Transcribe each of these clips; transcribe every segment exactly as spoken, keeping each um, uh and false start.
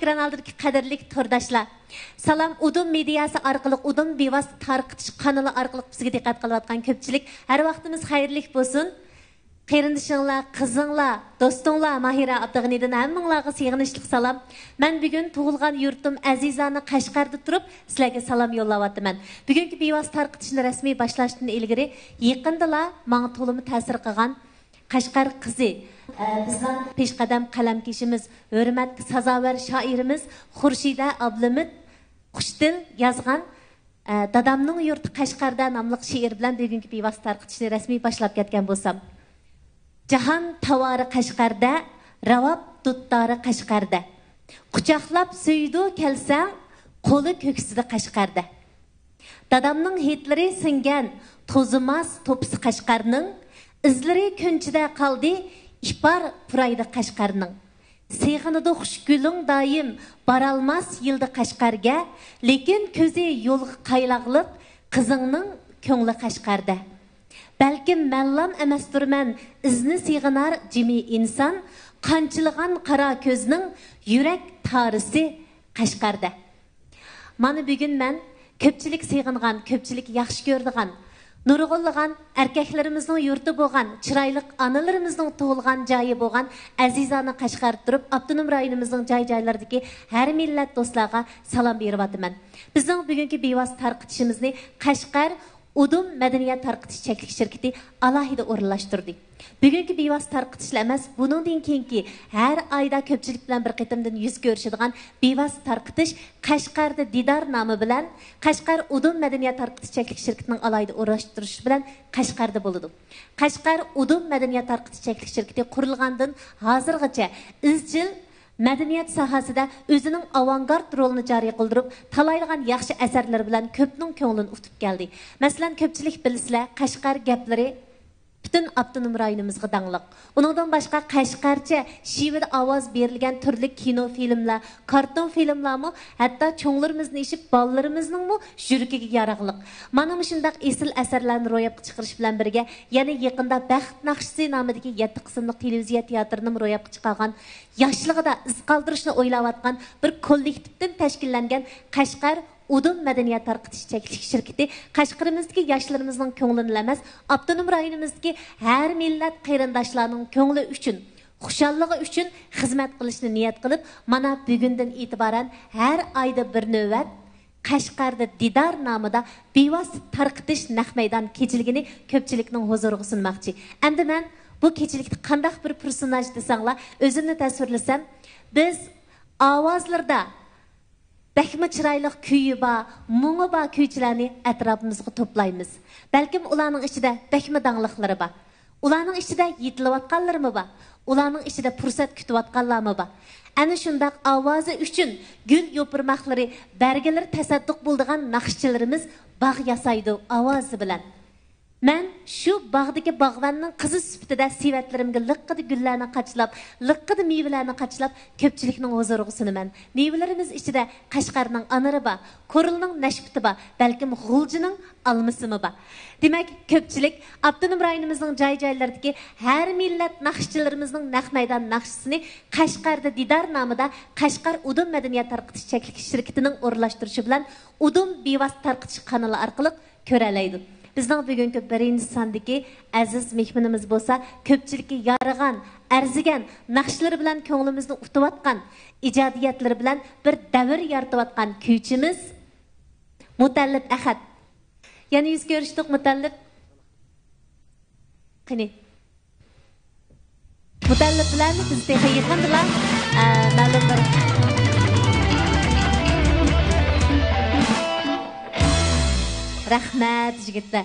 ئېكران ئالدىدىكى قەدىرلىك تورداشلار، سالام ئۇدۇم مېدىياسى ئارقىلىق، ئۇدۇم بىۋاسىتە تارقىتىش قانىلى ئارقىلىق بىزگە دىققەت قىلىۋاتقان كۆپچىلىك، ھەر ۋاقتىمىز خەيرلىك بولسۇن. قېرىندىشىڭلار، قىزىڭلار، دوستۇڭلار ماھىرە ئابدۇغېنىدىن ھەممىڭلارغا سېغىنىشلىق سالام. مەن بۈگۈن تۇغۇلغان يۇرتۇم ئەزىزانە قەشقەردە تۇرۇپ، سىلەرگە سالام يوللاۋاتىمەن. بۈگۈنكى بىۋاسىتە تارقىتىشنى رەسمىي باشلاشتىن ئىلگىرى، يېقىندىلا ماڭا تولىمۇ تەسىر قىلغان قەشقەر قىزى، ئە، بىزنىڭ پېشقەدەم قەلەمكىشىمىز، ھۆرمەتكە سازاۋەر شائىرىمىز خۇرشىدە ئابلىمىت خۇشدىل يازغان، ئە، دادامنىڭ يۇرتى قەشقەردە ناملىق شېئىر بىلەن بۈگۈنكى بىۋاسىتە تارقىتىشنى رەسمىي باشلاپ كەتكەن بولسام. جاھان تاۋارى قەشقەردە، راۋاب دۇتتارى قەشقەردە. قۇچاقلاپ سۆيىدۇ كەلسەڭ، قولى كۆكسىدە قەشقەردە. دادامنىڭ ھىدلىرى سىڭگەن توزۇماس توپىسى قەشقەرنىڭ، ئىزلىرى كۈنچىدە قالدى، ئىپار پۇرايدى قەشقەرنىڭ. سېغىنىدۇ خۇش گۈلۈڭ دائىم، بارالماس يىلدا قەشقەرگە، لېكىن كۆزى يولغا قايلاقلىق، قىزىڭنىڭ كۆڭلى قەشقەردە. بەلكىم مەنلام ئەمەستۇرمەن، ئىزنى سېغىنار جىمى ئىنسان، قانچىلىغان قارا كۆزنىڭ يۈرەك تارىسى قەشقەردە. مانا بۈگۈن مەن كۆپچىلىك سېغىنغان، كۆپچىلىك ياخشى كۆرىدىغان، نۇرغۇنلىغان ئەركەكلىرىمىزنىڭ يۇرتى بولغان، چىرايلىق ئانىلىرىمىزنىڭ تۇغۇلغان جايى بولغان ئەزىزانە قەشقەردە تۇرۇپ، ئاپتونوم رايونىمىزنىڭ جاي-جايلىرىدىكى ھەر مىللەت دوستلارغا سالام بېرىۋاتىمەن. بىزنىڭ بۈگۈنكى بىۋاسىتە تارقىتىشىمىزنى قەشقەر ئۇدۇم مەدەنىيەت تارقىتىش چەكلىك شىركىتى ئالاھىدە ئورۇنلاشتۇردى. بۈگۈنكى بىۋاسىتە تارقىتىشلا ئەمەس، بۇنىڭدىن كېيىنكى ھەر ئايدا كۆپچىلىك بىلەن بىر قېتىمدىن يۈز كۆرۈشىدىغان بىۋاسىتە تارقىتىش قەشقەردە دىدار نامى بىلەن قەشقەر ئۇدۇم مەدەنىيەت تارقىتىش چەكلىك شىركىتىنىڭ ئالاھىدە ئورۇنلاشتۇرۇشى بىلەن قەشقەردە بولىدۇ. قەشقەر ئۇدۇم مەدەنىيەت تارقىتىش چەكلىك شىركىتى قۇرۇلغاندىن ھازىرغىچە ئىزچىل مەدەنىيەت ساھەسىدە ئۆزىنىڭ ئاۋانگارت رولىنى جارى قىلدۇرۇپ، تالايلىغان ياخشى ئەسەرلىرى بىلەن كۆپنىڭ كۆڭلىنى ئۇتۇپ كەلدى. مەسىلەن، كۆپچىلىك بىلىسىلەر، قەشقەر گەپلىرى پۈتۈن ئاپتونوم رايونىمىزغا داڭلىق. ئۇنىڭدىن باشقا، قەشقەرچە شېۋىدە ئاۋاز بېرىلگەن تۈرلۈك كىنو فىلىملەر، كارتون فىلىملارمۇ ھەتتا چوڭلىرىمىزدىن ئېشىپ بالىلىرىمىزنىڭمۇ يۈرىكىگە ياراغلىق. مانا مۇشۇنداق ئېسىل ئەسەرلەرنى روياپقا چىقىرىش بىلەن بىرگە، يەنە يېقىندا بەخت ناخشىسى نامىدىكى يەتتە قىسىملىق تېلېۋىزىيە تىياتىرىنىمۇ روياپقا چىقارغان، ياشلىقىدا ئىز قالدۇرۇشنى ئويلاۋاتقان بىر كوللېكتىپتىن تەشكىللەنگەن قەشقەر ئۇدۇم مەدەنىيەت تارقىتىش چەكلىك شىركىتى قەشقىرىمىزدىكى ياشلىرىمىزنىڭ كۆڭلىنىلا ئەمەس، ئاپتونوم رايونىمىزدىكى ھەر مىللەت قېرىنداشلارنىڭ كۆڭلى ئۈچۈن، خۇشاللىقى ئۈچۈن خىزمەت قىلىشنى نىيەت قىلىپ، مانا بۈگۈندىن ئېتىبارەن ھەر ئايدا بىر نۆۋەت قەشقەردە دىدار نامىدا بىۋاسىتە تارقىتىش نەق مەيدان كېچىلىكىنى كۆپچىلىكنىڭ ھۇزۇرىغا سۇنماقچى. ئەمدى مەن بۇ كېچىلىكتە قانداق بىر پېرسوناژ دېسەڭلار، ئۆزۈمنى تەسۋىرلىسەم، بىز ئاۋازلىرىدا بەكمۇ چىرايلىق كۈيى بار، مۇڭى بار كۈيچىلەرنى ئەتراپىمىزغا توپلايمىز. بەلكىم ئۇلارنىڭ ئىچىدە بەكمۇ داڭلىقلىرى بار. ئۇلارنىڭ ئىچىدە يېتىلىۋاتقانلىرىمۇ بار. ئۇلارنىڭ ئىچىدە پۇرسەت كۈتۈۋاتقانلارمۇ بار. ئەنە شۇنداق ئاۋازى ئۈچۈن گۈل يوپۇرماقلىرى، بەرگىلىرى تەسەددۇق بولىدىغان ناخشىچىلىرىمىز باغ ياسايدۇ ئاۋازى بىلەن. مەن شۇ باغدىكى باغۋەننىڭ قىزى سۈپىتىدە سېۋەتلىرىمگە لىققىدە گۈللەرنى قاچىلاپ، لىققىدە مېۋىلەرنى قاچىلاپ، كۆپچىلىكنىڭ ھۇزۇرىغا سۇنىمەن. مېۋىلىرىمىز ئىچىدە قەشقەرنىڭ ئانىرى بار، كورلىنىڭ نەشپۈتى بار، بەلكىم غۇلجىنىڭ ئالمىسىمۇ بار. دېمەك، كۆپچىلىك ئاپتونوم رايونىمىزنىڭ جاي-جايلىرىدىكى ھەر مىللەت ناخشىچىلىرىمىزنىڭ نەق مەيدان ناخشىسىنى قەشقەردە دىدار نامىدا قەشقەر ئۇدۇم مەدەنىيەت تارقىتىش چەكلىك شىركىتىنىڭ ئورۇنلاشتۇرۇشى بىلەن ئۇدۇم بىۋاسىتە تارقىتىش قانىلى ئارقىلىق كۆرەلەيدۇ. بىزنىڭ بۈگۈنكى بىرىنچى ساندىكى ئەزىز مېھمىنىمىز بولسا كۆپچىلىككە يارىغان، ئەرزىگەن ناخشىلىرى بىلەن كۆڭلىمىزنى ئۇتۇۋاتقان، ئىجادىيەتلىرى بىلەن بىر دەۋر يارىتىۋاتقان كۈيچىمىز مۇتەللىپ ئەخەت. يەنە يۈز كۆرۈشتۇق، مۇتەللىپ. قېنى. مۇتەللىپ بىلەن بىز تېخى يېقىندىلا، ئە، مەلۇم بىر رەھمەت، يىگىتلەر.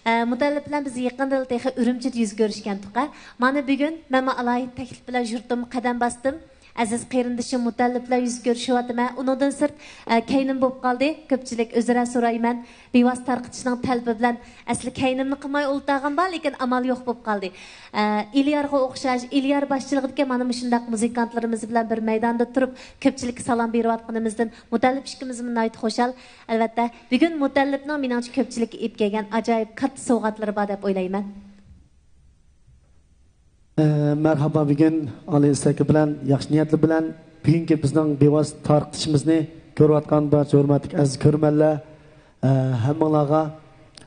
ئە، مۇتەللىپ بىلەن بىز يېقىندىلا تېخى ئۈرۈمچىدە يۈز كۆرۈشكەنتۇق. مانا بۈگۈن مەنمۇ ئالاھىدە تەكلىپ بىلەن يۇرتۇمغا قەدەم باستىم. ئەزىز قېرىندىشىم مۇتەللىپ بىلەن يۈز كۆرۈشۈۋاتىمەن. ئۇنىڭدىن سىرت، ئە، كەينىم بولۇپ قالدى. كۆپچىلىك ئۆزئارا سورايمەن. بىۋاسىتە تارقىتىشنىڭ تەلىپى بىلەن ئەسلى كەينىمنى قىلماي ئولتۇرغان بار، لېكىن ئامال يوق بولۇپ قالدى. ئە، ئېلىيارغا ئوخشاش، ئېلىيار باشچىلىقىدىكى مانا مۇشۇنداق مۇزىكانتلىرىمىز بىلەن بىر مەيداندا تۇرۇپ، كۆپچىلىككە سالام بېرىۋاتقىنىمىزدىن مۇتەللىپ ئىككىمىزمۇ ناھايىتى خۇشال. ئەلۋەتتە، بۈگۈن مۇتەللىپنىڭ مېنىڭچە كۆپچىلىككە ئېلىپ كەلگەن ئاجايىپ كاتتا سوۋغاتلىرى بار دەپ ئويلايمەن. ئە، مەرھابا، بۈگۈن ئالىي ئىستەكى بىلەن، ياخشى نىيەتلىرى بىلەن بۈگۈنكى بىزنىڭ بىۋاسىتە تارقىتىشىمىزنى كۆرۈۋاتقان بارچە ھۆرمەتلىك ئەزىز كۆرۈرمەنلەر، ئە، ھەممىڭلارغا،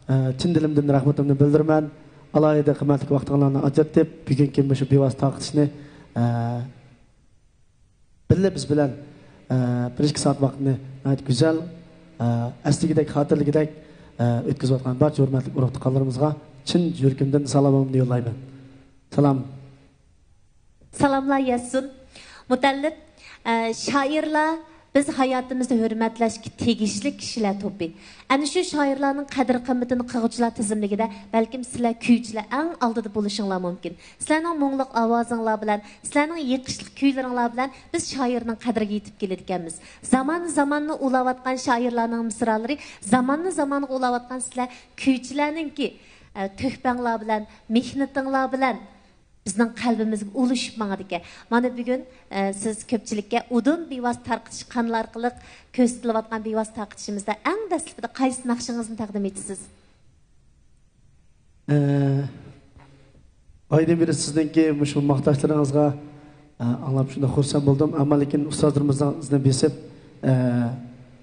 ئە، چىن دىلىمدىن رەھمىتىمنى بىلدۈرىمەن. ئالاھىدە قىممەتلىك ۋاقتىڭلارنى ئاجرىتىپ، بۈگۈنكى مۇشۇ بىۋاسىتە تارقىتىشنى، ئە، بىللە بىز بىلەن، ئە، بىر ئىككى سائەت ۋاقىتنى ناھايىتى گۈزەل، ئە، ئەسلىگۈدەك، خاتىرىلىگۈدەك، ئە، ئۆتكۈزۈۋاتقان بارچە ھۆرمەتلىك ئۇرۇق-تۇغقانلىرىمىزغا چىن يۈرىكىمدىن سالامىمنى يوللايمەن. سالام. سالاملار يەتسۇن. مۇتەللىپ، ئە، شائىرلار بىز ھاياتىمىزدا ھۆرمەتلەشكە تېگىشلىك كىشىلەر توپى. ئەنە شۇ شائىرلارنىڭ قەدىر-قىممىتىنى قىلغۇچىلار تىزىملىكىدە بەلكىم سىلەر كۈيچىلەر ئەڭ ئالدىدا بولۇشۇڭلار مۇمكىن. سىلەرنىڭ مۇڭلۇق ئاۋازىڭلار بىلەن، سىلەرنىڭ يېقىشلىق كۈيلىرىڭلار بىلەن بىز شائىرنىڭ قەدرىگە يېتىپ كېلىدىكەنمىز. زامان زاماننى ئۇلاۋاتقان شائىرلارنىڭ مىسرالىرى زاماننى زامانغا ئۇلاۋاتقان سىلەر كۈيچىلەرنىڭكى، ئە، تۆھپەڭلار بىلەن، مېھنىتىڭلار بىلەن بىزنىڭ قەلبىمىزگە ئۇلىشىپ ماڭىدىكەن. مانا بۈگۈن، ئە، سىز كۆپچىلىككە ئۇدۇن بىۋاسىتە تارقىتىش قانىلى ئارقىلىق كۆرسىتىلىۋاتقان بىۋاسىتە تارقىتىشىمىزدا ئەڭ دەسلىپىدە قايسى ناخشىڭىزنى تەقدىم ئېتىسىز؟ ئە، ئايدىن بېرى سىزنىڭكى مۇشۇ ماختاشلىرىڭىزغا، ئە، ئاڭلاپ شۇنداق خۇرسەن بولدۇم. ئەمما لېكىن ئۇستازلىرىمىزنىڭ ئىزىنى بېسىپ، ئە،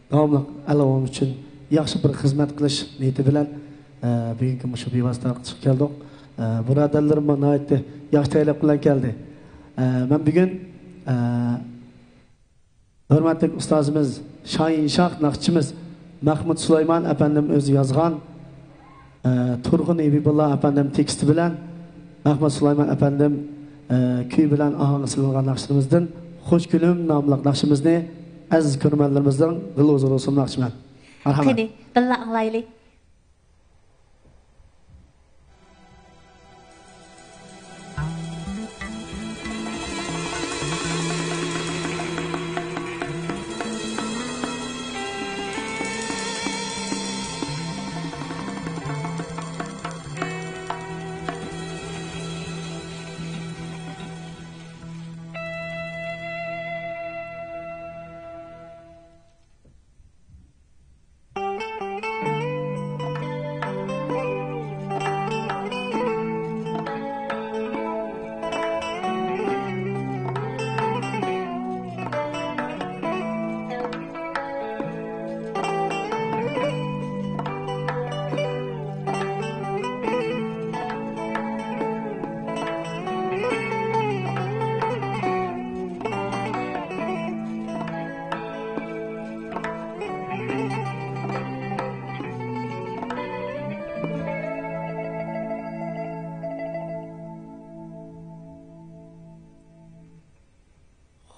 داۋاملىق ئەلئاۋام ئۈچۈن ياخشى بىر خىزمەت قىلىش نىيىتى بىلەن، ئە، بۈگۈنكى مۇشۇ بىۋاسىتە تارقىتىشقا كەلدۇق. ئە، بۇرادەرلىرىممۇ ناھايىتى ياخشى تەييارلىق بىلەن كەلدى. ئە، مەن بۈگۈن، ئە، ھۆرمەتلىك ئۇستازىمىز، شاھىنشاھ ناخشىچىمىز مەخمۇت سۇلايمان ئەپەندىم ئۆزى يازغان، ئە، تۇرغۇن ھەبىبۇللا ئەپەندىم تېكىستى بىلەن مەخمۇت سۇلايمان ئەپەندىم، ئە، كۈيى بىلەن ئاھاڭى سېلىنغان ناخشىلىرىمىزدىن خوش گۈلۈم ناملىق ناخشىمىزنى ئەزىز كۆرۈرمەنلىرىمىزنىڭ دىلى ھۇزۇرىغا سۇنماقچىمەن. مەرھەمەت. قېنى، بىللە ئاڭلايلى.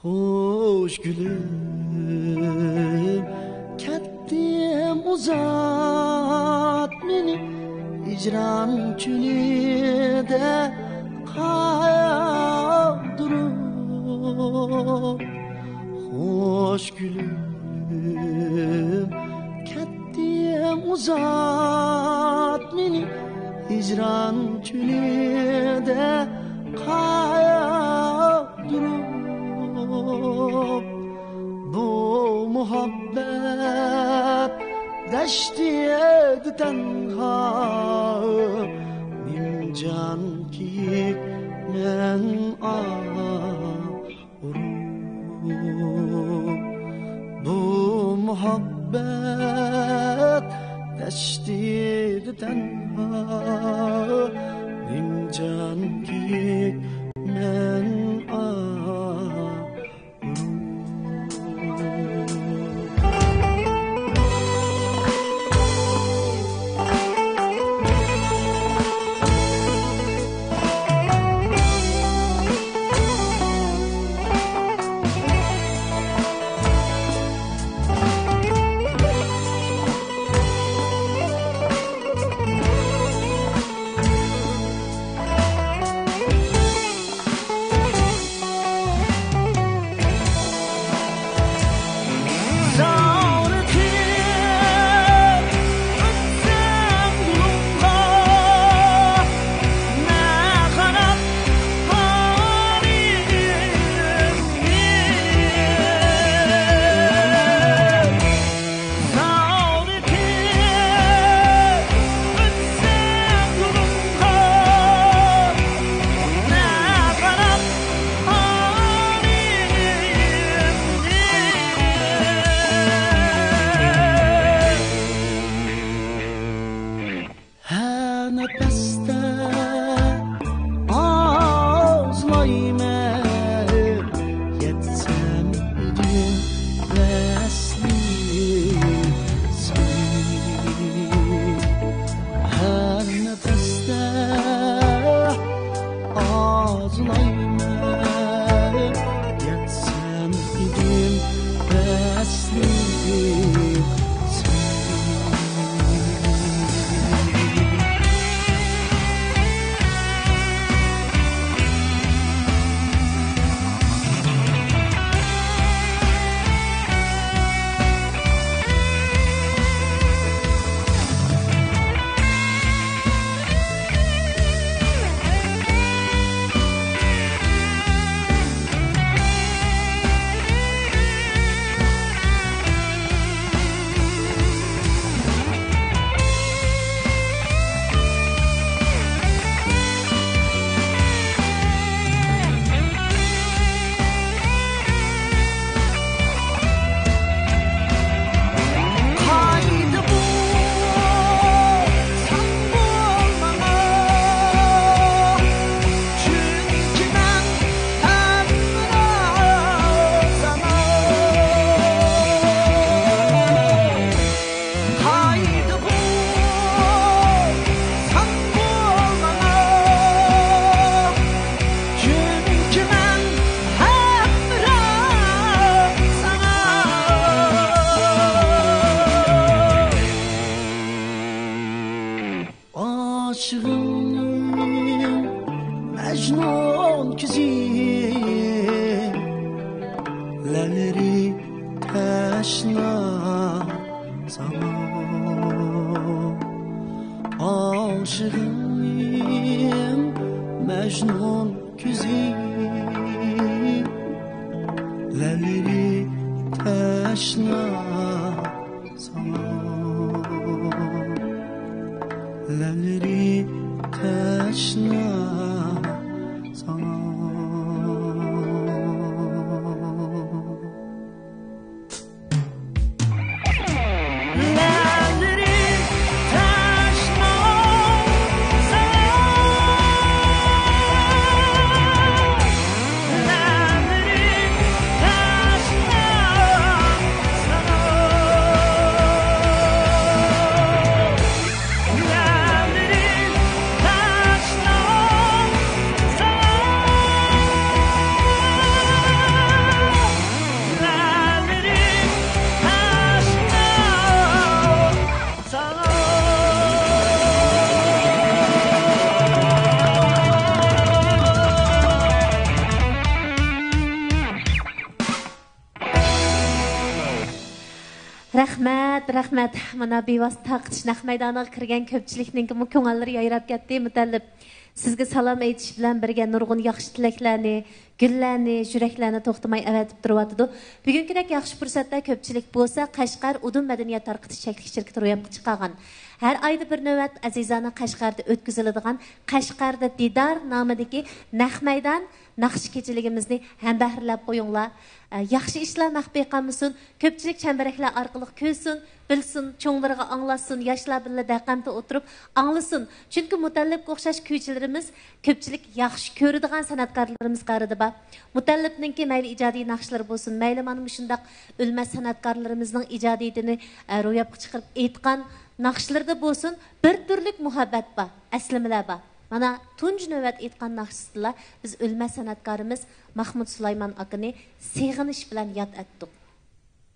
خوش گۈلۈم، كەتتىم ئۇزات مېنى ھىجران چۆلىدە قالدۇرۇپ. خوش گۈلۈم، كەتتىم ئۇزات مېنى ھىجران چۆلىدە قالدۇرۇپ. بۇ مۇھەببەت دەشتىدە تەنھا، نىمجان كېيىك مەن ئاغرىپ. بۇ مۇھەببەت دەشتىدە تەنھا، نىمجان كېيىك مەن ئاغرىپ. ئاشىقىم مەجنۇن كۆزى، لەۋلىرى تەشنا ساڭا، لەۋلىرى تەشنا ساڭا. رەھمەت، رەھمەت. مانا بىۋاسىتە تارقىتىش نەق مەيدانىغا كىرگەن كۆپچىلىكنىڭكىمۇ كۆڭۈللىرى يايراپ كەتتى. مۇتەللىپ، سىزگە سالام ئېيتىش بىلەن بىرگە نۇرغۇن ياخشى تىلەكلەرنى، گۈللەرنى، يۈرەكلەرنى توختىماي ئەۋەتىپ تۇرۇۋاتىدۇ. بۈگۈنكىدەك ياخشى پۇرسەتتە كۆپچىلىك بولسا قەشقەر ئۇدۇم مەدەنىيەت تارقىتىش چەكلىك شىركىتى روياپقا چىقارغان. ھەر ئايدا بىر نۆۋەت ئەزىزانە قەشقەردە ئۆتكۈزۈلىدىغان قەشقەردە دىدار نامىدىكى نەق مەيدان ناخشا كېچىلىكىمىزنى ھەمبەھىرلەپ قويۇڭلار. ئە، ياخشى ئىشلار مەخپىي قالمىسۇن. كۆپچىلىك چەمبىرەكلەر ئارقىلىق كۆرسۇن، بىلسۇن، چوڭلىرىغا ئاڭلاتسۇن، ياشلار بىللە دەقەمتە ئولتۇرۇپ ئاڭلىسۇن. چۈنكى مۇتەللىپكە ئوخشاش كۈيچىلىرىمىز كۆپچىلىك ياخشى كۆرىدىغان سەنئەتكارلىرىمىز قارىدا بار. مۇتەللىپنىڭكى مەيلى ئىجادىي ناخشىلىرى بولسۇن، مەيلى مانا مۇشۇنداق ئۆلمەس سەنئەتكارلىرىمىزنىڭ ئىجادىيىتىنى، ئە، روياپقا چىقىرىپ ئېيتقان ناخشىلىرىدا بولسۇن، بىر تۈرلۈك مۇھەببەت بار، ئەسلىمىلەر بار. مانا، تۇنجى نۆۋەت ئېيتقان ناخشىسىدىلا بىز ئۆلمەس سەنئەتكارىمىز ماھمۇت سۇلايمان ئاكىنى سېغىنىش بىلەن ياد ئەتتۇق.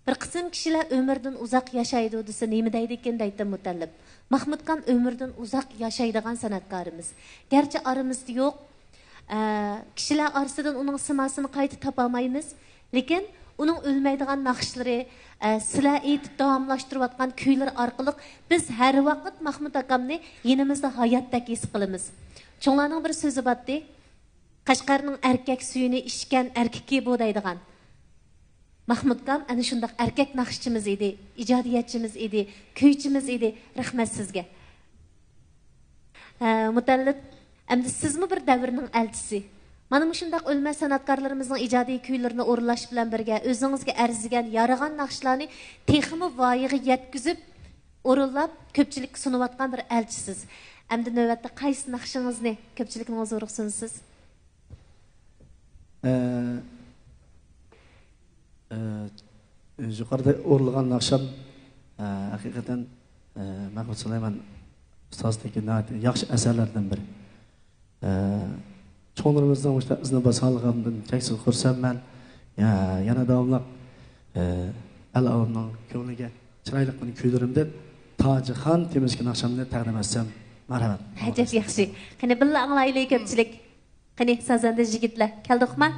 بىر قىسىم كىشىلەر ئۆمرىدىن ئۇزاق ياشايدۇ دېسە، نېمە دەيدىكىن دەيتتىم مۇتەللىپ. ماھمۇتكام ئۆمرىدىن ئۇزاق ياشايدىغان سەنئەتكارىمىز. گەرچە ئارىمىزدا يوق، ئە، كىشىلەر ئارىسىدىن ئۇنىڭ سىماسىنى قايتا تاپالمايمىز. لېكىن ئۇنىڭ ئۆلمەيدىغان ناخشىلىرى، ئە، سىلەر ئېيتىپ داۋاملاشتۇرۇۋاتقان كۈيلىرى ئارقىلىق بىز ھەر ۋاقىت ماھمۇت ئاكامنى يېنىمىزدا ھاياتتەك ھېس قىلىمىز. چوڭلارنىڭ بىر سۆزى بارتتى، «قەشقەرنىڭ ئەركەك سۈيىنى ئىچكەن ئەركىكى بۇ» دەيدىغان. ماھمۇتكام ئەنە شۇنداق ئەركەك ناخشىچىمىز ئىدى، ئىجادىيەتچىمىز ئىدى، كۈيچىمىز ئىدى. رەھمەت سىزگە. ھە، مۇتەللىپ، ئەمدى سىزمۇ بىر دەۋرنىڭ ئەلچىسى. مانا مۇشۇنداق ئۆلمەس سەنئەتكارلىرىمىزنىڭ ئىجادىي كۈيلىرىنى ئورۇنلاش بىلەن بىرگە، ئۆزىڭىزگە ئەرزىگەن، يارىغان ناخشىلارنى تېخىمۇ ۋايىغا يەتكۈزۈپ، ئورۇنلاپ، كۆپچىلىككە سۇنۇۋاتقان بىر ئەلچىسىز. ئەمدى نۆۋەتتە قايسى ناخشىڭىزنى كۆپچىلىكنىڭ ھۇزۇرىغا سۇنىسىز؟ ئە، ئە، يۇقىرىدا ئورۇنلىغان ناخشام، ئە، ھەقىقەتەن، ئە، مەھمۇد سۇلايمان ئۇستازدىكى ناھايىتى ياخشى ئەسەرلەردىن بىرى. ئە، چوڭلىرىمىزنىڭ مۇشۇنداق ئىزىنى باسالىغاندىن چەكسىز خۇرسەنمەن. يا-، يەنە داۋاملىق، ئە، ئەل ئاۋامنىڭ كۆڭلىگە چىرايلىق مېنىڭ كۈيلىرىمدىن تاجىخان تېمىسىدىكى ناخشامنى تەقدىم ئەتسەم مەرھەمەت. ئەجەب ياخشى. قېنى، بىللە ئاڭلايلى، كۆپچىلىك. قېنى، سازەندە يىگىتلەر، كەلدۇقما؟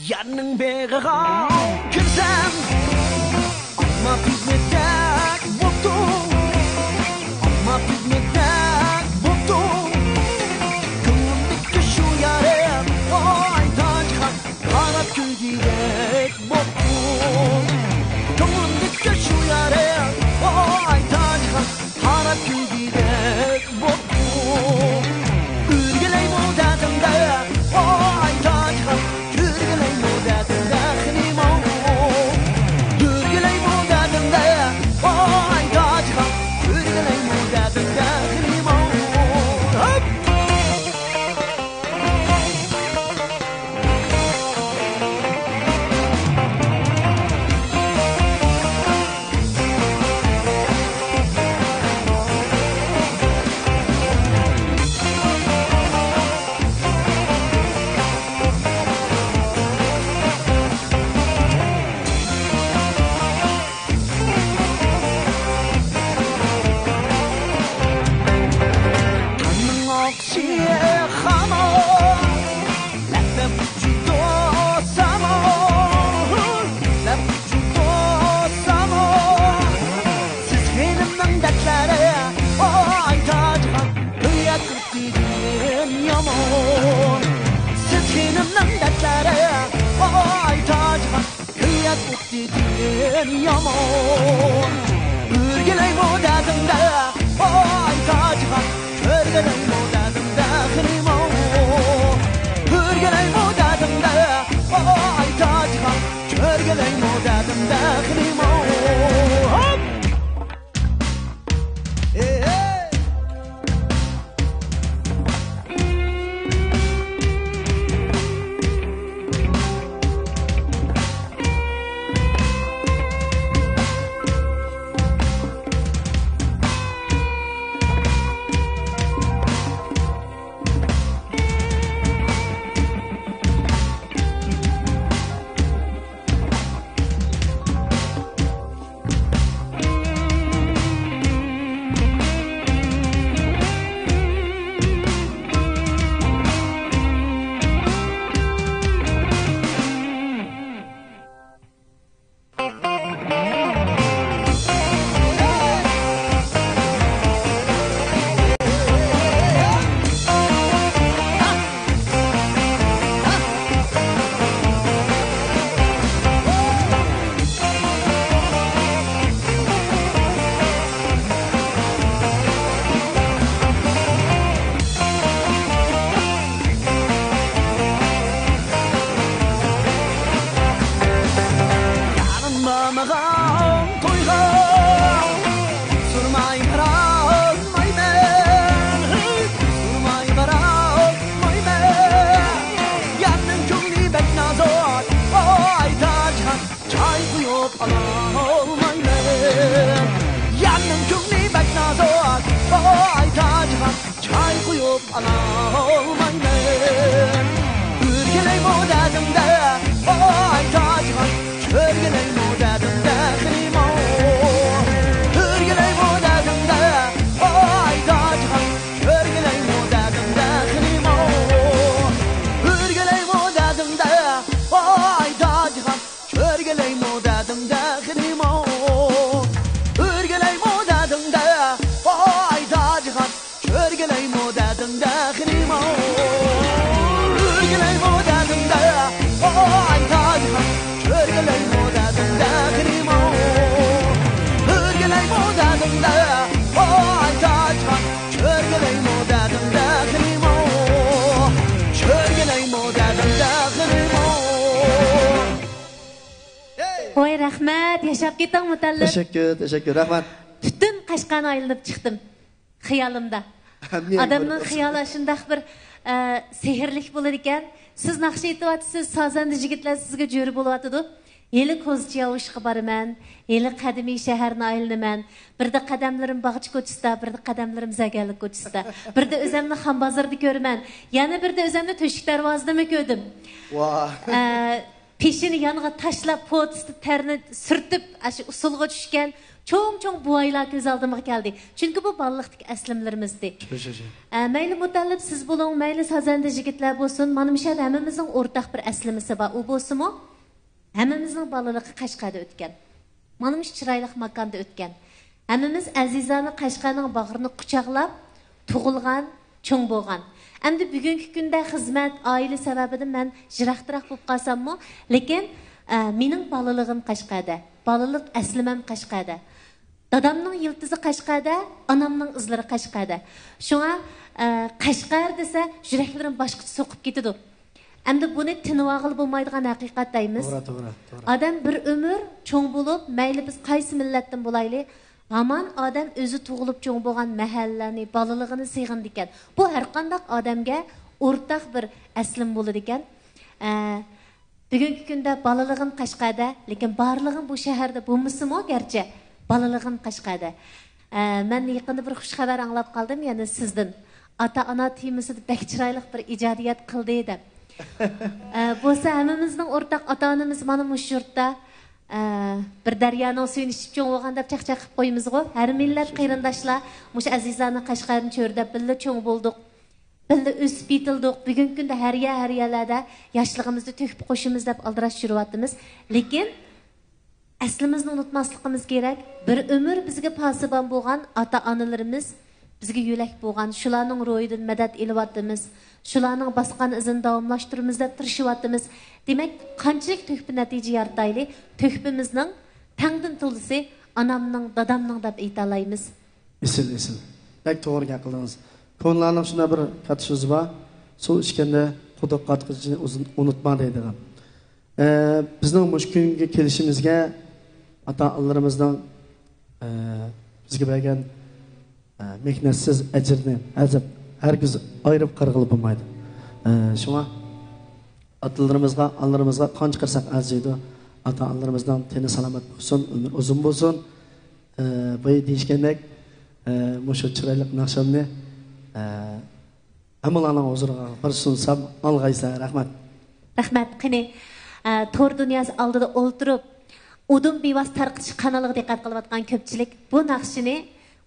يارنىڭ بېغىغا كىرسەم، ئالما پىغمىدەك بوپتۇ، ئالما پىغمىدەك بوپتۇ. كۆڭلۈمدىكى شۇ يارىم، ۋاي تاجخان، قاراپ كۈلگۈدەك بوپتۇ. كۆڭلۈمدىكى شۇ يارىم، ۋاي تاجخان، قاراپ كۈلگۈدەك بوپتۇ. ئۆرگىلەيمۇ دەردىڭدە، ۋاي تاجخان، ئۆرگىلەيمۇ دەردىڭدە خېنىمۇ. ئۆرگىلەيمۇ دەردىڭدە، يامان. ئۆرگىلەيمۇ دەردىڭدە، ۋاي تاجىخان، كۆرگىلەيمۇ دەردىڭدە خېلىمۇ. ئۆرگىلەيمۇ دەردىڭدە، ۋاي تاجىخان، كۆرگىلەيمۇ دەردىڭدە خېلىمۇ. ھوپ! ئېي! يارىمامىغان تويغا سۇرماي بارالمايمەن، سۇرماي بارالمايمەن. يارنىڭ كۆڭلى بەك نازۇك، ۋاي تاجىخان، چاي قۇيۇپ ئالالمايمەن. يارنىڭ كۆڭلى بەك نازۇك، ۋاي تاجىخان، چاي قۇيۇپ ئالالمايمەن. ئۆرگىلەيمۇ دەردىڭدە، ۋاي تاجىخان، كۆرگىلەيمۇ دەردىڭدە خېلىمۇ. ئۆرگىلەيمۇ دەردىڭدە، ۋاي تاجىخان، كۆرگىلەيمۇ دەردىڭدە خېلىمۇ. ئۆرگىلەيمۇ دەردىڭدە، ۋاي تاجىخان، كۆرگىلەيمۇ دەردىڭدە خېلىمۇ. ئۆرگىلەيمۇ دەردىڭدە، ۋاي تاجىخان، كۆرگىلەيمۇ دەردىڭدە خېلىمۇ. ئۆرگىلەيمۇ دەردىڭدە، ۋاي تاجىخان، كۆرگىلەيمۇ دەردىڭدە خېلىمۇ. ئۆرگىلەيمۇ دەردىڭدە، ۋاي تاجىخان، كۆرگىلەيمۇ دەردىڭدە خېلىمۇ. كۆرگىلەيمۇ دەردىڭدە خېلىمۇ. ھوي، رەھمەت، ياشاپ كېتىڭ مۇتەللىپ. تەشەككۈر، تەشەككۈر، رەھمەت. پۈتۈن قەشقەرنى ئايلىنىپ چىقتىم خىيالىمدا. ئادەمنىڭ خىيالى شۇنداق بىر، ئە، سېھىرلىك بولىدىكەن. سىز ناخشا ئېيتىۋاتىسىز، سازەندە يىگىتلەر سىزگە جۆرە بولۇۋاتىدۇ. ھېلى كوزىچياۋۇشقا بارىمەن، ھېلى قەدىمىي شەھەرنى ئايلىنىمەن. بىردە قەدەملىرىم باغچە كوچىسىدا، بىردە قەدەملىرىم زەگەرلىك كوچىسىدا. بىردە ئۆزەمنى خان بازىرىدا كۆرىمەن، يەنە بىردە ئۆزەمنى تۆشۈك دەرۋازىدىمۇ كۆردۈم. ۋاھ. ئە، پېشىنى يانغا تاشلاپ، پوتىسىدا تەرنى سۈرتۈپ، ئاشۇ ئۇسسۇلغا چۈشكەن چوڭ-چوڭ بوۋايلار كۆز ئالدىمغا كەلدى. چۈنكى بۇ بالىلىقتىكى ئەسلىمىلىرىمىزدى. شۇ، شۇ، شۇ. ئە، مەيلى مۇتەللىپ سىز بولۇڭ، مەيلى سازەندە يىگىتلەر بولسۇن، مانا مۇشۇ يەردە ھەممىمىزنىڭ ئورتاق بىر ئەسلىمىسى بار. ئۇ بولسىمۇ، ھەممىمىزنىڭ بالىلىقى قەشقەردە ئۆتكەن. مانا مۇشۇ چىرايلىق ماكاندا ئۆتكەن. ھەممىمىز ئەزىزانە قەشقەرنىڭ باغرىنى قۇچاقلاپ، تۇغۇلغان، چوڭ بولغان. ئەمدى بۈگۈنكى كۈندە خىزمەت، ئائىلە سەۋەبىدىن مەن يىراقتىراق بولۇپ قالساممۇ، لېكىن، ئە، مېنىڭ بالىلىقىم قەشقەردە، بالىلىق ئەسلىمەم قەشقەردە. دادامنىڭ يىلتىزى قەشقەردە، ئانامنىڭ ئىزلىرى قەشقەردە. شۇڭا، ئە، قەشقەر دېسە، يۈرەكلىرىم باشقىچە سوقۇپ كېتىدۇ. ئەمدى بۇنى تىنىۋالغىلى بولمايدىغان ھەقىقەت دەيمىز. توغرا، توغرا، توغرا. ئادەم بىر ئۆمۈر چوڭ بولۇپ، مەيلى بىز قايسى مىللەتتىن بولايلى، ھامان ئادەم ئۆزى تۇغۇلۇپ چوڭ بولغان مەھەللىنى، بالىلىقىنى سېغىنىدىكەن. بۇ ھەرقانداق ئادەمگە ئورتاق بىر ئەسلىم بولىدىكەن. ئە، بۈگۈنكى كۈندە بالىلىقىم قەشقەردە، لېكىن بارلىقىم بۇ شەھەردە بولمىسىمۇ گەرچە، بالىلىقىم قەشقەردە. ئە، مەن يېقىندا بىر خۇش خەۋەر ئاڭلاپ قالدىم، يەنە سىزدىن. ئاتا-ئانا تېمىسىدا بەك چىرايلىق بىر ئىجادىيەت قىلدى دەپ. ئە، بولسا ھەممىمىزنىڭ ئورتاق ئاتا-ئانىمىز مانا مۇشۇ يۇرتتا. ئە، بىر دەريانىڭ سۈيىنى ئىچىپ چوڭ بولغان دەپ چاقچاق قىلىپ قويىمىزغۇ. ھەر مىللەت قېرىنداشلار مۇشۇ ئەزىزانە قەشقەرنى چۆرىدەپ بىللە چوڭ بولدۇق. بىللە ئۆسۈپ يېتىلدۇق. بۈگۈنكى كۈندە ھەر يەر، ھەر يەرلەردە ياشلىقىمىزنى تۆھپە قوشىمىز دەپ ئالدىراش يۈرۈۋاتىمىز. لېكىن ئەسلىمىزنى ئۇنتۇماسلىقىمىز كېرەك. بىر ئۆمۈر بىزگە پاسىبان بولغان ئاتا-ئانىلىرىمىز، بىزگە يۆلەك بولغان، شۇلارنىڭ روھىدىن مەدەت ئېلىۋاتىمىز، شۇلارنىڭ باسقان ئىزىنى داۋاملاشتۇرىمىز دەپ تىرىشىۋاتىمىز. دېمەك، قانچىلىك تۆھپە نەتىجە يارىتايلى، تۆھپىمىزنىڭ تەڭدىن تولىسى ئانامنىڭ، دادامنىڭ دەپ ئېيتالايمىز. ئېسىل، ئېسىل. بەك توغرا گەپ قىلدىڭىز. كونىلارنىڭ شۇنداق بىر كاتتا سۆزى بار، سۇ ئىچكەندە قۇدۇق قاتقۇچىنى ئۇزۇن-، ئۇنتۇتما دەيدىغان. ئە، بىزنىڭ مۇشۇ كۈنگە كېلىشىمىزگە ئاتا-ئانىلىرىمىزنىڭ، ئە، بىزگە بەرگەن، ئە، مېھنەتسىز ئەجرىنى ھەزىپ، ھەرگىز ئايرىپ قارىغىلى بولمايدۇ. ئە، شۇڭا ئاتىلىرىمىزغا، ئانىلىرىمىزغا قان چىقارساق ئەرزىيدۇ. ئاتا-ئانىلىرىمىزنىڭ تېنى سالامەت بولسۇن، ئۆمرى ئۇزۇن بولسۇن. ئە، بايا دېيىشكەندەك، ئە، مۇشۇ چىرايلىق ناخشامنى، ئە، ھەممىڭلارنىڭ ھۇزۇرىغا بىر سۇنسام، ئاڭلىغايسىلەر. رەھمەت. رەھمەت. قېنى، ئە، تور دۇنياسى ئالدىدا ئولتۇرۇپ، ئۇدۇم بىۋاسىتە تارقىتىش قانىلىغا دىققەت قىلىۋاتقان كۆپچىلىك بۇ ناخشىنى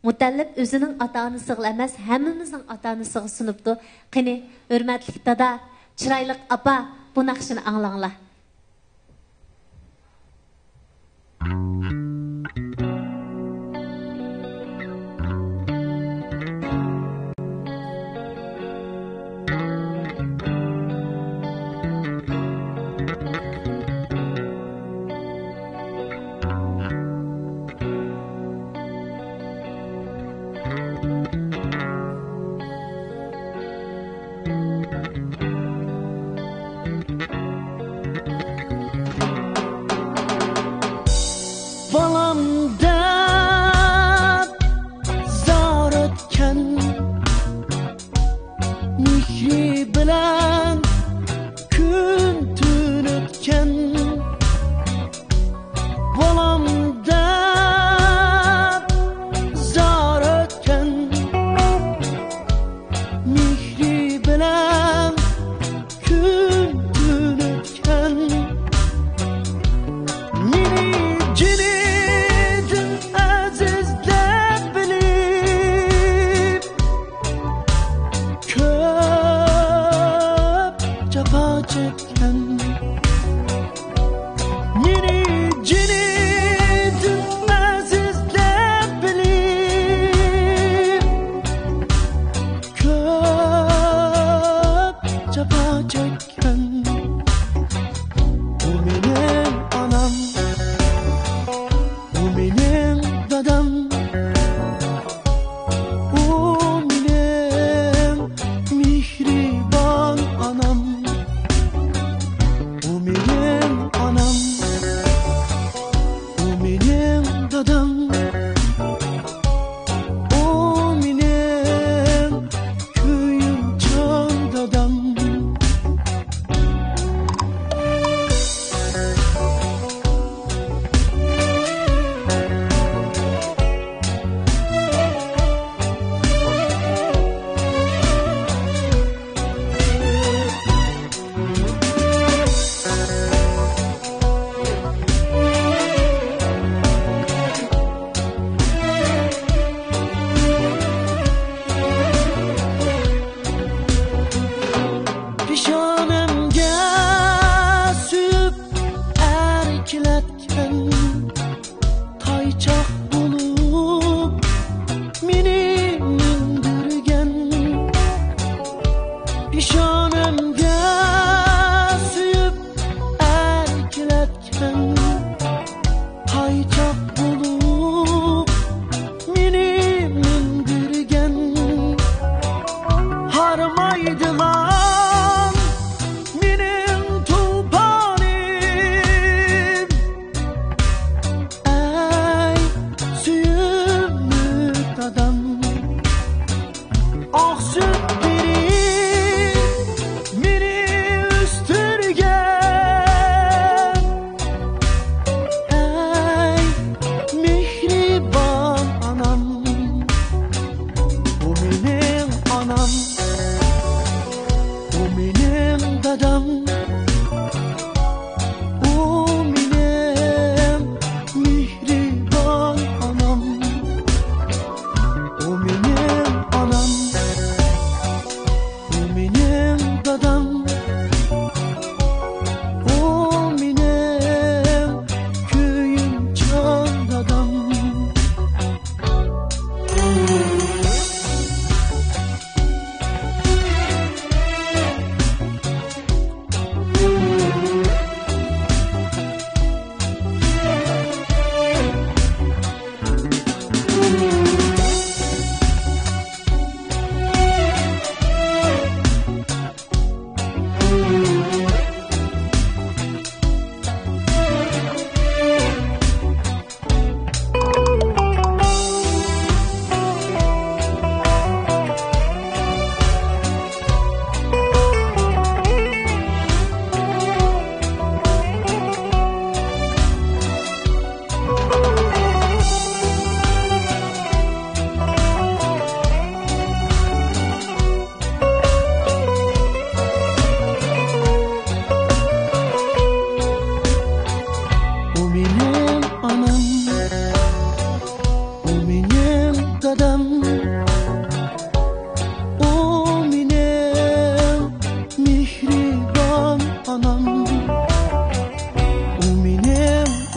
مۇتەللىپ ئۆزىنىڭ ئاتا-ئانىسىغىلا ئەمەس، ھەممىمىزنىڭ ئاتا-ئانىسىغا سۇنۇپتۇ. قېنى، ھۆرمەتلىك دادا، چىرايلىق ئاپا، بۇ ناخشىنى ئاڭلاڭلار.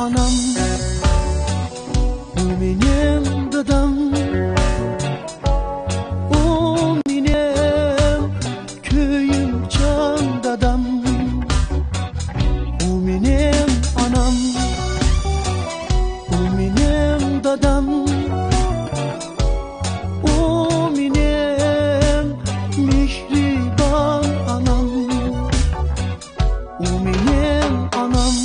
ئانام، ئۇ مېنىڭ دادام، ئۇ مېنىڭ كۆيۈمچان دادام، ئۇ مېنىڭ ئانام، ئۇ مېنىڭ دادام، ئۇ مېنىڭ مېھرىبان ئانام. ئۇ مېنىڭ ئانام،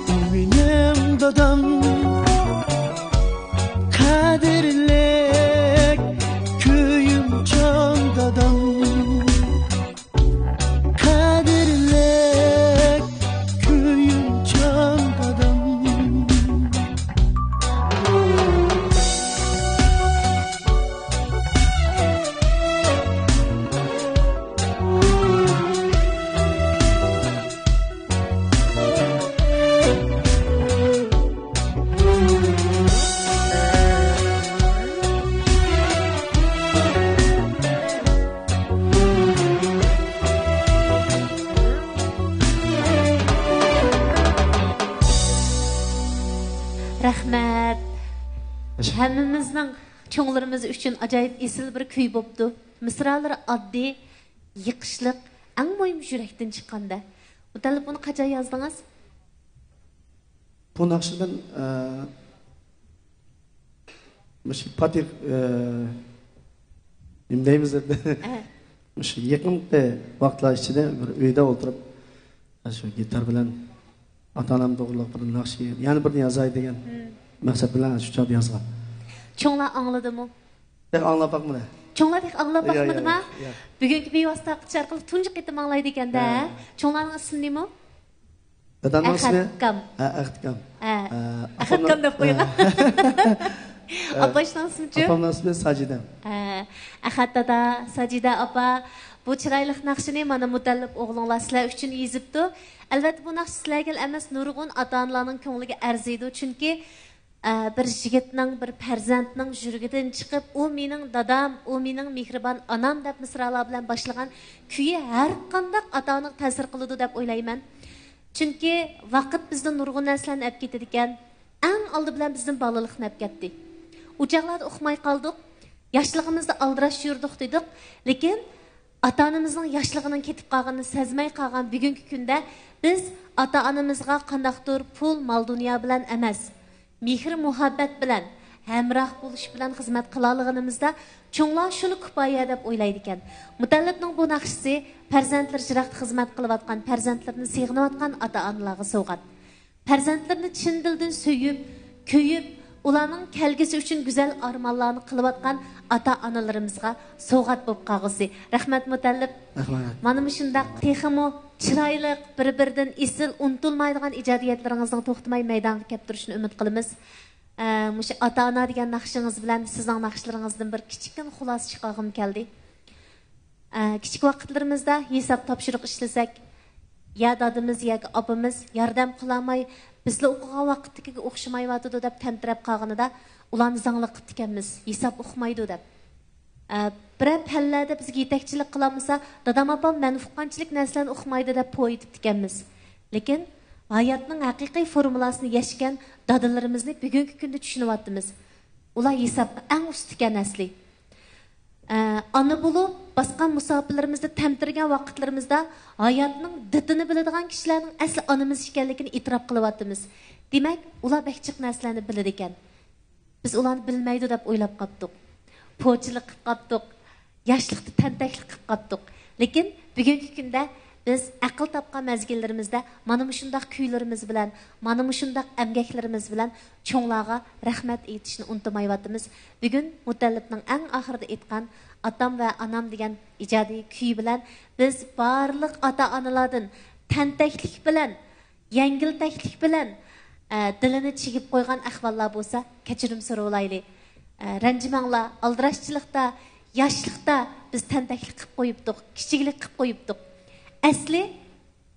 ئۇ مېنىڭ دادام، قەدىرلىك كۆيۈمچان دادام، قەدىرلىك كۆيۈمچان دادام. رەھمەت. ھەممىمىزنىڭ، چوڭلىرىمىز ئۈچۈن ئاجايىپ ئېسىل بىر كۈي بوپتۇ. مىسرالىرى ئاددىي، يېقىشلىق، ئەڭ مۇھىمى يۈرەكتىن چىققاندا. مۇتەللىپ، بۇنى قاچان يازدىڭىز؟ بۇ ناخشىنى مەن، ئە، مۇشۇ پاتىخ، ئە، نېمە دەيمىز ئەمدى؟ ئە. مۇشۇ يېقىنقى ۋاقىتلار ئىچىدە بىر ئۆيدە ئولتۇرۇپ، شۇ گىتار بىلەن ئاتا-ئانام توغرىلىق بىر ناخشا، يەنە بىرنى يازاي دېگەن مەقسەت بىلەن شۇ چاغدا يازغان. چوڭلار ئاڭلىدىمۇ؟ تېخى ئاڭلاپ باقمىدى. چوڭلار تېخى ئاڭلاپ باقمىدىما؟ ياق. بۈگۈنكى بىۋاسىتە ئارقىلىق تۇنجى قېتىم ئاڭلايدىكەن-دە. ھە. چوڭلارنىڭ ئىسمى نېمە؟ دادامنىڭ ئىسمى ئەخەتكام. ھە، ئەخەتكام. ھە. ھە، ئەخەتكام دەپ قويغان. ھە. ئاپاشنىڭ ئىسمىچۇ؟ ئاپامنىڭ ئىسمى ساجىدە. ھە، ئەخەت دادا، ساجىدە ئاپا، بۇ چىرايلىق ناخشىنى مانا مۇتەللىپ ئوغلۇڭلار سىلەر ئۈچۈن يېزىپتۇ. ئەلۋەتتە، بۇ ناخشا سىلەرگىلا ئەمەس، نۇرغۇن ئاتا-ئانىلارنىڭ كۆڭلىگە ئەرزىيدۇ. چۈنكى، ئە، بىر يىگىتنىڭ، بىر پەرزەنتنىڭ يۈرىكىدىن چىقىپ، «ئۇ مېنىڭ دادام، ئۇ مېنىڭ مېھرىبان ئانام» دەپ مىسرالار بىلەن باشلىغان كۈيى ھەرقانداق ئاتا-ئانىغا تەسىر قىلىدۇ دەپ ئويلايمەن. چۈنكى ۋاقىت بىزدىن نۇرغۇن نەرسىلەرنى ئەپ كېتىدىكەن. ئەڭ ئالدى بىلەن بىزدىن بالىلىقنى ئەپ كەتتى. ئۇ چاغلاردا ئۇقماي قالدۇق، ياشلىقىمىزدا ئالدىراش يۈردۇق دېدۇق، لېكىن ئاتا-ئانىمىزنىڭ ياشلىقىنىڭ كېتىپ قالغىنىنى سەزمەي قالغان بۈگۈنكى كۈندە بىز ئاتا-ئانىمىزغا قانداقتۇر پۇل، مال-دۇنيا بىلەن ئەمەس، مېھىر-مۇھەببەت بىلەن، ھەمراھ بولۇش بىلەن خىزمەت قىلالىغىنىمىزدا چوڭلار شۇلا كۇپايە دەپ ئويلايدىكەن. مۇتەللىپنىڭ بۇ ناخشىسى پەرزەنتلىرى يىراقتا خىزمەت قىلىۋاتقان، پەرزەنتلىرىنى سېغىنىۋاتقان ئاتا-ئانىلارغا سوۋغات. پەرزەنتلىرىنى چىن دىلدىن سۆيۈپ، كۆيۈپ، ئۇلارنىڭ كەلگۈسى ئۈچۈن گۈزەل ئارمانلارنى قىلىۋاتقان ئاتا-ئانىلىرىمىزغا سوۋغات بولۇپ قالغۇسى. رەھمەت، مۇتەللىپ. رەھمەت. مانا مۇشۇنداق تېخىمۇ چىرايلىق، بىر-بىرىدىن ئېسىل، ئۇنتۇلمايدىغان ئىجادىيەتلىرىڭىزنىڭ توختىماي مەيدانغا كەپ تۇرۇشىنى ئۈمىد قىلىمىز. ئە، مۇشۇ ئاتا-ئانا دېگەن ناخشىڭىز بىلەن سىزنىڭ ناخشىلىرىڭىزدىن بىر كىچىككىنە خۇلاسە چىقارغۇم كەلدى. ئە، كىچىك ۋاقىتلىرىمىزدا ھېساب تاپشۇرۇق ئىشلىسەك، يا دادىمىز ياكى ئاپىمىز ياردەم قىلالماي، بىزلا ئوقۇغان ۋاقىتتىكىگە ئوخشىمايۋاتىدۇ دەپ تەمتىرەپ قالغىنىدا، ئۇلارنى زاڭلىق قىپتىكەنمىز، ھېساب ئۇقمايدۇ دەپ. ئە، بىرەر پەنلەردە بىزگە يېتەكچىلىك قىلالمىسا، دادام، ئاپام مەن ئۇققانچىلىك نەرسىلەرنى ئۇقمايدۇ دەپ پوۋ ئېتىپتىكەنمىز. لېكىن ھاياتنىڭ ھەقىقىي فورمۇلاسىنى يەشكەن دادىلىرىمىزنى بىگۈنكى كۈندە چۈشىنىۋاتىمىز. ئۇلار ھېسابتا ئەڭ ئۇستىكەن ئەسلى. ئە، ئانا بولۇپ، باسقان مۇساپىلىرىمىزدە، تەمتىرىگەن ۋاقىتلىرىمىزدا ھاياتنىڭ دىتىنى بىلىدىغان كىشىلەرنىڭ ئەسلى ئانىمىز ئىكەنلىكىنى ئېتىراپ قىلىۋاتىمىز. دېمەك، ئۇلار بەك جىق نەرسىلەرنى بىلىدىكەن. بىز ئۇلارنى بىلمەيدۇ دەپ ئويلاپ قاپتۇق. پوچىلىق قىلىپ قاپتۇق. ياشلىقتا تەنتەكلىك قىلىپ قاپتۇق. لېكىن بۈگۈنكى كۈندە بىز ئەقىل تاپقان مەزگىللىرىمىزدە مانا مۇشۇنداق كۈيلىرىمىز بىلەن، مانا مۇشۇنداق ئەمگەكلىرىمىز بىلەن چوڭلارغا رەھمەت ئېيتىشنى ئۇنتۇمايۋاتىمىز. بۈگۈن مۇتەللىپنىڭ ئەڭ ئاخىرىدا ئېيتقان «ئاتام ۋە ئانام» دېگەن ئىجادىي كۈيى بىلەن بىز بارلىق ئاتا-ئانىلاردىن تەنتەكلىك بىلەن، يەڭگىلتەكلىك بىلەن، ئە، دىلىنى چىگىپ قويغان ئەھۋاللار بولسا، كەچۈرۈم سورىۋالايلى. ئە، رەنجىمەڭلار، ئالدىراشچىلىقتا، ياشلىقتا بىز تەنتەكلىك قىلىپ قويۇپتۇق، كىچىكلىك قىلىپ قويۇپتۇق. ئەسلى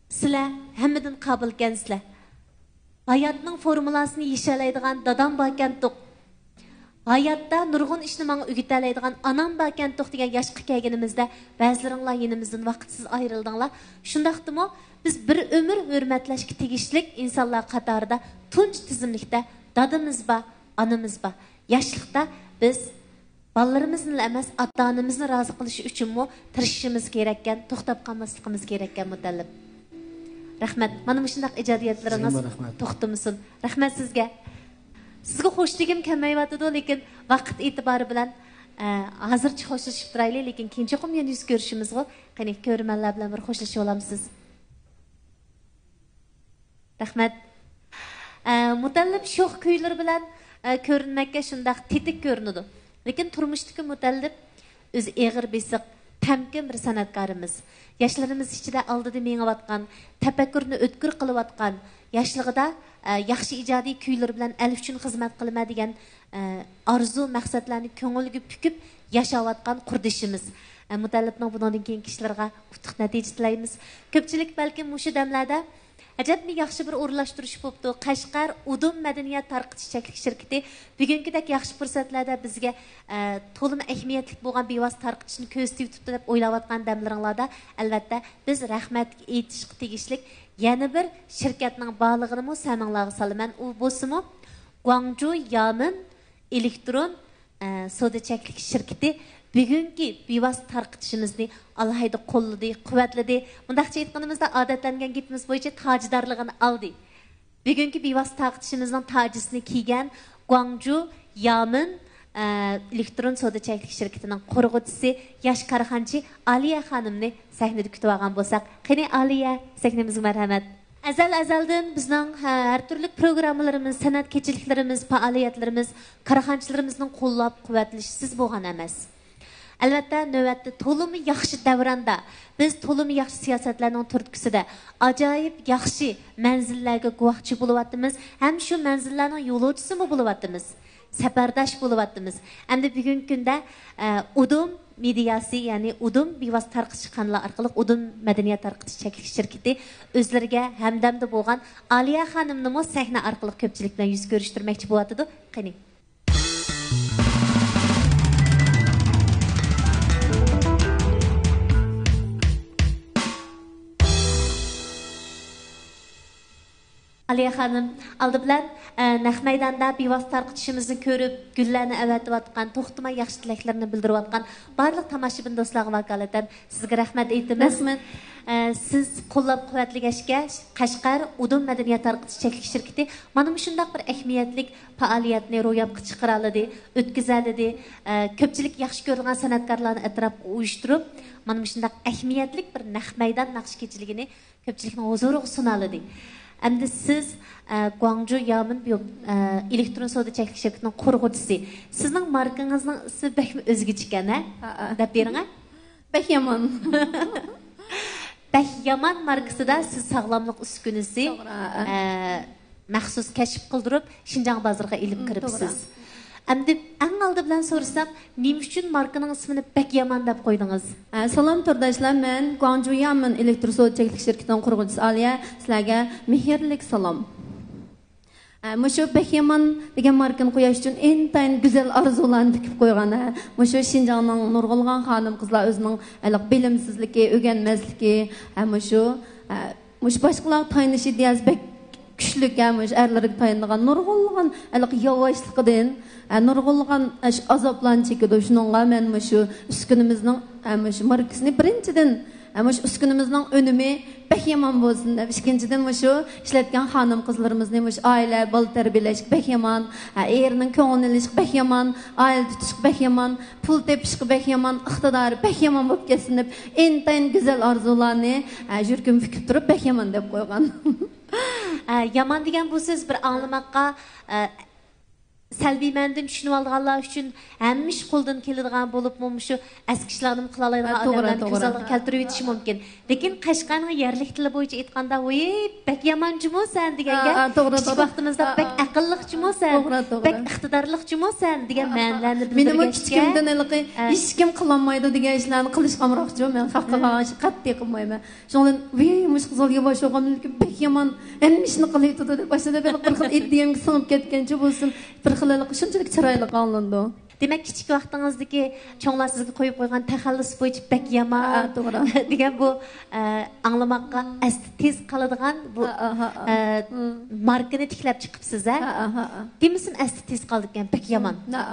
سىلەر ھەممىدىن قابىلكەنسىلەر. ھاياتنىڭ فورمۇلاسىنى يېشەلەيدىغان دادام باركەنتۇق. ھاياتتا نۇرغۇن ئىشنى ماڭا ئۆگىتەلەيدىغان ئانام باركەنتۇق دېگەن ياشقا كەلگىنىمىزدە، بەزىلىرىڭلار يېنىمىزدىن ۋاقىتسىز ئايرىلدىڭلار. شۇنداقتىمۇ بىز بىر ئۆمۈر ھۆرمەتلەشكە تېگىشلىك ئىنسانلار قاتارىدا تۇنجى تىزىملىكتە دادىمىز بار، ئانىمىز بار. ياشلىقتا بىز بالىلىرىمىزنىلا ئەمەس، ئاتا-ئانىمىزنى رازى قىلىش ئۈچۈنمۇ تىرىشىشىمىز كېرەككەن، توختاپ قالماسلىقىمىز كېرەككەن، مۇتەللىپ. رەھمەت. مانا مۇشۇنداق ئىجادىيەتلىرىڭىز سىزگىمۇ رەھمەت. توختىمىسۇن. رەھمەت سىزگە. سىزگە خوش دېگۈم كەلمەيۋاتىدۇ، لېكىن ۋاقىت ئېتىبارى بىلەن، ئە، ھازىرچە خوشلىشىپ تۇرايلى، لېكىن كېيىن چوقۇم يەنە يۈز كۆرۈشىمىزغۇ. قېنى، كۆرۈرمەنلەر بىلەن بىر خوشلىشىۋالامسىز؟ رەھمەت. ئە، مۇتەللىپ شوخ كۈيلىرى بىلەن، ئە، كۆرۈنمەككە شۇنداق تېتىك كۆرۈنىدۇ. لېكىن تۇرمۇشتىكى مۇتەللىپ ئۆزى ئېغىر بېسىق، تەمكىن بىر سەنئەتكارىمىز. ياشلىرىمىز ئىچىدە ئالدىدا مېڭىۋاتقان، تەپەككۇرنى ئۆتكۈر قىلىۋاتقان، ياشلىقىدا، ئە، ياخشى ئىجادىي كۈيلىرى بىلەن ئەل ئۈچۈن خىزمەت قىلىمەن دېگەن، ئە، ئارزۇ، مەقسەتلەرنى كۆڭۈلگە پۈكۈپ ياشاۋاتقان قۇردىشىمىز. ئە، مۇتەللىپنىڭ بۇنىڭدىن كېيىنكى ئىشلىرىغا ئۇتۇق نەتىجە تىلەيمىز. كۆپچىلىك بەلكىم مۇشۇ دەملەردە ئەجەبمۇ ياخشى بىر ئورۇنلاشتۇرۇش بوپتۇ. قەشقەر ئۇدۇم مەدەنىيەت تارقىتىش چەكلىك شىركىتى بۈگۈنكىدەك ياخشى پۇرسەتلەردە بىزگە، ئە، تولىمۇ ئەھمىيەتلىك بولغان بىۋاسىتە تارقىتىشنى كۆرسىتىۋېتىپتۇ دەپ ئويلاۋاتقان دەملىرىڭلاردا، ئەلۋەتتە، بىز رەھمەتكە ئېيتىشقا تېگىشلىك يەنە بىر شىركەتنىڭ بارلىقىنىمۇ سەمىڭلارغا سالىمەن. ئۇ بولسىمۇ گۇاڭجۇ يامىن ئېلېكترون، ئە، سودا چەكلىك شىركىتى بۈگۈنكى بىۋاسىتە تارقىتىشىمىزنى ئالاھىدە قوللىدى، قۇۋۋەتلىدى. مۇنداقچە ئېيتقىنىمىزدا، ئادەتلەنگەن گېپىمىز بويىچە تاجدارلىقىنى ئالدى. بۈگۈنكى بىۋاسىتە تارقىتىشىمىزنىڭ تاجىسىنى كىيگەن گۇاڭجۇ يامىن، ئە، ئېلېكترون سودا چەكلىك شىركىتىنىڭ قۇرغۇچىسى، ياش كارخانىچى ئالىيە خانىمنى سەھنىدە كۈتۈۋالغان بولساق. قېنى، ئالىيە، سەھنىمىزگە مەرھەمەت. ئەزەل-ئەزەلدىن بىزنىڭ، ھە، ھەر تۈرلۈك پروگراممىلىرىمىز، سەنئەت كېچىلىكلىرىمىز، پائالىيەتلىرىمىز كارخانىچىلىرىمىزنىڭ قوللاپ-قۇۋۋەتلىشىسىز بولغان ئەمەس. ئەلۋەتتە، نۆۋەتتە تولىمۇ ياخشى دەۋراندا، بىز تولىمۇ ياخشى سىياسەتلەرنىڭ تۈرتكىسىدە ئاجايىپ ياخشى مەنزىللەرگە گۇۋاھچى بولۇۋاتىمىز ھەم شۇ مەنزىللەرنىڭ يولۇچىسىمۇ بولۇۋاتىمىز. سەپەرداش بولۇۋاتىمىز. ئەمدى بۈگۈنكى كۈندە، ئە، ئۇدۇم مېدىياسى، يەنى ئۇدۇم بىۋاسىتە تارقىتىش قانىلى ئارقىلىق ئۇدۇم مەدەنىيەت تارقىتىش چەكلىك شىركىتى ئۆزلىرىگە ھەمدەمدە بولغان ئالىيە خانىمنىمۇ سەھنە ئارقىلىق كۆپچىلىك بىلەن يۈز كۆرۈشتۈرمەكچى بولۇۋاتىدۇ. قېنى. ئالىيە خانىم، ئالدى بىلەن، ئە، نەق مەيداندا بىۋاسىتە تارقىتىشىمىزنى كۆرۈپ، گۈللەرنى ئەۋەتىۋاتقان، توختىماي ياخشى تىلەكلىرىنى بىلدۈرۈۋاتقان بارلىق تاماشىبىن دوستلارغا ۋاكالىتەن سىزگە رەھمەت ئېيتىمىز. رەھمەت. ئە، سىز قوللاپ-قۇۋۋەتلىگەچكە، قەشقەر ئۇدۇم مەدەنىيەت تارقىتىش چەكلىك شىركىتى مانا مۇشۇنداق بىر ئەھمىيەتلىك پائالىيەتنى روياپقا چىقىرالىدى، ئۆتكۈزەلىدى. ئە، كۆپچىلىك ياخشى كۆرىدىغان سەنئەتكارلارنى ئەتراپقا ئۇيۇشتۇرۇپ، مانا مۇشۇنداق ئەھمىيەتلىك بىر نەق مەيدان ناخشا كېچىلىكىنى كۆپچىلىكنىڭ ھۇزۇرىغا سۇنالىدى. ئەمدى سىز، ئە، گۇاڭجۇ يامىن بيو-، ئە، ئېلېكترون سودا چەكلىك شىركىتىنىڭ قۇرغۇچىسى. سىزنىڭ ماركىڭىزنىڭ ئىسمى بەكمۇ ئۆزگىچىكەن، ھە؟ ھە، ھە. دەپ بېرىڭە. بەك يامان. بەك يامان ماركىسىدا سىز ساغلاملىق ئۈسكۈنىسى، توغرا، ھە. ئە، مەخسۇس كەشىپ قىلدۇرۇپ، شىنجاڭ بازىرىغا ئېلىپ مم، كىرىپسىز. توغرا. ئەمدى ئەڭ ئالدى بىلەن سورىسام، نېمە ئۈچۈن ماركىنىڭ ئىسمىنى بەك يامان دەپ قويدىڭىز؟ ئە، سالام تورداشلار، مەن گۇاڭجۇ يامىن ئېلېكتر سودا چەكلىك شىركىتىنىڭ قۇرغۇچىسى ئالىيە، سىلەرگە مېھىرلىك سالام. ئە، مۇشۇ بەك يامان دېگەن ماركىنى قويۇش ئۈچۈن ئىنتايىن گۈزەل ئارزۇلارنى تىكىپ قويغان، ھە. مۇشۇ شىنجاڭنىڭ نۇرغۇنلىغان خانىم-قىزلار ئۆزىنىڭ ھېلىقى بىلىمسىزلىكى، ئۆگەنمەسلىكى، ھە، مۇشۇ، ھە، مۇشۇ باشقىلارغا تايىنىش ئىدىيەسى بەك كۈچلۈك، ھە، مۇشۇ ئەرلەرگە تايىنىدىغان نۇرغۇنلىغان ھېلىقى ياۋاشلىقىدىن، ھە، نۇرغۇنلىغان، ھە، شۇ ئازابلارنى چېكىدۇ. شۇنىڭغا مەن مۇشۇ ئۈسكۈنىمىزنىڭ، ھە، مۇشۇ ماركىسىنى بىرىنچىدىن، ھە، مۇشۇ ئۈسكۈنىمىزنىڭ ئۈنۈمى بەك يامان بولسۇن دەپ، ئىككىنچىدىن، مۇشۇ ئىشلەتكەن خانىم-قىزلىرىمىزنى مۇشۇ ئائىلە، بالا تەربىيەلەشكە بەك يامان، ھە، ئېرىنىڭ كۆڭلىنى ئېلىشقا بەك يامان، ئائىلە تۇتۇشقا بەك يامان، پۇل تېپىشقا بەك يامان، ئىقتىدارى بەك يامان بولۇپ كەتسۇن دەپ، ئىنتايىن گۈزەل ئارزۇلارنى، ھە، يۈرىكىمگە پۈكۈپ تۇرۇپ، بەك يامان دەپ قويغان. ئە، يامان دېگەن بۇ سۆز بىر ئاڭلىماققا، ئە، سەلبىي مەنىدىن چۈشىنىۋالىدىغانلار ئۈچۈن ھەممە ئىش قولدىن كېلىدىغان بولۇپمۇ، مۇشۇ ئەسكى ئىشلارنىمۇ قىلالايدىغان ھە، توغرا، ئادەملەرنى كۆز توغرا. ئالدىغا كەلتۈرۈۋېتىشى مۇمكىن. لېكىن قەشقەرنىڭ يەرلىك تىلى بويىچە ئېيتقاندا، ۋىي، بەك يامان جۇمۇ سەن دېگەنگە، ھە، ھە، توغرا، كىچىك توغرا. ۋاقتىمىزدا ھە، بەك ھە. ئەقىللىق جۇمۇ سەن، توغرا، توغرا. بەك ئىقتىدارلىق جۇمۇ سەن دېگەن ھە، ھە. مەنىلەرنى مېنىمۇ بىلدۈرگەچكە، كىچىكىمدىن ھېلىقى ھە. ھېچكىم قىلالمايدۇ دېگەن ئىشلارنى قىلىشقا ئامراقچۇ. مەن خەققە ھە. قىلغان ئىشنى قەتئىي قىلمايمەن. شۇنىڭدىن، ۋىي، مۇشۇ قىز ياۋاش بولغان، بەك يامان، ھەممە ئىشنى قىلىۋېتىدۇ دەپ، باشلىدى بىر، بىر خىل ئىدىيەمگە سىڭىپ كەتكەنچە بولسۇن، بىر خىل ھېلىقى شۇنچىلىك چىرايلىق ئاڭلىنىدۇ. دېمەك، كىچىك ۋاقتىڭىزدىكى چوڭلار سىزگە قويۇپ قويغان تەخەللۇس بويىچە بەك يامان، ھە، توغرا. دېگەن بۇ، ئە، ئاڭلىماققا ئەستە تېز قالىدىغان بۇ، ھە، ھە، ھە. ئە، ماركىنى تىكلەپ چىقىپسىز، ھە؟ ھە، ھە، ھە. دېمىسىم ئەستە تېز قالىدىكەن، بەك يامان. ھە.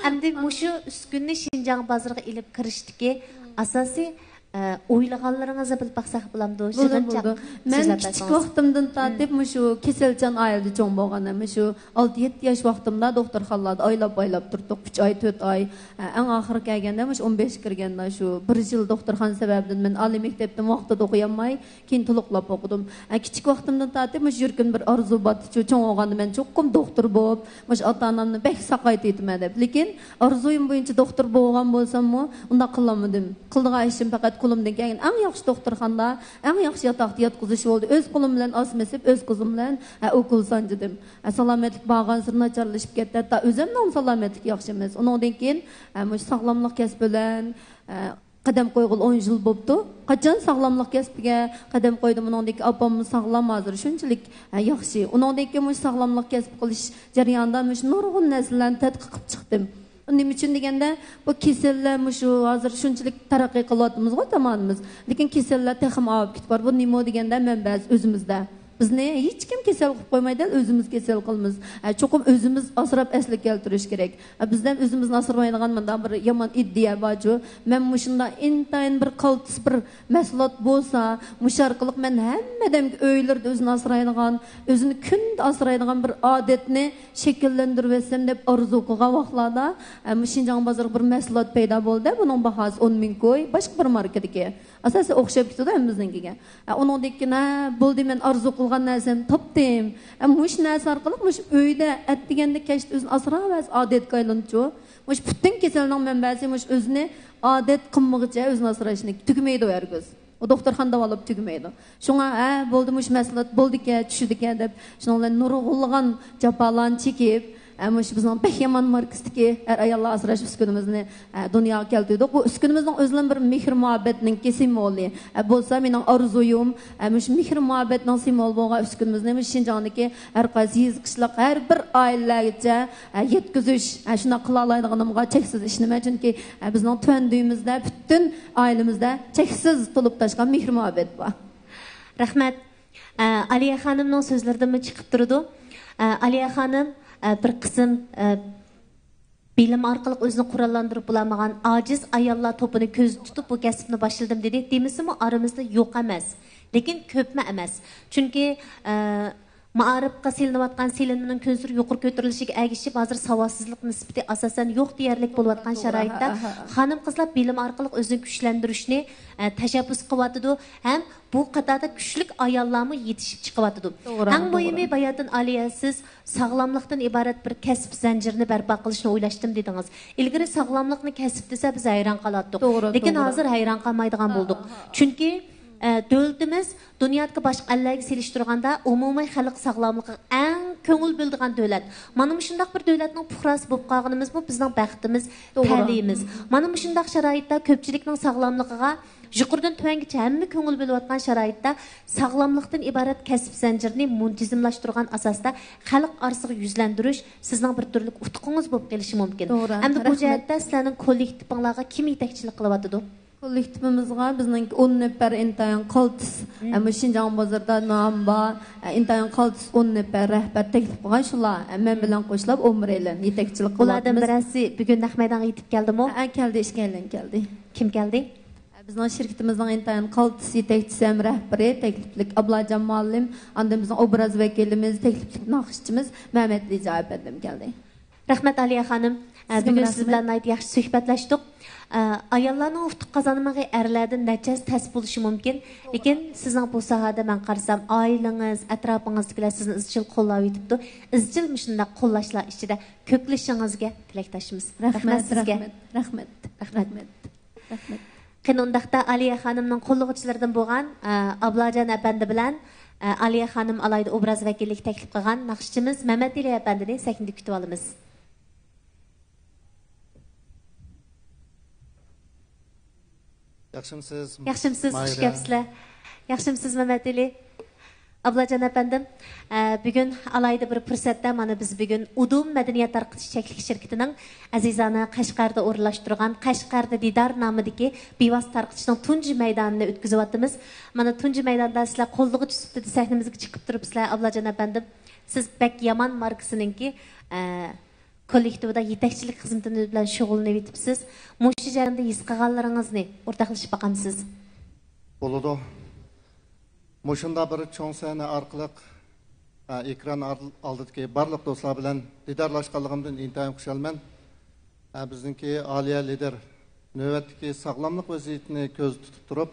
ئەمدى مۇشۇ ئۈسكۈنىنى شىنجاڭ بازىرىغا ئېلىپ كىرىشتىكى ئاساسىي، ئە، ئويلىغانلىرىڭىزنى بىلىپ باقساق بولامدۇ؟ بولىدۇ، يىغىنچاق بولىدۇ. مەن سۆزلەپ كىچىك بەرسىڭىز. ۋاقتىمدىن تارتىپ مۇشۇ كېسەلچان ئائىلىدە چوڭ بولغان. مۇشۇ ئالتە يەتتە ياش ۋاقتىمدا دوختۇرخانىلاردا ئايلاپ-ئايلاپ تۇردۇق، ئۈچ ئاي، تۆت ئاي. ئە، ئەڭ ئاخىرى كەلگەندە مۇشۇ ئون بەشكە كىرگەندە شۇ بىر يىل دوختۇرخانا سەۋەبىدىن مەن ئالىي مەكتەپتىن ۋاقتىدا ئوقۇيالماي، كېيىن تولۇقلاپ ئوقۇدۇم. ئە، كىچىك ۋاقتىمدىن تارتىپ مۇشۇ يۈرىكىمدە بىر ئارزۇ بارتىچۇ، چوڭ بولغاندا مەن چوقۇم دوختۇر بولۇپ، مۇشۇ ئاتا-ئانامنى بەك ساقايتىۋېتىمەن دەپ. لېكىن ئارزۇيۇم بويىچە دوختۇر بولغان بولساممۇ، ئۇنداق قىلالمىدىم. قىلىدىغان ئىشىم پەقەت قولۇمدىن كەلگەن ئەڭ ياخشى دوختۇرخانىدا، ئەڭ ياخشى ياتاقتا ياتقۇزۇش بولدى. ئۆز قولۇم بىلەن ئاسما ئېسىپ، ئۆز قولۇم بىلەن، ئە، ئوكۇل سانجىدىم. ئە، سالامەتلىك بارغانسېرى ناچارلىشىپ كەتتى. ھەتتا ئۆزۈمنىڭ سالامەتلىكى ياخشى ئەمەس. ئۇنىڭدىن كېيىن، ئە، مۇشۇ ساغلاملىق كەسپى بىلەن، ئە، قەدەم قويغىلى ئون يىل بوپتۇ. قاچان ساغلاملىق كەسپىگە قەدەم قويدۇم، ئۇنىڭدىن كېيىن ئاپاممۇ ساغلام ھازىر شۇنچىلىك، ئە، ياخشى. ئۇنىڭدىن كېيىن مۇشۇ ساغلاملىق كەسپى قىلىش جەريانىدا مۇشۇ نۇرغۇن نەرسىلەرنى تەتقىق قىلىپ چىقتىم. نېمە ئۈچۈن دېگەندە، بۇ كېسەللەر مۇشۇ ھازىر شۇنچىلىك تەرەققىي قىلىۋاتىمىزغۇ زامانىمىز. لېكىن كېسەللەر تېخىمۇ ئاۋۇپ كېتىپ بار. بۇ نېمە دېگەندە، مەنبەسى ئۆزىمىزدە. بىزنى ھېچكىم كېسەل قىلىپ قويمايدۇ، ئۆزىمىز كېسەل قىلىمىز. ئە، چوقۇم ئۆزىمىز ئاسراپ ئەسلىگە كەلتۈرۈش كېرەك. ئە، بىزدە ئۆزىمىزنى ئاسرىمايدىغان مۇنداق بىر يامان ئىدىيە بارچۇ. مەن مۇشۇنداق ئىنتايىن بىر قالتىس بىر مەھسۇلات بولسا، مۇشۇ ئارقىلىق مەن ھەممە ئادەمگە ئۆيلىرىدە ئۆزىنى ئاسرايدىغان، ئۆزىنى كۈندە ئاسرايدىغان بىر ئادەتنى شەكىللەندۈرۈۋەتسەم دەپ ئارزۇ قىلغان ۋاقىتلاردا، ئە، مۇشۇ شىنجاڭ بازىرىغا بىر مەھسۇلات پەيدا بولدى. بۇنىڭ باھاسى ئون مىڭ كوي، باشقا بىر ماركىدىكى. ئاساسەن ئوخشاپ كېتىدۇ ھەممىمىزنىڭكىگە. ئە، ئۇنىڭدىن كېيىن، ھە، بولدى، مەن ئارزۇ قىلغان نەرسەمنى تاپتىم. ئە، مۇشۇ نەرسە ئارقىلىق مۇشۇ ئۆيدە ئەتىگەندە كەچتە ئۆزىنى ئاسراۋەرسە ئادەتكە ئايلىنىدۇچۇ. مۇشۇ پۈتۈن كېسەلنىڭ مەنبەسى مۇشۇ ئۆزىنى ئادەت قىلمىغۇچە ئۆزىنى ئاسراشنى تۈگىمەيدۇ ھەرگىز. ئۇ دوختۇرخانا داۋالاپ تۈگىمەيدۇ. شۇڭا، ھە، بولدى، مۇشۇ مەھسۇلات بولدىكەن، چۈشىدىكەن دەپ، شۇنىڭ بىلەن نۇرغۇنلىغان جاپالارنى چېكىپ، ھە، مۇشۇ بىزنىڭ بەك يامان ماركىسىدىكى ئەر-ئاياللار ئاسراش ئۈسكۈنىمىزنى، ھە، دۇنياغا كەلتۈردۇق. بۇ ئۈسكۈنىمىزنىڭ ئۆزىلا بىر مېھىر-مۇھەببەتنىڭكى سىمۋولى. ھە، بولسا مېنىڭ ئارزۇيۇم، ھە، مۇشۇ مېھىر-مۇھەببەتنىڭ سىمۋولى بولغان ئۈسكۈنىمىزنى مۇشۇ شىنجاڭدىكى ھەر قايسى يېزا، قىشلاق، ھەر بىر ئائىلىلەرگىچە، ھە، يەتكۈزۈش، ھە، شۇنداق قىلالايدىغىنىمغا چەكسىز ئىشىنىمەن. چۈنكى، ھە، بىزنىڭ تۆۋەن دۈيىمىزدە پۈتۈن ئائىلىمىزدە چەكسىز تولۇپ تاشقان مېھىر-مۇھەببەت بار. رەھمەت. ئە، ئالىيە خانىمنىڭ سۆزلىرىدىنمۇ چىقىپ تۇرىدۇ. ئە، ئالىيە خانىم، ئە، بىر قىسىم، ئە، بىلىم ئارقىلىق ئۆزىنى قوراللاندۇرۇپ بولالمىغان ئاجىز ئاياللار توپىنى كۆزدە تۇتۇپ، بۇ كەسىپنى باشلىدىم دېدى. دېمىسىمۇ، ئارىمىزدا يوق ئەمەس. لېكىن كۆپمۇ ئەمەس. چۈنكى، ئە، مائارىپقا سېلىنىۋاتقان سېلىنمىنىڭ كۈنسېرى يۇقىرى كۆتۈرۈلۈشىگە ئەگىشىپ، ھازىر ساۋاتسىزلىق نىسبىتى ئاساسەن يوق دېيەرلىك بولۇۋاتقان شارائىتتا، خانىم-قىزلار بىلىم ئارقىلىق ئۆزىنى كۈچلەندۈرۈشنى، ئە، تەشەببۇس قىلىۋاتىدۇ ھەم بۇ قاتاردا كۈچلۈك ئاياللارمۇ يېتىشىپ چىقىۋاتىدۇ. توغرا، ئەڭ مۇھىمى، باياتىن ئالىيە، سىز ساغلاملىقتىن ئىبارەت بىر كەسىپ زەنجىرىنى بەرپا قىلىشنى ئويلاشتىم دېدىڭىز. ئىلگىرى ساغلاملىقنى كەسىپ دېسە، بىز ھەيران قالاتتۇق. لېكىن ھازىر ھەيران قالمايدىغان بولدۇق. چۈنكى، ئە، دۆلىتىمىز دۇنيادىكى باشقا ئەللەرگە سېلىشتۇرغاندا ئومۇمىي خەلق ساغلاملىقىغا ئەڭ كۆڭۈل بۆلىدىغان دۆلەت. مانا مۇشۇنداق بىر دۆلەتنىڭ پۇقراسى بولۇپ قالغىنىمىزمۇ بىزنىڭ بەختىمىز، تەلىيىمىز. مانا مۇشۇنداق شارائىتتا كۆپچىلىكنىڭ ساغلاملىقىغا يۇقىرىدىن تۆۋەنگىچە ھەممە كۆڭۈل بۆلۈۋاتقان شارائىتتا ساغلاملىقتىن ئىبارەت كەسىپ زەنجىرىنى مۇنتىزىملاشتۇرغان ئاساستا خەلق ئارىسىغا يۈزلەندۈرۈش سىزنىڭ بىر تۈرلۈك ئۇتۇقىڭىز بولۇپ قېلىشى مۇمكىن. ئەمدى بۇ جەھەتتە سىلەرنىڭ كوللېكتىپىڭلارغا كىم يېتەكچىلىك قىلىۋاتىدۇ؟ كوللېكتىپىمىزغا بىزنىڭ ئون نەپەر ئىنتايىن قالتىس، ئە، مۇشۇ شىنجاڭ بازىرىدا نامى بار، ئە، ئىنتايىن قالتىس ئون نەپەر رەھبەر تەكلىپ قىلغان شۇلار، ئە، مەن بىلەن قوشلاپ ئون بىرەيلەن يېتەكچىلىك قىلىۋاتىمىز. بۇلاردىن بىرەرسى بۈگۈن نەق مەيدانغا يېتىپ كەلدىمۇ؟ ھە، كەلدى، ئىككىيلەن كەلدى. كىم كەلدى؟ بىزنىڭ شىركىتىمىزنىڭ ئىنتايىن قالتىس يېتەكچىسى ھەم رەھبىرى، تەكلىپلىك ئابلاجان مۇئەللىم، ئاندىن بىزنىڭ ئوبراز ۋەكىلىمىز، تەكلىپلىك ناخشىچىمىز مەمەت لىجا ئەپەندىم كەلدى. رەھمەت، ئالىيە خانىم. ئە، سىزگىمۇ بۈگۈن سىز بىلەن ناھايىتى ياخشى سۆھبەتلەشتۇق. ئە، ئاياللارنىڭ ئۇتۇق قازانمىقى ئەرلەردىن نەچچە ھەسسە تەس بولۇشى مۇمكىن، لېكىن سىزنىڭ بۇ ساھەدە مەن قارىسام، ئائىلىڭىز، ئەتراپىڭىزدىكىلەر سىزنى ئىزچىل قوللاۋېتىپتۇ. ئىزچىل مۇشۇنداق قوللاشلار ئىچىدە كۆكلىشىڭىزگە تىلەكداشمىز. رەھمەت سىزگە. رەھمەت، رەھمەت، رەھمەت. قېنى، ئۇنداقتا ئالىيە خانىمنىڭ قوللىغۇچىلىرىدىن بولغان، ئە، ئابلاجان ئەپەندى بىلەن، ئە، ئالىيە خانىم ئالاھىدە ئوبراز ۋەكىللىكى تەكلىپ قىلغان ناخشىچىمىز مەمەتئېلى ئەپەندىنى سەھنىدە كۈتۈۋالىمىز. ياخشىمسىز؟ ياخشىمسىز، خۇش كەپسىلەر. ياخشىمسىز، مەمەتئېلى؟ ئابلاجان ئەپەندىم، ئە، بۈگۈن ئالاھىدە بىر پۇرسەتتە مانا بىز بۈگۈن ئۇدۇم مەدەنىيەت تارقىتىش چەكلىك شىركىتىنىڭ ئەزىزانە قەشقەردە ئورۇنلاشتۇرغان قەشقەردە دىدار نامىدىكى بىۋاسىتە تارقىتىشنىڭ تۇنجى مەيدانىنى ئۆتكۈزۈۋاتىمىز. مانا تۇنجى مەيداندا سىلەر قوللىغۇچى سۈپىتىدە سەھنىمىزگە چىقىپ تۇرۇپسىلەر، ئابلاجان ئەپەندىم. سىز بەك يامان ماركىسىنىڭكى، ئە، كوللېكتىۋىدا يېتەكچىلىك خىزمىتى بىلەن شۇغۇللىنىۋېتىپسىز. مۇشۇ جەرياندا ھېس قىلغانلىرىڭىزنى ئورتاقلىشىپ باقامسىز؟ بولىدۇ. مۇشۇنداق بىر چوڭ سەھنە ئارقىلىق، ئە، ئېكران ئار-، ئالدىدىكى بارلىق دوستلار بىلەن دىدارلاشقانلىقىمدىن ئىنتايىن خۇشالمەن. ئە، بىزنىڭكى ئالىيە لىدىر نۆۋەتتىكى ساغلاملىق ۋەزىيىتىنى كۆزدە تۇتۇپ تۇرۇپ،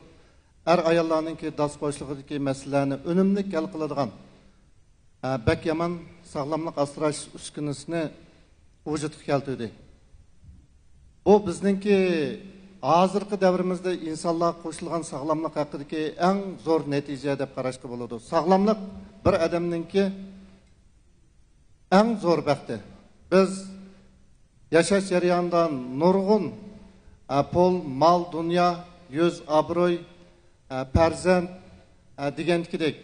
ئەر-ئاياللارنىڭكى داس بوشلۇقىدىكى مەسىلىلەرنى ئۈنۈملۈك ھەل قىلىدىغان، ئە، بەك يامان ساغلاملىق ئاسراش ئۈسكۈنىسىنى ۋۇجۇدقا كەلتۈردى. بۇ بىزنىڭكى ھازىرقى دەۋرىمىزدە ئىنسانلارغا قوشۇلغان ساغلاملىق ھەققىدىكى ئەڭ زور نەتىجە دەپ قاراشقا بولىدۇ. ساغلاملىق بىر ئادەمنىڭكى ئەڭ زور بەختى. بىز ياشاش جەريانىدا نۇرغۇن، ئە، پۇل، مال، دۇنيا، يۈز، ئابرۇي، ئە، پەرزەنت، ئە، دېگەندىكىدەك،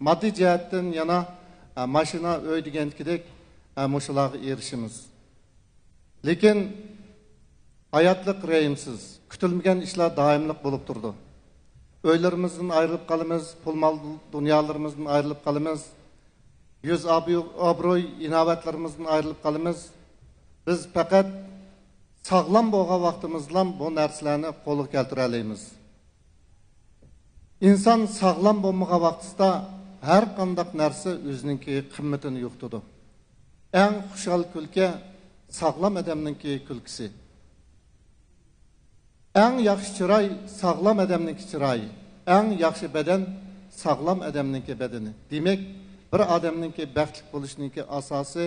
ماددىي جەھەتتىن يەنە، ئە، ماشىنا، ئۆي دېگەندىكىدەك، ئە، مۇشۇلارغا ئېرىشىمىز. لېكىن ھاياتلىق رەھىمسىز، كۈتۈلمىگەن ئىشلار دائىملىق بولۇپ تۇرىدۇ. ئۆيلىرىمىزدىن ئايرىلىپ قالىمىز، پۇل مال دۇنيالىرىمىزدىن ئايرىلىپ قالىمىز. يۈز ئابرۇ-، ئابرۇي ئىناۋەتلىرىمىزدىن ئايرىلىپ قالىمىز. بىز پەقەت ساغلام بولغان ۋاقتىمىزدىلا بۇ نەرسىلەرنى قولغا كەلتۈرەلەيمىز. ئىنسان ساغلام بولمىغان ۋاقتىسىدا ھەر قانداق نەرسە ئۆزىنىڭكى قىممىتىنى يوقىتىدۇ. ئەڭ خۇشال كۈلكە ساغلام ئادەمنىڭكى كۈلكىسى. ئەڭ ياخشى چىراي ساغلام ئادەمنىڭكى چىرايى. ئەڭ ياخشى بەدەن ساغلام ئادەمنىڭكى بەدىنى. دېمەك، بىر ئادەمنىڭكى بەختلىك بولۇشىنىڭكى ئاساسى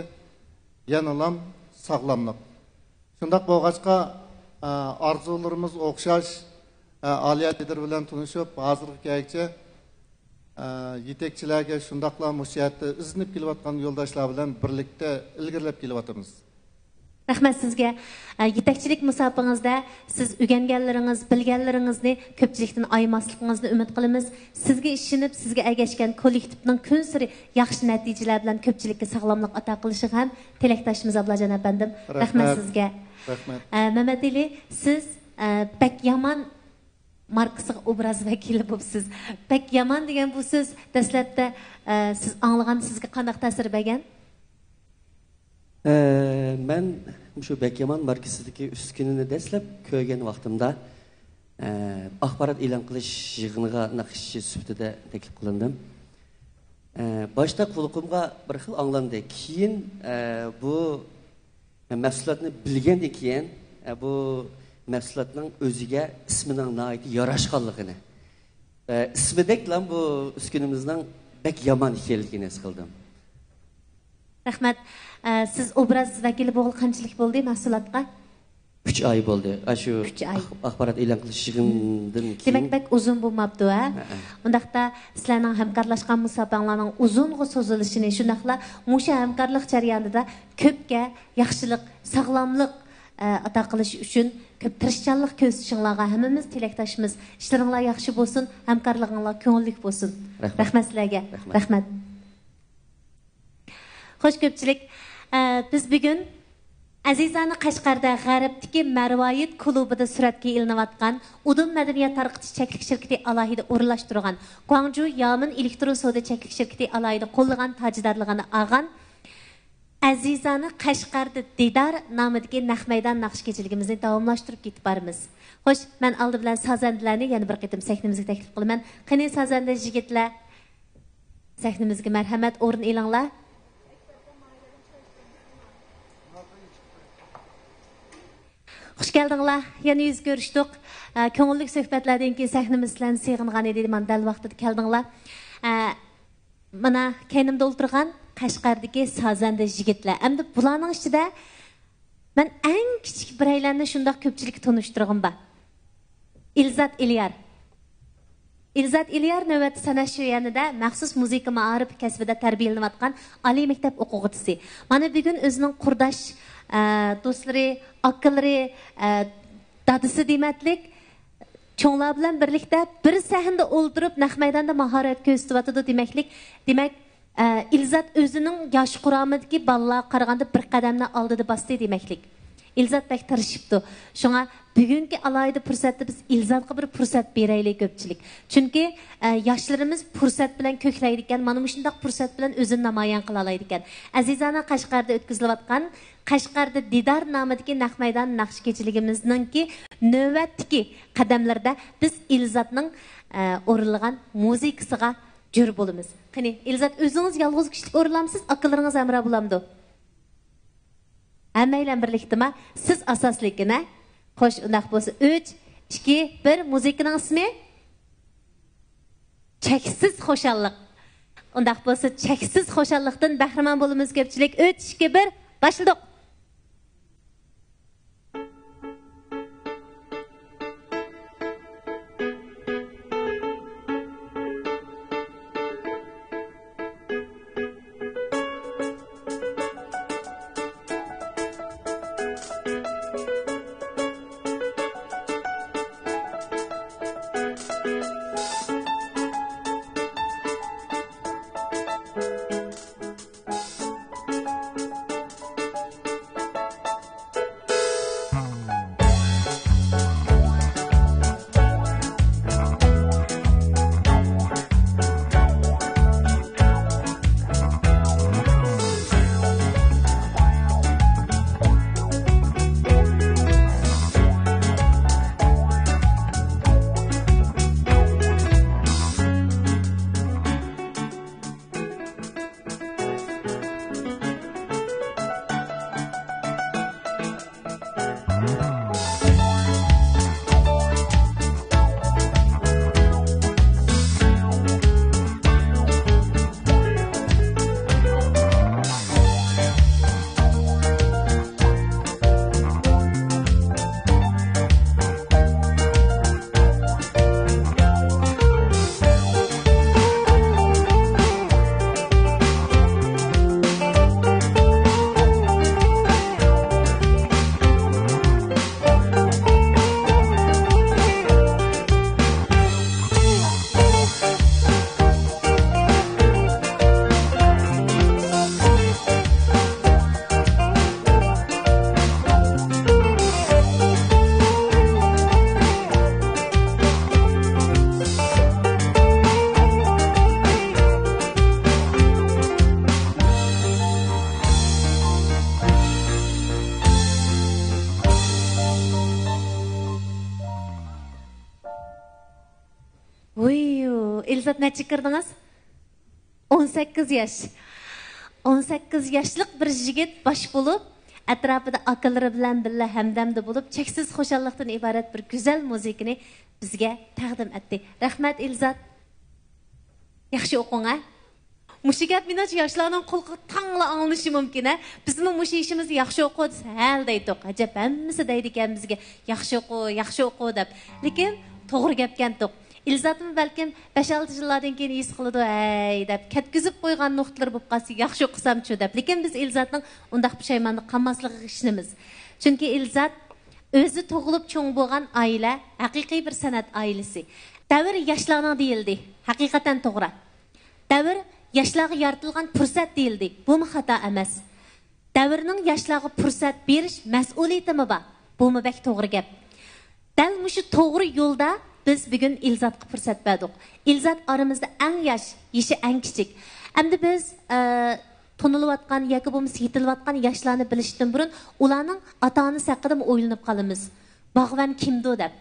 يەنىلام ساغلاملىق. شۇنداق بولغاچقا، ئە، ئارزۇلىرىمىز ئوخشاش، ئە، ئالىيە لىدىر بىلەن تونۇشۇپ، ھازىرغا كەلگۈچە، ئە، يېتەكچىلەرگە شۇنداقلا مۇشۇ يەردە ئىزدىنىپ كېلىۋاتقان يولداشلار بىلەن بىرلىكتە ئىلگىرىلەپ كېلىۋاتىمىز. رەھمەت سىزگە. ئە، يېتەكچىلىك مۇساپىڭىزدە سىز ئۆگەنگەنلىرىڭىز، بىلگەنلىرىڭىزنى كۆپچىلىكتىن ئايىماسلىقىڭىزنى ئۈمىد قىلىمىز. سىزگە ئىشىنىپ، سىزگە ئەگەشكەن كوللېكتىپنىڭ كۈنسېرى ياخشى نەتىجىلەر بىلەن كۆپچىلىككە ساغلاملىق ئاتا قىلىشىغا ھەم تىلەكداشمىز ئابلاجان ئەپەندىم. رەھمەت رەھمەت. سىزگە. رەھمەت. ئە، مەمەتئېلى، سىز، ئە، بەك يامان ماركىسىغا ئوبراز ۋەكىلى بوپسىز. بەك يامان دېگەن بۇ سۆز دەسلەپتە، ئە، سىز ئاڭلىغاندا سىزگە قانداق تەسىر بەرگەن؟ ئە، مەن مۇشۇ بەك يامان ماركىسىدىكى ئۈسكۈنىنى دەسلەپ كۆرگەن ۋاقتىمدا، ئە، ئاخبارات ئېلان قىلىش يىغىنىغا ناخشىچى سۈپىتىدە تەكلىپ قىلىندىم. ئە، باشتا قۇلىقىمغا بىر خىل ئاڭلاندى. كېيىن، ئە، بۇ مەھسۇلاتنى بىلگەندىن كېيىن، ئە، بۇ مەھسۇلاتنىڭ ئۆزىگە، ئىسمىنىڭ ناھايىتى ياراشقانلىقىنى، ئە، ئىسمىدەكلا بۇ ئۈسكۈنىمىزنىڭ بەك يامان ئىكەنلىكىنى ھېس قىلدىم. رەھمەت. ئە، سىز ئوبراز ۋەكىلى بولغىلى قانچىلىك بولدى مەھسۇلاتقا؟ ئۈچ ئاي بولدى. ئاشۇ ئۈچ ئاي. ئاخ-، ئاخبارات ئېلان قىلىش يىغىنىدىن كېيىن. دېمەك، بەك ئۇزۇن بولماپتۇ، ھە؟ ھەئە. ئۇنداقتا سىلەرنىڭ ھەمكارلاشقان مۇسابىقىڭلارنىڭ ئۇزۇنغا سوزۇلۇشىنى، شۇنداقلا مۇشۇ ھەمكارلىق جەريانىدا كۆپكە ياخشىلىق، ساغلاملىق، ئە، ئاتا قىلىش ئۈچۈن كۆپ تىرىشچانلىق كۆرسىتىشىڭلارغا ھەممىمىز تىلەكداشمىز. ئىشلىرىڭلار ياخشى بولسۇن، ھەمكارلىقىڭلار كۆڭۈللۈك بولسۇن. رەھمەت. رەھمەت سىلەرگە. رەھمەت. رەھمەت. خوش كۆپچىلىك، ئە، بىز بۈگۈن ئەزىزانە قەشقەردە غەربتىكى مەرۋايىت كۇلۇبىدا سۈرەتكە ئېلىنىۋاتقان ئۇدۇم مەدەنىيەت تارقىتىش چەكلىك شىركىتى ئالاھىدە ئورۇنلاشتۇرغان گۇاڭجۇ يامىن ئېلېكترون سودا چەكلىك شىركىتى ئالاھىدە قوللىغان تاجدارلىقىنى ئالغان ئەزىزانە قەشقەردە دىدار نامىدىكى نەق مەيدان ناخشا كېچىلىكىمىزنى داۋاملاشتۇرۇپ كېتىپ بارىمىز. خوش، مەن ئالدى بىلەن سازەندىلەرنى يەنە بىر قېتىم سەھنىمىزگە تەكلىپ قىلىمەن. قېنى، سازەندە يىگىتلەر، سەھنىمىزگە مەرھەمەت، ئورۇن ئېلىڭلار. خوش كەلدىڭلار. يەنە يۈز كۆرۈشتۇق. ئە، كۆڭۈللۈك سۆھبەتلەردىن كېيىن سەھنىمىز سىلەرنى سېغىنغان ئىدى. مانا دەل ۋاقتىدا كەلدىڭلار. ئە، مانا كەينىمدە ئولتۇرغان قەشقەردىكى سازەندە يىگىتلەر. ئەمدى بۇلارنىڭ ئىچىدە مەن ئەڭ كىچىك بىرەيلەننى شۇنداق كۆپچىلىككە تونۇشتۇرغۇم بار. ئىلزات ئېلىيار. ئىلزات ئېلىيار نۆۋەتتە سەنئەت شۆيەنىدە مەخسۇس مۇزىكا مائارىپى كەسپىدە تەربىيەلىنىۋاتقان ئالىي مەكتەپ ئوقۇغۇچىسى. مانا بۈگۈن ئۆزىنىڭ قۇرداش، ئە، دوستلىرى، ئاكىلىرى، ئە، دادىسى دېمەتلىك، چوڭلار بىلەن بىرلىكتە بىر سەھنىدە ئولتۇرۇپ، نەق مەيداندا ماھارەت كۆرسىتىۋاتىدۇ دېمەكلىك. دېمەك، ئە، ئىلزات ئۆزىنىڭ ياش قۇرامىدىكى بالىلارغا قارىغاندا بىر قەدەمنى ئالدىدا باستى دېمەكلىك. ئىلزات بەك تىرىشىپتۇ. شۇڭا بۈگۈنكى ئالاھىدە پۇرسەتتە بىز ئىلزاتقا بىر پۇرسەت بېرەيلى كۆپچىلىك. چۈنكى، ئە، ياشلىرىمىز پۇرسەت بىلەن كۆكلەيدىكەن، مانا مۇشۇنداق پۇرسەت بىلەن ئۆزىنى نامايان قىلالايدىكەن. ئەزىزانە قەشقەردە ئۆتكۈزۈلۈۋاتقان قەشقەردە دىدار نامىدىكى نەق مەيدان ناخشا كېچىلىكىمىزنىڭكى نۆۋەتتىكى قەدەملىرىدە بىز ئىلزاتنىڭ، ئە، ئورۇنلىغان مۇزىكىسىغا جۆر بولىمىز. قېنى، ئىلزات ئۆزىڭىز يالغۇز كىشىلىك ئورۇنلامسىز، ئاكىلىرىڭىز ھەمراھ بولامدۇ؟ ھەممەيلەن بىرلىكتىما؟ سىز ئاساسلىكىن، ھە؟ خوش، ئۇنداق بولسا ئۈچ، ئىككى، بىر، مۇزىكىنىڭ ئىسمى؟ چەكسىز خۇشاللىق. ئۇنداق بولسا چەكسىز خۇشاللىقتىن بەھرىمەن بولىمىز كۆپچىلىك. ئۈچ، ئىككى، بىر، باشلىدۇق. ۋۇي، ئىلزات نەچچە كىردىڭىز؟ ئون سەككىز ياش. ئون سەككىز ياشلىق بىر يىگىت باش بولۇپ، ئەتراپىدا ئاكىلىرى بىلەن بىللە ھەمدەمدە بولۇپ، چەكسىز خۇشاللىقتىن ئىبارەت بىر گۈزەل مۇزىكىنى بىزگە تەقدىم ئەتتى. رەھمەت، ئىلزات. ياخشى ئوقۇڭ، ھە؟ مۇشۇ گەپ مېنىڭچە ياشلارنىڭ قۇلىقىغا تەڭلا ئاڭلىنىشى مۇمكىن، ھە؟ بىزمۇ مۇشۇ ئىشىمىزدا ياخشى ئوقۇ دېسە، ھەل دەيتتۇق. ئەجەب، ھەممىسى دەيدىكەن بىزگە، ياخشى ئوقۇ، ياخشى ئوقۇ دەپ. لېكىن توغرا گەپكەنتۇق. ئىلزاتمۇ بەلكىم بەش-ئالتە يىللاردىن كېيىن ھېس قىلىدۇ، ھەي دەپ، كەتكۈزۈپ قويغان نۇقتىلىرى بولۇپ قالسا ياخشى ئوقۇسامچۇ دەپ. لېكىن بىز ئىلزاتنىڭ ئۇنداق پۇشايماندا قالماسلىقىغا ئىشىنىمىز. چۈنكى ئىلزات ئۆزى تۇغۇلۇپ چوڭ بولغان ئائىلە ھەقىقىي بىر سەنئەت ئائىلىسى. دەۋر ياشلارنىڭ دېيىلدى. ھەقىقەتەن توغرا. دەۋر ياشلارغا يارىتىلغان پۇرسەت دېيىلدى. بۇمۇ خاتا ئەمەس. دەۋرنىڭ ياشلارغا پۇرسەت بېرىش مەسئۇلىيىتىمۇ بار. بۇمۇ بەك توغرا گەپ. دەل مۇشۇ توغرا يولدا بىز بۈگۈن ئىلزاتقا پۇرسەت بەردۇق. ئىلزات ئارىمىزدا ئەڭ ياش، يېشى ئەڭ كىچىك. ئەمدى بىز، ئە، تونۇلۇۋاتقان ياكى بولمىسا يېتىلىۋاتقان ياشلارنى بىلىشتىن بۇرۇن ئۇلارنىڭ ئاتا-ئانىسى ھەققىدىمۇ ئويلىنىپ قالىمىز. باغۋەن كىمدۇ دەپ.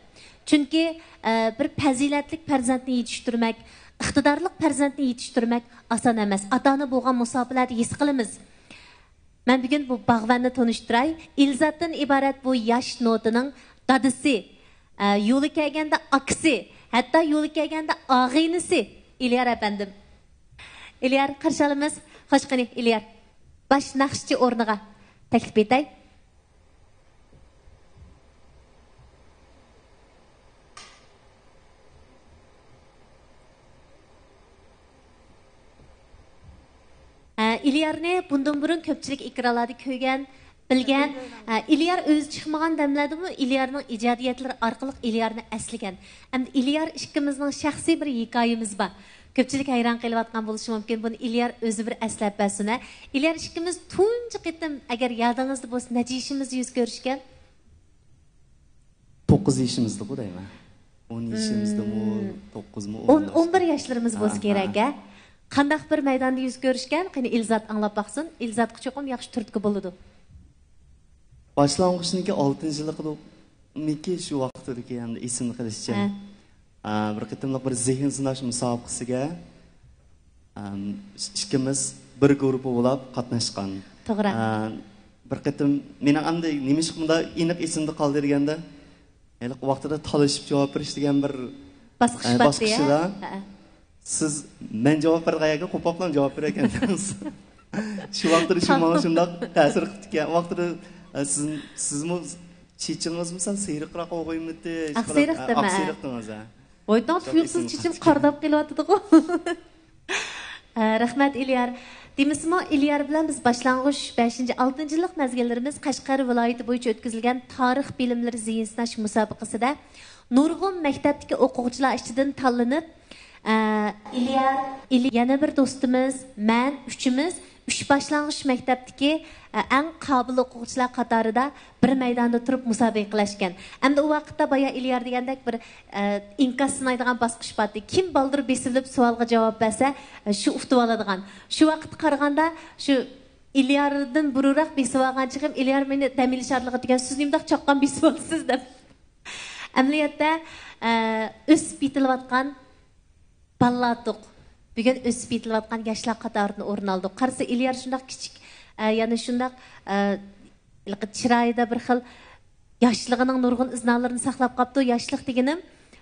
چۈنكى، ئە، بىر پەزىلەتلىك پەرزەنتنى يېتىشتۈرمەك، ئىقتىدارلىق پەرزەنتنى يېتىشتۈرمەك ئاسان ئەمەس. ئاتا-ئانا بولغان مۇساپىلەردە ھېس قىلىمىز. مەن بۈگۈن بۇ باغۋەننى تونۇشتۇراي. ئىلزاتتىن ئىبارەت بۇ ياش نوتىنىڭ دادىسى، ئە، يولى كەلگەندە ئاكىسى، ھەتتا يولى كەلگەندە ئاغىنىسى ئېلىيار ئەپەندىم. ئېلىيار، قارشى ئالىمىز. خوش، قېنى، ئېلىيار، باش ناخشىچى ئورنىغا تەكلىپ ئېتەي. ئە، ئېلىيارنى بۇندىن بۇرۇن كۆپچىلىك ئېكرانلاردا كۆرگەن، بىلگەن. ئە، ئېلىيار ئۆزى چىقمىغان دەملەردىمۇ ئېلىيارنىڭ ئىجادىيەتلىرى ئارقىلىق ئېلىيارنى ئەسلىگەن. ئەمدى ئېلىيار ئىككىمىزنىڭ شەخسىي بىر ھېكايىمىز بار. كۆپچىلىك ھەيران قېلىۋاتقان بولۇشى مۇمكىن، بۇنى ئېلىيار ئۆزى بىر ئەسلەپ بەرسۇن ھە. ئېلىيار ئىككىمىز تۇنجى قېتىم، ئەگەر يادىڭىزدا بولسا، نەچچە يېشىمىزدا يۈز كۆرۈشكەن؟ توققۇز يېشىمىزدىغۇ دەيمەن. ئون يېشىمىزدىمۇ، توققۇزمۇ، ئون، ئون بىر ياشلىرىمىز بولسا كېرەك ھە. قانداق بىر مەيداندا يۈز كۆرۈشكەن؟ قېنى ئىلزات ئاڭلاپ باقسۇن. ئىلزاتقا چوقۇم ياخشى تۈرتكە بولىدۇ. باشلانغۇچنىڭكى ئالتىنچى يىللىقىدىكى شۇ ۋاقىتتىكى ئەمدى ئېسىمدە قېلىشىچە. ھە. ئا، بىر قېتىملىق بىر زېھىن سىناش مۇسابىقىسىگە، ئام، ئىككىمىز بىر گۇرۇپپا بولاپ قاتناشقان. توغرا. ئا، بىر قېتىم مېنىڭ ئەمدى نېمىشقا مۇنداق ئېنىق ئېسىمدە قالدى دېگەندە، ھېلىقى ۋاقتىدا تالىشىپ جاۋاب بېرىش دېگەن بىر، باسقۇچ ئە، باتتى، باسقۇچ ھە؟ ھە. سىز مەن جاۋاب بېرىدىغان يەرگە قوپاپلا جاۋاب بېرىدىكەنسىز. شۇ ۋاقتىدا شۇ ماڭا شۇنداق تەسىر قىپتىكەن. ئۇ ۋاقتىدا، ئە، سىز، سىزمۇ چېچىڭىزمۇ سەل سېرىقراق بولغىيمىدى؟ ئاقسېرىق دېمە. ئاقسېرىقتىڭىز ھە. ۋايتاڭ تۇيۇقسىز چېچىم قارىداپ قېلىۋاتىدىغۇ. ھە، رەھمەت ئېلىيار. دېمىسىمۇ ئېلىيار بىلەن بىز باشلانغۇچ بەشىنچى، ئالتىنچى يىللىق مەزگىللىرىمىز قەشقەر ۋىلايىتى بويىچە ئۆتكۈزۈلگەن تارىخ بىلىملىرى زېھىن سىناش مۇسابىقىسىدە نۇرغۇن مەكتەپتىكى ئوقۇغۇچىلار ئىچىدىن تاللىنىپ، ئە، ئېلىيار، ئېلى-، يەنە بىر دوستىمىز، مەن ئۈچىمىز ئۈچ باشلانغۇچ مەكتەپتىكى، ئە، ئەڭ قابىل ئوقۇغۇچىلار قاتارىدا بىر مەيداندا تۇرۇپ مۇسابىقىلەشكەن. ئەمدى ئۇ ۋاقىتتا بايا ئېلىيار دېگەندەك بىر، ئە، ئىنكاس سىنايدىغان باسقۇچ بارتى. كىم بالدۇر بېسىۋېلىپ سوئالغا جاۋاب بەرسە، ئە، شۇ ئۇتۇۋالىدىغان. شۇ ۋاقىتقا قارىغاندا شۇ ئېلىياردىن بۇرۇنراق بېسىۋالغان چېغىم، ئېلىيار مېنى دەم ئېلىش ئارىلىقىدا دېگەن، سىز نېمىنداق چاققان بېسىۋالىسىز دەپ. ئەمەلىيەتتە، ئە، ئۆسۈپ يېتىلىۋاتقان بالىلاتۇق. بۈگۈن ئۆسۈپ يېتىلىۋاتقان ياشلار قاتارىدىن ئورۇن ئالدۇق. قارىسا ئېلىيار شۇنداق كىچىك، ئە، يەنە شۇنداق، ئە، ھېلىقى چىرايىدا بىر خىل ياشلىقىنىڭ نۇرغۇن ئىزنالىرىنى ساقلاپ قاپتۇ. ياشلىق دېگىنىم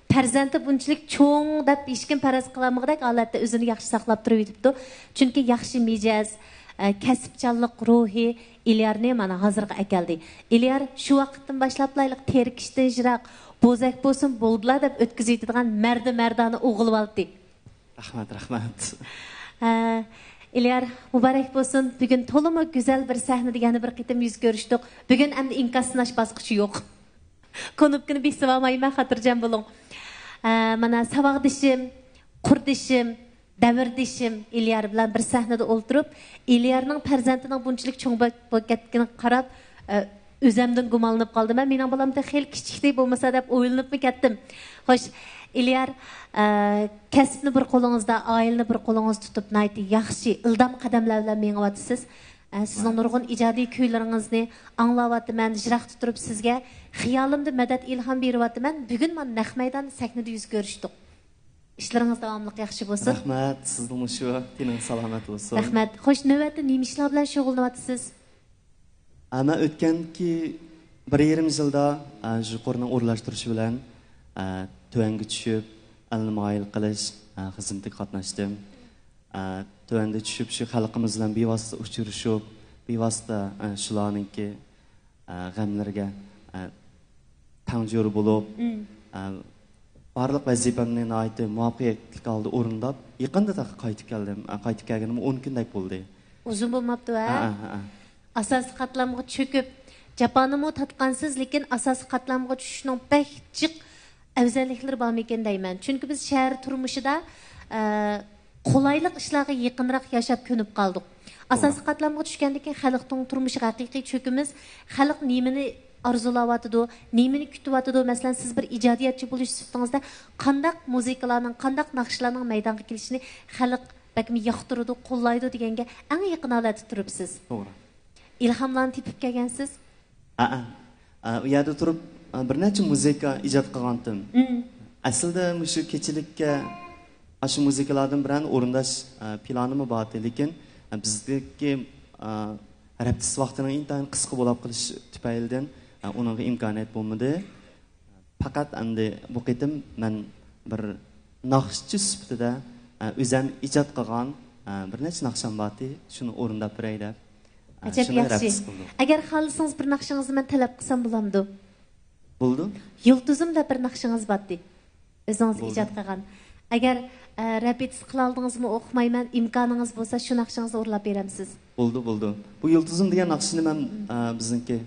پەرزەنتى بۇنچىلىك چوڭ دەپ ھېچكىم پەرەز قىلالمىغۇدەك ھالەتتە ئۆزىنى ياخشى ساقلاپ تۇرۇۋېتىپتۇ. چۈنكى ياخشى مىجەز، ئە، كەسىپچانلىق روھى ئېلىيارنى مانا ھازىرغا ئەكەلدى. ئېلىيار شۇ ۋاقىتتىن باشلاپلا ھېلىقى تېرىكىشتىن يىراق، بوزەك بولسۇن بولدىلا دەپ ئۆتكۈزۈۋېتىدىغان مەردە مەردانە ئوغۇل بالىتى. رەھمەت، رەھمەت. ھە، ئېلىيار، مۇبارەك بولسۇن. بۈگۈن تولىمۇ گۈزەل بىر سەھنىدە يەنە بىر قېتىم يۈز كۆرۈشتۇق. بۈگۈن ئەمدى ئىنكاس سىناش باسقۇچى يوق. كۇنۇپكىنى بېسىۋالمايمەن، خاتىرجەم بولۇڭ. ھە، مانا ساۋاقدىشىم، قۇردىشىم، دەۋردىشىم ئېلىيار بىلەن بىر سەھنىدە ئولتۇرۇپ، ئېلىيارنىڭ پەرزەنتىنىڭ بۇنچىلىك چوڭ بولۇپ كەتكىنىگە قاراپ، ئە، ئۆزەمدىن گۇمانلىنىپ قالدىم. مەن، مېنىڭ بالام تېخى خېلى كىچىكتى، بولمىسا دەپ ئويلىنىپمۇ كەتتىم. خوش، ئېلىيار، ئە، كەسىپنى بىر قولىڭىزدا، ئائىلىنى بىر قولىڭىزدا تۇتۇپ، ناھايىتى ياخشى، ئىلدام قەدەملەر بىلەن مېڭىۋاتىسىز. ئە، سىزنىڭ نۇرغۇن ئىجادىي كۈيلىرىڭىزنى ئاڭلاۋاتىمەن، يىراقتا تۇرۇپ سىزگە خىيالىمدا مەدەت، ئىلھام بېرىۋاتىمەن. بۈگۈن مانا نەق مەيدان سەھنىدە يۈز كۆرۈشتۇق. ئىشلىرىڭىز داۋاملىق ياخشى بولسۇن. رەھمەت، سىزنىڭمۇ شۇ تېنىڭىز سالامەت بولسۇن. رەھمەت. خوش، نۆۋەتتە نېمە ئىشلار بىلەن شۇغۇللىنىۋاتىسىز؟ ئە، مەن ئۆتكەنكى بىر يېرىم يىلدا، ئە، يۇقىرىنىڭ ئورۇنلاشتۇرۇشى بىلەن، ئە، تۆۋەنگە چۈشۈپ، ئەلنى مايىل قىلىش، ئە، خىزمىتىگە قاتناشتىم. ئە، تۆۋەندە چۈشۈپ، شۇ خەلقىمىز بىلەن بىۋاسىتە ئۇچرىشىپ، بىۋاسىتە، ئە، شۇلارنىڭكى ئە، غەملىرىگە، ئە، تەڭ جور بولۇپ، ئە، بارلىق ۋەزىپەمنى ناھايىتى مۇۋەپپەقىيەتلىك ھالدا ئورۇنداپ، يېقىندا تېخى قايتىپ كەلدىم. ئە، قايتىپ كەلگىنىمگە ئون كۈندەك بولدى. ئۇزۇن بولماپتۇ، ھە؟ ھە، ھە، ھە. ئاساسىي قاتلامغا چۆكۈپ، جاپانىمۇ تارتقانسىز، لېكىن ئاساسىي قاتلامغا چۈشۈشنىڭ بەك جىق ئەۋزەللىكلىرى بارمىكىن دەيمەن. چۈنكى بىز شەھەر تۇرمۇشىدا، ئە، قولايلىق ئىشلارغا يېقىنراق ياشاپ كۆنۈپ قالدۇق. ئاساسىي قاتلامغا چۈشكەندىن كېيىن خەلقنىڭ تۇرمۇشىغا ھەقىقىي چۆكىمىز. خەلق نېمىنى ئارزۇلاۋاتىدۇ، نېمىنى كۈتۈۋاتىدۇ؟ مەسىلەن، سىز بىر ئىجادىيەتچى بولۇش سۈپىتىڭىزدە قانداق مۇزىكىلارنىڭ، قانداق ناخشىلارنىڭ مەيدانغا كېلىشىنى خەلق بەكمۇ ياقتۇرىدۇ، قوللايدۇ دېگەنگە ئەڭ يېقىن ھالەتتە تۇرۇپسىز. توغرا. ئىلھاملارنى تېپىپ كەلگەنسىز؟ ئەئە. ئە، ئۇ يەردە تۇرۇپ، ئە، بىر نەچچە مۇزىكا ئىجاد قىلغانتىم. ئەسلىدە مۇشۇ كېچىلىككە ئاشۇ مۇزىكىلاردىن بىرەرنى ئورۇنداش، ئە، پىلانىمۇ بارتى، لېكىن، ئە، بىزدىكى، ئە، رەپتىس ۋاقتىنىڭ ئىنتايىن قىسقا بولۇپ قېلىشى تۈپەيلىدىن، ئە، ئۇنىڭغا ئىمكانىيەت بولمىدى. پەقەت ئەمدى بۇ قېتىم مەن بىر ناخشىچى سۈپىتىدە، ئە، ئۆزەم ئىجاد قىلغان، ئە، بىر نەچچە ناخشام بارتى، شۇنى ئورۇنداپ بېرەي دەپ، ئە، ئەجەب شۇنى ياخشى. رەپتىس قىلدىم. ئەگەر خالىسىڭىز بىر ناخشىڭىزنى مەن تەلەپ قىلسام بولامدۇ؟ بولىدۇ. يۇلتۇزۇم دەپ بىر ناخشىڭىز بارتى. ئۆزىڭىز بولدى. ئىجاد قىلغان. ئەگەر، ئە، رېپېتىتسىيە قىلالدىڭىزمۇ ئۇقمايمەن، ئىمكانىڭىز بولسا شۇ ناخشىڭىزنى ئورۇنلاپ بېرەمسىز؟ بولدى، بولدى. بۇ يۇلتۇزۇم دېگەن ناخشىنى مەن، ئە، بىزنىڭكى،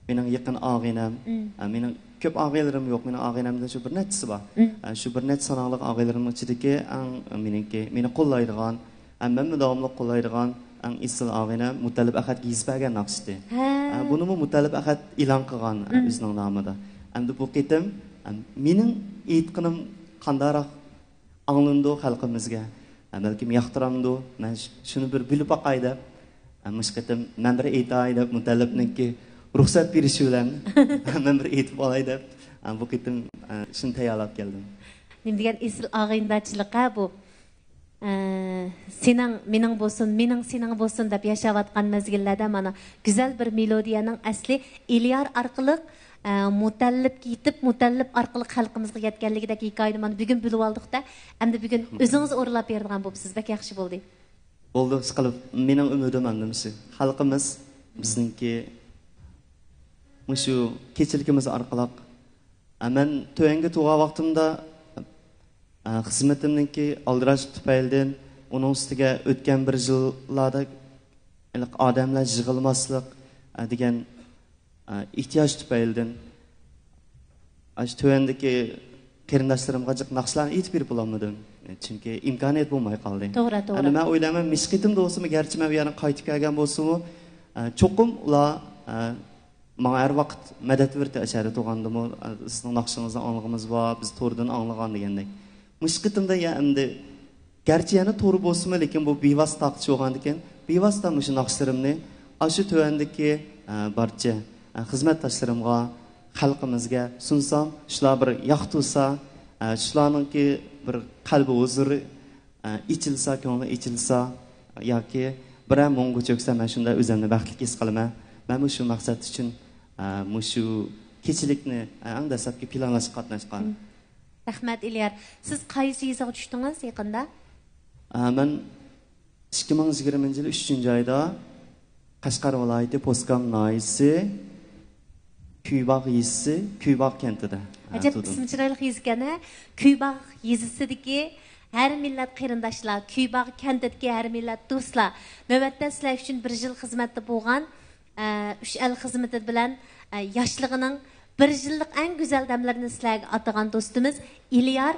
مېنىڭ يېقىن ئاغىنەم، ئە، مېنىڭ كۆپ ئاغىنىلىرىم يوق، مېنىڭ ئاغىنەمدىن شۇ بىر نەچچىسى بار. ئە، شۇ بىر نەچچە ساناقلىق ئاغىنىلىرىمنىڭ ئىچىدىكى ئەڭ، مېنىڭكى، مېنى قوللايدىغان، ھەممەمنى داۋاملىق قوللايدىغان ئەڭ ئېسىل ئاغىنەم مۇتەللىپ ئەخەتكە يېزىپ بەرگەن ناخشىتى. ھە. ئە، بۇنىمۇ مۇتەللىپ ئەخەت ئېلان قىلغان، ئە، ئۆزىنىڭ نامىدا. ئەمدى بۇ قېتىم، ئە، مېنىڭ ئېيتقىنىم قانداقراق ئاڭلىنىدۇ خەلقىمىزگە؟ ئە، بەلكىم ياقتۇرامدۇ؟ مەن ش-، شۇنى بىر بىلىپ باقاي دەپ، ئە، مۇشۇ قېتىم مەن بىر ئېيتاي دەپ مۇتەللىپنىڭكى رۇخسەت بېرىشى بىلەن مەن بىر ئېيتىپ ئالاي دەپ، ئە، بۇ قېتىم، ئە، شۇنى تەييارلاپ كەلدىم. نېمە دېگەن ئېسىل ئاغىنىدارچىلىق ھە بۇ. ئە، سېنىڭ مېنىڭ بولسۇن، مېنىڭ سېنىڭ بولسۇن دەپ ياشاۋاتقان مەزگىللەردە مانا گۈزەل بىر مېلودىيەنىڭ ئەسلى ئېلىيار ئارقىلىق، ئە، مۇتەللىپكە يېتىپ، مۇتەللىپ ئارقىلىق خەلقىمىزگە يەتكەنلىكىدەك ھېكايىنى مانا بۈگۈن بىلىۋالدۇق-دە. ئەمدى بۈگۈن ئۆزىڭىز ئورۇنلاپ بېرىدىغان بوپسىز. بەك ياخشى بولدى. بولدى، ئىشقىلىپ، مېنىڭ ئۈمىدىم ئەمدى مۇشۇ. خەلقىمىز بىزنىڭكى مۇشۇ كېچىلىكىمىز ئارقىلىق، ئە، مەن تۆۋەنگە تۇرغان ۋاقتىمدا، ئە، خىزمىتىمنىڭكى ئالدىراشلىق تۈپەيلىدىن، ئۇنىڭ ئۈستىگە ئۆتكەن بىر يىللاردا ھېلىقى ئادەملەر يىغىلماسلىق، ئە، دېگەن، ئە، ئېھتىياج تۈپەيلىدىن، ئاشۇ تۆۋەندىكى قېرىنداشلىرىمغا جىق ناخشىلارنى ئېيتىپ بېرىپ بولالمىدىم. چۈنكى ئىمكانىيەت بولماي قالدى. توغرا، توغرا. ئەمدى مەن ئويلايمەن، مۇشۇ قېتىمدا بولسىمۇ، گەرچە مەن بۇ يەردىن قايتىپ كەلگەن بولسىمۇ، ئە، چوقۇم ئۇلار، ئە، ماڭا ھەر ۋاقىت مەدەت بېرىدۇ، ئەشەدە تۇرغاندىمۇ، ئە، سىزنىڭ ناخشىڭىزنى ئاڭلىغىنىمىز بار، بىز توردىن ئاڭلىغان دېگەندەك. مۇشۇ قېتىمدا يا ئەمدى گەرچە يەنە تور بولسىمۇ، لېكىن بۇ بىۋاسىتە تارقىتىش بولغاندىكىن، بىۋاسىتە مۇشۇ ناخشىلىرىمنى ئاشۇ تۆۋەندىكى، ئە، بارچە، ئە، خىزمەتداشلىرىمغا، خەلقىمىزگە سۇنسام، شۇلار بىر ياقتۇرسا، ئە، شۇلارنىڭكى بىر قەلبى ھۇزۇرى، ئە، ئېچىلسا، كۆڭلى ئېچىلسا ياكى بىرەر مۇڭغا چۆكسە، مەن شۇنداق ئۆزۈمنى بەختلىك ھېس قىلىمەن. مەنمۇ شۇ مەقسەت ئۈچۈن، ئە، مۇشۇ كېچىلىكنى، ئە، ئەڭ دەسلەپكى پىلانلاشقا قاتناشقان. رەھمەت، ئېلىيار. سىز قايسى يېزىغا چۈشتىڭىز يېقىندا؟ ئە، مەن ئىككى مىڭ يىگىرمىنچى يىل ئۈچىنچى ئايدا قەشقەر ۋىلايىتى پوسكام ناھىيىسى كۈيباغ يېزىسى، كۈيباغ كەنتىدە، ئە، ئەجەب تۇردۇم. ئىسمى چىرايلىق يېزا ئىكەن، ھە؟ كۈيباغ يېزىسىدىكى ھەر مىللەت قېرىنداشلار، كۈيباغ كەنتىدىكى ھەر مىللەت دوستلار، نۆۋەتتە سىلەر ئۈچۈن بىر يىل خىزمەتتە بولغان، ئە، ئۈچ ئەل خىزمىتى بىلەن، ئە، ياشلىقىنىڭ بىر يىللىق ئەڭ گۈزەل دەملىرىنى سىلەرگە ئاتىغان دوستىمىز ئېلىيار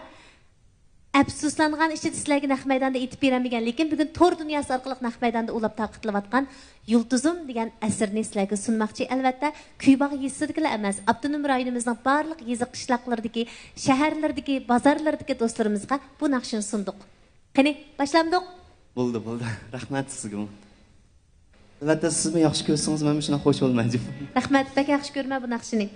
ئەپسۇسلانغان ئىچىدە سىلەرگە نەق مەيداندا ئېيتىپ بېرەلمىگەن، لېكىن بۈگۈن تور دۇنياسى ئارقىلىق نەق مەيداندا ئۇلاپ تارقىتىلىۋاتقان يۇلتۇزۇم دېگەن ئەسىرىنى سىلەرگە سۇنماقچى. ئەلۋەتتە، كۈيباغ يېزىسىدىكىلا ئەمەس، ئاپتونوم رايونىمىزنىڭ بارلىق يېزا قىشلاقلىرىدىكى، شەھەرلىرىدىكى، بازارلىرىدىكى دوستلىرىمىزغا بۇ ناخشىنى سۇندۇق. قېنى، باشلامدۇق؟ بولدى، بولدى. رەھمەت سىزگىمۇ. ئەلۋەتتە، سىزمۇ ياخشى كۆرسىڭىز، مەنمۇ شۇنداق خۇش بولىمەن. رەھمەت، بەك ياخشى كۆرىمەن بۇ ناخشىنى.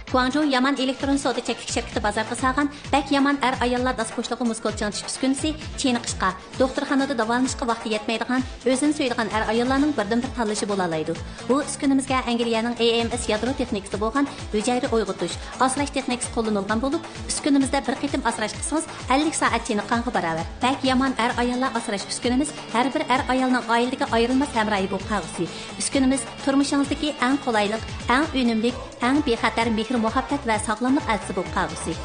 گۇاڭجۇ يامان ئېلېكترون سودا چەكلىك شىركىتى بازارغا سالغان بەك يامان ئەر-ئاياللار داس بوشلۇقى مۇز كولچىغىنى تىكىش ئۈسكۈنىسى چېنىقىشقا، دوختۇرخانىدا داۋالىنىشقا ۋاقتى يەتمەيدىغان، ئۆزىنى سۆيىدىغان ئەر-ئاياللارنىڭ بىردىنبىر تاللىشى بولالايدۇ. بۇ ئۈسكۈنىمىزگە ئەنگلىيەنىڭ ئېئېمئېس يادرو تېخنىكىسى بولغان ھۈجەيرە ئويغىتىش، ئاسراش تېخنىكىسى قوللىنىلغان بولۇپ، ئۈسكۈنىمىزدە بىر قېتىم ئاسراش قىلسىڭىز، ئەللىك سائەت چېنىققانغا باراۋەر. بەك يامان ئەر-ئاياللار ئاسراش ئۈسكۈنىمىز ھەر بىر ئەر-ئايالنىڭ ئائىلىدىكى ئايرىلماس ھەمراھى بولۇپ قالغۇسى. ئۈسكۈنىمىز تۇرمۇشىڭىزدىكى ئەڭ قولايلىق، ئەڭ ئۈنۈملۈك، ئەڭ بىخەتەر مېھىر-مۇھەببەت ۋە ساغلاملىق ئەلچىسى بولۇپ قالغۇسى.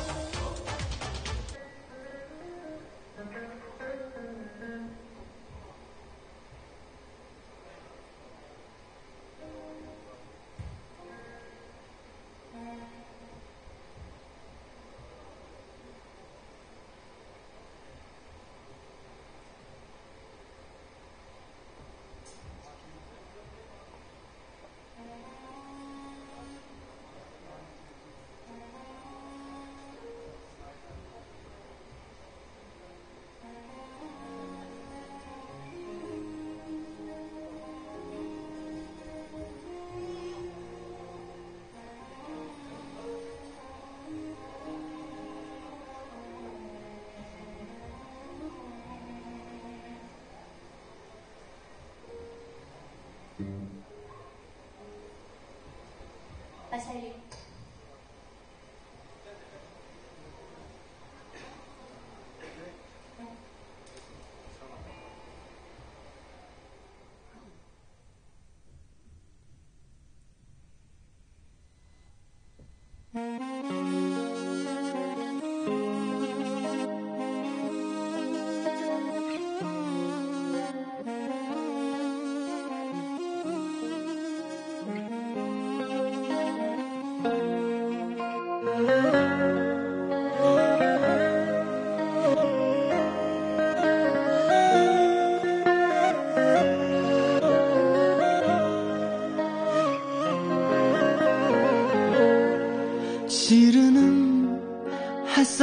باشلايلى.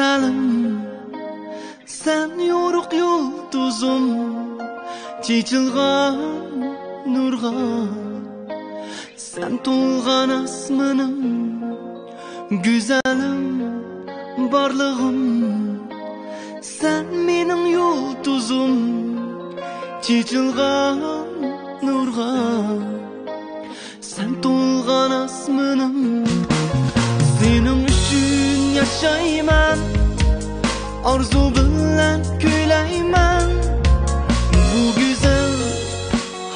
گۈزەلىم، سەن يورۇق يۇلتۇزۇم، چېچىلغان نۇرغا. سەن تولغان ئاسمىنىم، گۈزەلىم، بارلىقىم. سەن مېنىڭ يۇلتۇزۇم، چېچىلغان نۇرغا. سەن تولغان ئاسمىنىم، سېنىڭ ئۈچۈن ياشايمەن، ئارزۇ بىلەن كۈيلەيمەن بۇ گۈزەل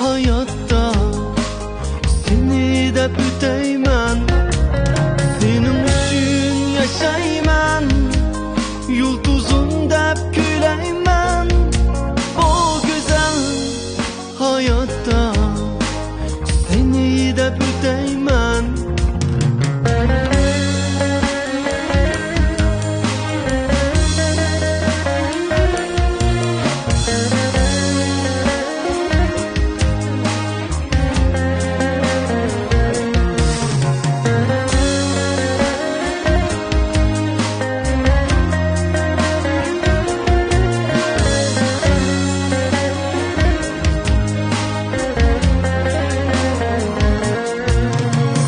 ھاياتتا. سېنى دەپ ئۆتەيمەن، سېنىڭ ئۈچۈن ياشايمەن، يۇلتۇزۇم دەپ كۈيلەيمەن بۇ گۈزەل ھاياتتا. سېنى دەپ ئۆتەيمەن.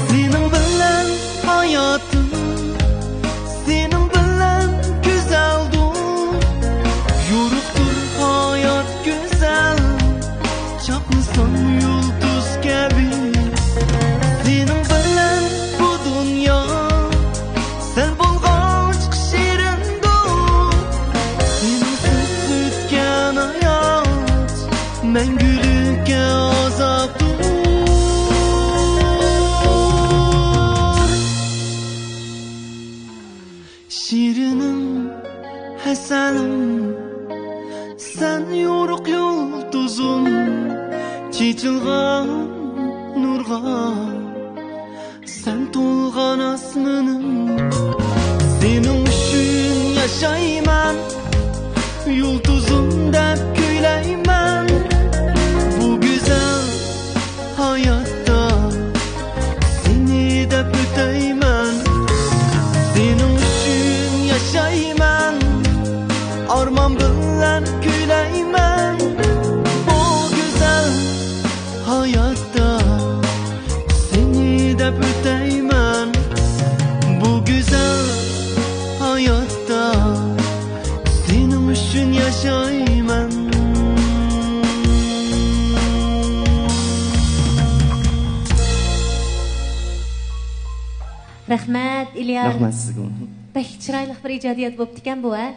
سېنىڭ بىلەن ھاياتىم، سېنىڭ بىلەن گۈزەلدۇر، يورۇقتۇر ھايات گۈزەل، چاقنىساڭ يۇلتۇز كەبى. سېنىڭ بىلەن بۇ دۇنيا سەن بولغاچقا شېرىندۇر، سېنىڭسىز ئۆتكەن ھايات مەڭگۈلۈككە ئازابتۇر. شېرىنىم، ھەسەلىم، سەن يورۇق يۇلتۇزۇم، چېچىلغان نۇرغا. سەن تولغان ئاسمىنىم، سېنىڭ ئۈچۈن ياشايمەن، يۇلتۇزۇم دەپ كۈيلەيمەن بۇ گۈزەل ھاياتتا. سېنى دەپ ئۆتەيمەن، سېنىڭ ئۈچۈن ياشايمەن، ئارمان بىلەن كۈيلەيمەن بۇ گۈزەل ھاياتتا. سېنى دەپ ئۆتەيمەن بۇ گۈزەل ھاياتتا. سېنىڭ ئۈچۈن ياشايمەن. رەھمەت، ئىليار. رەھمەت سىزگە. بەك چىرايلىق بىر ئىجادىيەت بوپتىكەن بۇ، ھە؟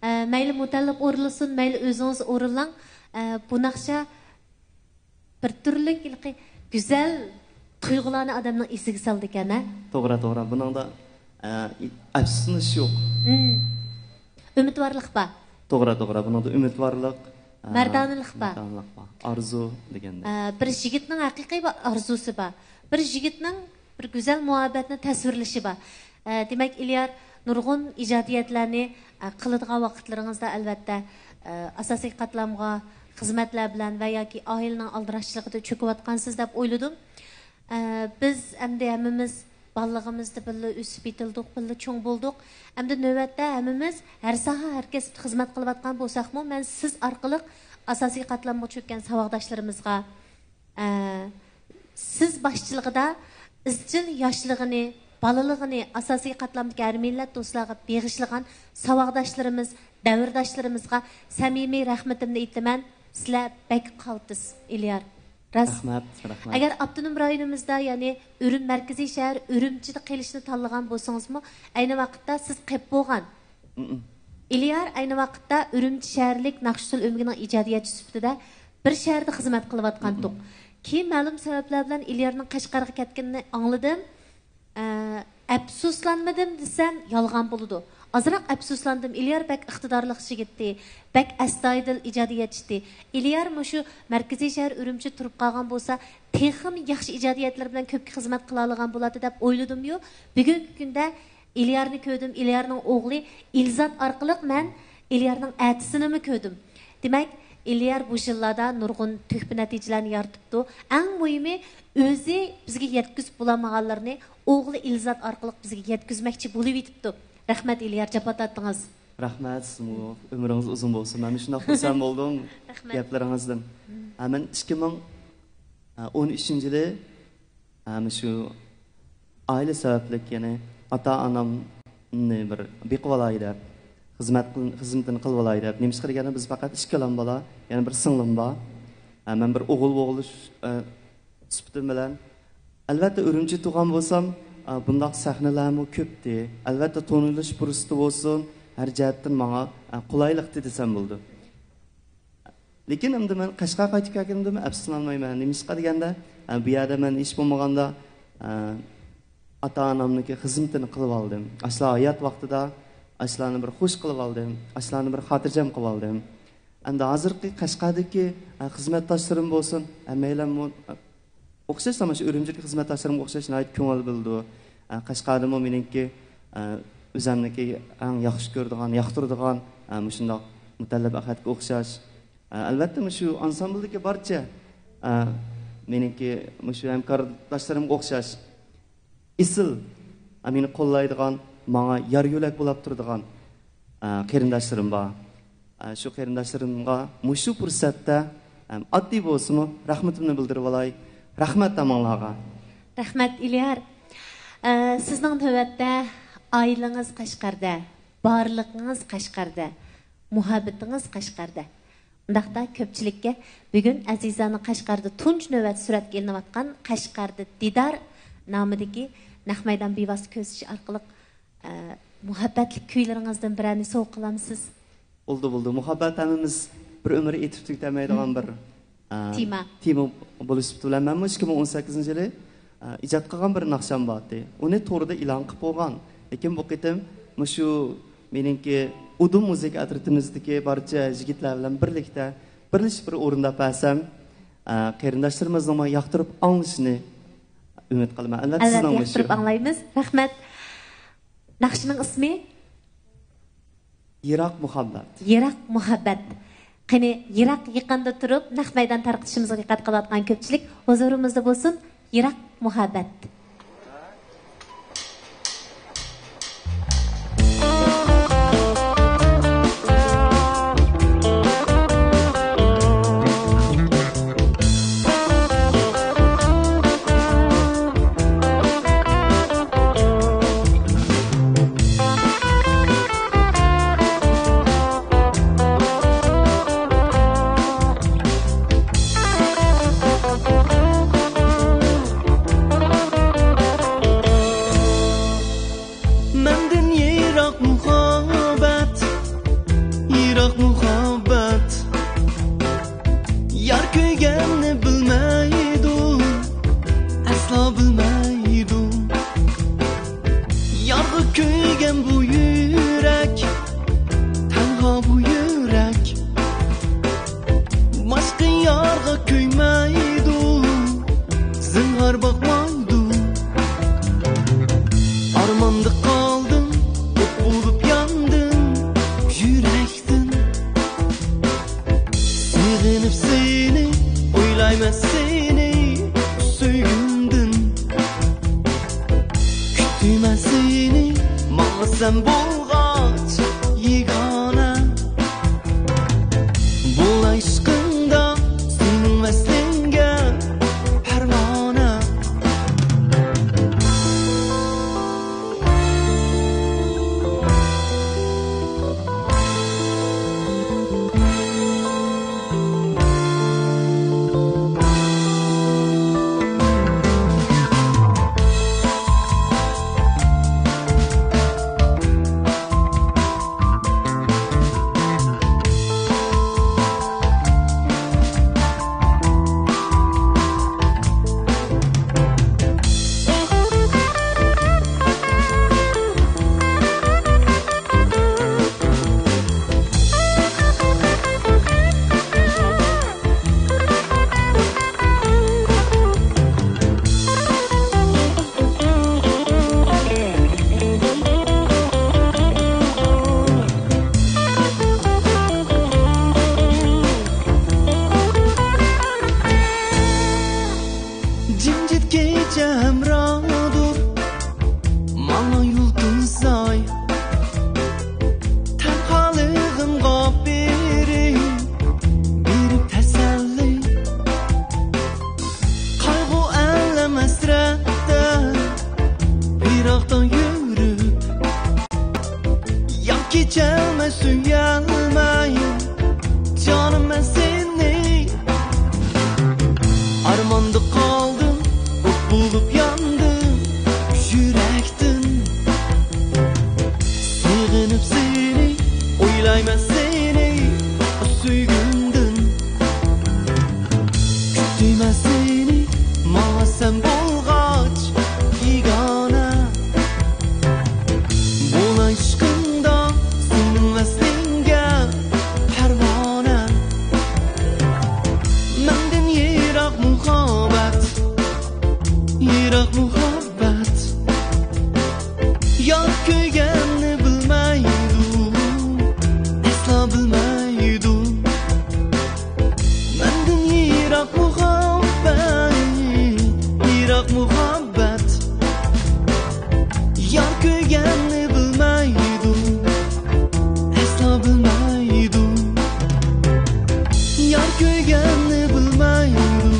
ئە، مەيلى مۇتەللىپ ئورۇنلىسۇن، مەيلى ئۆزىڭىز ئورۇنلاڭ. ئە، بۇ ناخشا بىر تۈرلۈك ھېلىقى گۈزەل تۇيغۇلارنى ئادەمنىڭ ئېسىگە سالىدىكەن، ھە؟ توغرا، توغرا. بۇنىڭدا، ئە، ئەپسۇسلىنىش يوق. مم. ئۈمىدۋارلىق بار. توغرا، توغرا. بۇنىڭدا ئۈمىدۋارلىق، ئە، مەردانىلىق بار. مەردانىلىق بار. ئارزۇ دېگەندەك. ئە، بىر يىگىتنىڭ ھەقىقىي بىر ئارزۇسى بار. بىر يىگىتنىڭ بىر گۈزەل مۇھەببەتنى تەسۋىرلىشى بار. ئە، دېمەك، ئىليار نۇرغۇن ئىجادىيەتلەرنى، ئە، قىلىدىغان ۋاقىتلىرىڭىزدا، ئەلۋەتتە، ئە، ئاساسىي قاتلامغا خىزمەتلەر بىلەن ۋە ياكى ئائىلىنىڭ ئالدىراشچىلىقىدا چۆكۈۋاتقانسىز دەپ ئويلىدىم. ئە، بىز ئەمدى ھەممىمىز بالىلىقىمىزدا بىللە ئۆسۈپ يېتىلدۇق، بىللە چوڭ بولدۇق. ئەمدى نۆۋەتتە ھەممىمىز ھەر ساھە، ھەر كەسىپتە خىزمەت قىلىۋاتقان بولساقمۇ، مەن سىز ئارقىلىق ئاساسىي قاتلامغا چۆككەن ساۋاقداشلىرىمىزغا، ئە، سىز باشچىلىقىدا ئىزچىل ياشلىقىنى، بالىلىقىنى ئاساسىي قاتلامدىكى ھەر مىللەت دوستلارغا بېغىشلىغان ساۋاقداشلىرىمىز، دەۋرداشلىرىمىزغا سەمىمىي رەھمىتىمنى ئېيتىمەن. سىلەر بەك قالتىس، ئىليار. راست. رەھمەت، رەھمەت. ئەگەر ئاپتونوم رايونىمىزدا، يەنى ئۈرۈم-، مەركىزىي شەھەر ئۈرۈمچىدە قېلىشنى تاللىغان بولسىڭىزمۇ، ئەينى ۋاقىتتا سىز قېپ بولغان. مم. ئىليار ئەينى ۋاقىتتا ئۈرۈمچى شەھەرلىك ناخشا ئۇسسۇل ئۆمىكىنىڭ ئىجادىيەتچىسى سۈپىتىدە بىر شەھەردە خىزمەت قىلىۋاتقانتۇق. مم. كېيىن مەلۇم سەۋەبلەر بىلەن ئىليارنىڭ قەشقەرگە كەتكىنىنى ئاڭلىدىم. ئە، ئەپسۇسلانمىدىم دېسەم، يالغان بولىدۇ. ئازراق ئەپسۇسلاندىم. ئىليار بەك ئىقتىدارلىق يىگىتتى، بەك ئەستايىدىل ئىجادىيەتچىتى. ئىليار مۇشۇ مەركىزىي شەھەر ئۈرۈمچىدە تۇرۇپ قالغان بولسا، تېخىمۇ ياخشى ئىجادىيەتلىرى بىلەن كۆپكە خىزمەت قىلالىغان بولاتتى دەپ ئويلىدىميۇ. بۈگۈنكى كۈندە ئىليارنى كۆردۈم، ئىليارنىڭ ئوغلى ئىلزات ئارقىلىق مەن ئىليارنىڭ ئەتىسىنىمۇ كۆردۈم. دېمەك، ئىليار بۇ يىللاردا نۇرغۇن تۆھپە نەتىجىلەرنى يارىتىپتۇ. ئەڭ مۇھىمى، ئۆزى بىزگە يەتكۈزۈپ بولالمىغانلىرىنى ئوغلى ئىلزات ئارقىلىق بىزگە يەتكۈزمەكچى بولۇۋېتىپتۇ. رەھمەت، ئېلىيار، جاپا تارتتىڭىز. رەھمەت، سىزمۇ ئۆمرىڭىز ئۇزۇن بولسۇن. مەن مۇشۇنداق خۇرسەن بولدۇم گەپلىرىڭىزدىن. ھە، مەن ئىككى مىڭ ئون ئۈچىنچى يىلى، ھە، مۇشۇ ئائىلە سەۋەبلىك، يەنى ئاتا-ئانامنى بىر بېقىۋالاي دەپ، خىزمەت قىل-، خىزمىتىنى قىلىۋالاي دەپ. نېمىشقا دېگەندە، بىز پەقەت ئىككى ئۇلان بالا، يەنە بىر سىڭلىم بار. ھە، مەن بىر ئوغۇل بوغۇلۇش، ئە، سۈپىتىم بىلەن، ئەلۋەتتە، ئۈرۈمچىدە تۇغان بولسام، ئە، بۇنداق سەھنىلەرمۇ كۆپتى. ئەلۋەتتە، تونۇلۇش پۇرسىتى بولسۇن، ھەر جەھەتتىن ماڭا، ئە، قولايلىقتى دېسەم بولىدۇ. لېكىن ئەمدى مەن قەشقەرگە قايتىپ كەلگىنىمدىمۇ ئەپسۇسلانمايمەن. نېمىشقا دېگەندە، ئە، بۇ يەردە مەن ھېچ بولمىغاندا، ئە، ئاتا-ئانامنىڭكى خىزمىتىنى قىلىۋالدىم. ئاشۇلار ھايات ۋاقتىدا ئاشۇلارنى بىر خۇش قىلىۋالدىم. ئاشۇلارنى بىر خاتىرجەم قىلىۋالدىم. ئەمدى ھازىرقى قەشقەردىكى، ئە، خىزمەتداشلىرىم بولسۇن، ھەممەيلەنمۇ، ئە، ئوخشاش، مانا شۇ ئۈرۈمچىدىكى خىزمەتداشلىرىمغا ئوخشاش ناھايىتى كۆڭۈل بۆلىدۇ. ئە، قەشقەردىمۇ مېنىڭكى، ئە، ئۆزەمنىڭكى ئەڭ ياخشى كۆرىدىغان، ياقتۇرىدىغان، ئە، مۇشۇنداق مۇتەللىپ ئەخەتكە ئوخشاش. ئە، ئەلۋەتتە، مۇشۇ ئانسامبىلدىكى بارچە، ئە، مېنىڭكى مۇشۇ ھەمكارداشلىرىمغا ئوخشاش ئېسىل، ئە، مېنى قوللايدىغان، ماڭا يار يۆلەك بولاپ تۇرىدىغان، ئە، قېرىنداشلىرىم بار. ئە، شۇ قېرىنداشلىرىمغا مۇشۇ پۇرسەتتە، ئە، ئاددىي بولسىمۇ رەھمىتىمنى بىلدۈرۈۋالاي. رەھمەت ھەممىڭلارغا. رەھمەت، ئېلىيار. ئە، سىزنىڭ نۆۋەتتە ئائىلىڭىز قەشقەردە، بارلىقىڭىز قەشقەردە، مۇھەببىتىڭىز قەشقەردە. ئۇنداقتا كۆپچىلىككە بۈگۈن ئەزىزانىڭ قەشقەردە تۇنجى نۆۋەت سۈرەتكە ئېلىنىۋاتقان قەشقەردە دىدار نامىدىكى نەق مەيدان بىۋاسىتە كۆرسىتىش ئارقىلىق، ئە، مۇھەببەتلىك كۈيلىرىڭىزدىن بىرەرنى سوۋغا قىلامسىز؟ بولدى، بولدى. مۇھەببەت ھەممىمىز بىر ئۆمۈر ئېيتىپ تۈگىتەلمەيدىغان بىر، ئە، تېما. تېما بولۇش سۈپىتى بىلەن مەنمۇ ئىككى مىڭ ئون سەككىزىنچى يىلى، ئە، ئىجاد قىلغان بىر ناخشام بار ئىدى. ئۇنى توردا ئېلان قىلىپ بولغان. لېكىن بۇ قېتىم مۇشۇ مېنىڭكى ئۇدۇم مۇزىكا ئەترىتىمىزدىكى بارچە يىگىتلەر بىلەن بىرلىكتە بىرلىشىپ بىر ئورۇنداپ بەرسەم، ئە، قېرىنداشلىرىمىزنىڭمۇ ياقتۇرۇپ ئاڭلىشىنى ئۈمىد قىلىمەن. ئەلۋەتتە، ئەلۋەتتە، سىزنىڭمۇ شۇ. ياقتۇرۇپ ئاڭلايمىز. رەھمەت. ناخشىنىڭ ئىسمى؟ يىراق مۇھەببەت. يىراق مۇھەببەت. قېنى، يىراق يېقىندا تۇرۇپ، نەق مەيدان تارقىتىشىمىزغا دىققەت قىلىۋاتقان كۆپچىلىك ھۇزۇرىمىزدا بولسۇن. يىراق مۇھەببەت. مەندىن يىراق مۇھەببەت، يىراق مۇھەببەت. يار كۆيگەننى بىلمەيدۇ، ئەسلا بىلمەيدۇ. يارغا كۆيگەن بۇ يۈرەك، تەنھا بۇ يۈرەك. باشقا يارغا كۆيمەيدۇ، زىنھار باقمايدۇ. ئارماندا قالدىم، ئوت بولۇپ ياندىم يۈرەكتىن. سېغىنىپ سېنى، ئويلايمەن سېنى سۆيگۈمدىن. كۈتىمەن سېنى، ماڭا سەن بولغاچ يېگانە. بولاي ئىشقىڭدا سېنىڭ ۋەسلىڭگە پەرۋانە. بولغاچ بىگانە، بولاي ئىشقىڭدا سېنىڭ ۋەسلىڭگە پەرۋانە. مەندىن يىراق مۇھەببەت، يىراق مۇھەببەت. يار كۆيگەننى بىلمەيدۇ، ئەسلا بىلمەيدۇ. مەندىن يىراق مۇھەببەت، يىراق مۇھەببەت. يار كۆيگەننى بىلمەيدۇ، ئەسلا بىلمەيدۇ. يار كۆيگەننى بىلمەيدۇ،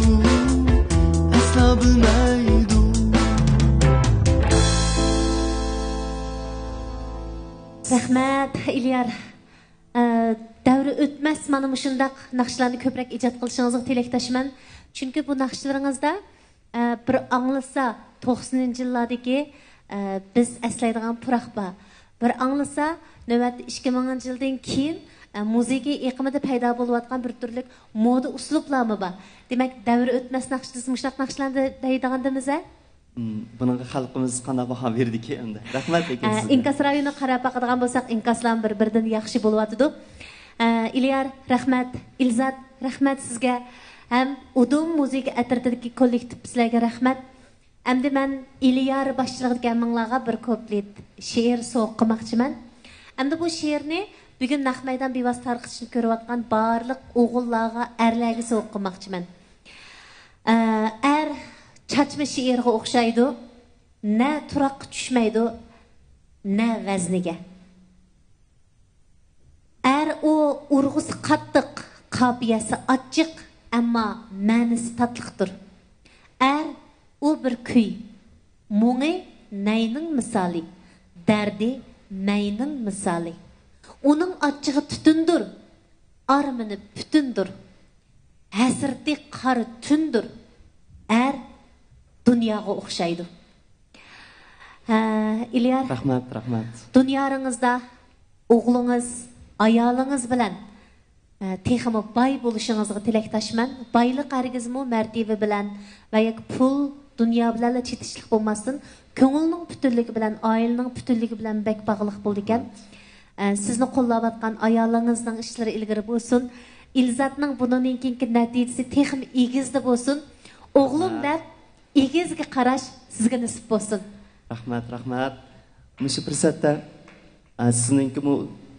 ئەسلا بىلمەيدۇ. رەھمەت، ئىليار. ئە، دەۋرى ئۆتمەس مانا مۇشۇنداق ناخشىلارنى كۆپرەك ئىجاد قىلىشىڭىزغا تىلەكداشمەن. چۈنكى بۇ ناخشىلىرىڭىزدا، ئە، بىر ئاڭلىسا توقسىنىنچى يىللاردىكى، ئە، بىز ئەسلەيدىغان پۇراق بار. بىر ئاڭلىسا نۆۋەتتە ئىككى مىڭىنچى يىلدىن كېيىن، ئە، مۇزىكا ئېقىمىدا پەيدا بولۇۋاتقان بىر تۈرلۈك مودا ئۇسلۇبلارمۇ بار. دېمەك، دەۋرى ئۆتمەس ناخشا دېسە مۇشۇنداق ناخشىلارنى دەيدىغاندىمىز-ھە؟ مم، بۇنىڭغا خەلقىمىز قانداق باھا بېرىدىكى ئەمدى؟ رەھمەت لېكىن ئە، سىزگە. ئىنكاس رايونىغا قاراپ باقىدىغان بولساق، ئىنكاسلار بىر-بىرىدىن ياخشى بولۇۋاتىدۇ. ئە، ئىليار، رەھمەت. ئىلزات، رەھمەت سىزگە. ھەم ئۇدۇم مۇزىكا ئەترىتىدىكى كوللېكتىپ سىلەرگە رەھمەت. ئەمدى مەن ئىليار باشچىلىقىدىكى ھەممىڭلارغا بىر كۇپلېت شېئىر سوۋغا قىلماقچىمەن. ئەمدى بۇ شېئىرنى بۈگۈن نەق مەيدان بىۋاسىتە تارقىتىشنى كۆرۈۋاتقان بارلىق ئوغۇللارغا، ئەرلەرگە سوۋغا قىلماقچىمەن. ئە، ئەر چاچما شېئىرغا ئوخشايدۇ، نە تۇراققا چۈشمەيدۇ، نە ۋەزنىگە. ئەر ئۇ ئۇرغۇسى قاتتىق، قاپىيەسى ئاچچىق، ئەمما مەنىسى تاتلىقتۇر. ئەر ئۇ بىر كۈي، مۇڭى نەينىڭ مىسالى، دەردى مەينىڭ مىسالى. ئۇنىڭ ئاچچىقى تۈتۈندۇر، ئارمىنى پۈتۈندۇر. ھەسرىتى قارا تۈندۇر. ئەر دۇنياغا ئوخشايدۇ. ھە، ئىليار. رەھمەت، رەھمەت. دۇنيارىڭىزدا ئوغلىڭىز، ئايالىڭىز بىلەن، ھە، تېخىمۇ باي بولۇشىڭىزغا تىلەكداشمەن. بايلىق ھەرگىزمۇ مەرتىۋە بىلەن ۋە ياكى پۇل، دۇنيا بىلەنلا چېتىشلىق بولماستىن، كۆڭۈلنىڭ پۈتۈنلۈكى بىلەن، ئائىلىنىڭ پۈتۈنلۈكى بىلەن بەك باغلىق بولىدىكەن. ئە، سىزنى قوللاۋاتقان ئايالىڭىزنىڭ ئىشلىرى ئىلگىرى بولسۇن. ئىلزاتنىڭ بۇنىڭدىن كېيىنكى نەتىجىسى تېخىمۇ ئېگىزدە بولسۇن. ئوغلۇم دەپ ئېگىزگە قاراش سىزگە نېسىپ بولسۇن. رەھمەت، رەھمەت. مۇشۇ پۇرسەتتە، ئە، سىزنىڭكىمۇ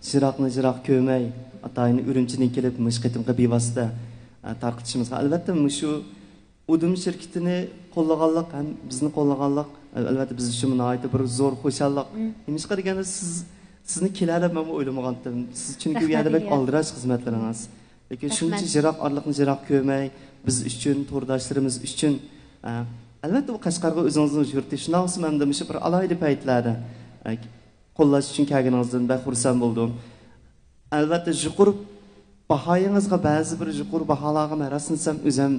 جىراقنى جىراق كۆرمەي، ئاتايىنى ئۈرۈمچىدىن كېلىپ مۇشۇ قېتىمقى بىۋاسىتە، ئە، تارقىتىشىمىزغا، ئەلۋەتتە، مۇشۇ ئۇدۇم شىركىتىنى قوللىغانلىق ھەم بىزنى قوللىغانلىق، ئەلۋەتتە، بىز ئۈچۈن ناھايىتى بىر زور خۇشاللىق. مم. نېمىشقا دېگەندە، سىز، سىزنى كېلەر دەپ مەنمۇ ئويلىمىغانتىم. سىز چۈنكى ئۇ يەردە بەك ئالدىراش خىزمەتلىرىڭىز. لېكىن شۇنچە جىراق ئارىلىقنى جىراق كۆرمەي، بىز ئۈچۈن، تورداشلىرىمىز ئۈچۈن، ئە، ئەلۋەتتە، بۇ قەشقەرگە ئۆزىڭىزنىڭ يۇرتى، شۇنداق بولسىمۇ ئەمدى مۇشۇ بىر ئالاھىدە پەيتلەردە، ئە، قوللاش ئۈچۈن كەلگىنىڭىزدىن بەك خۇرسەن بولدۇم. ئەلۋەتتە، يۇقىرى باھايىڭىزغا، بەزى بىر يۇقىرى باھالارغا مەن راستىنى دېسەم، ئۆزۈم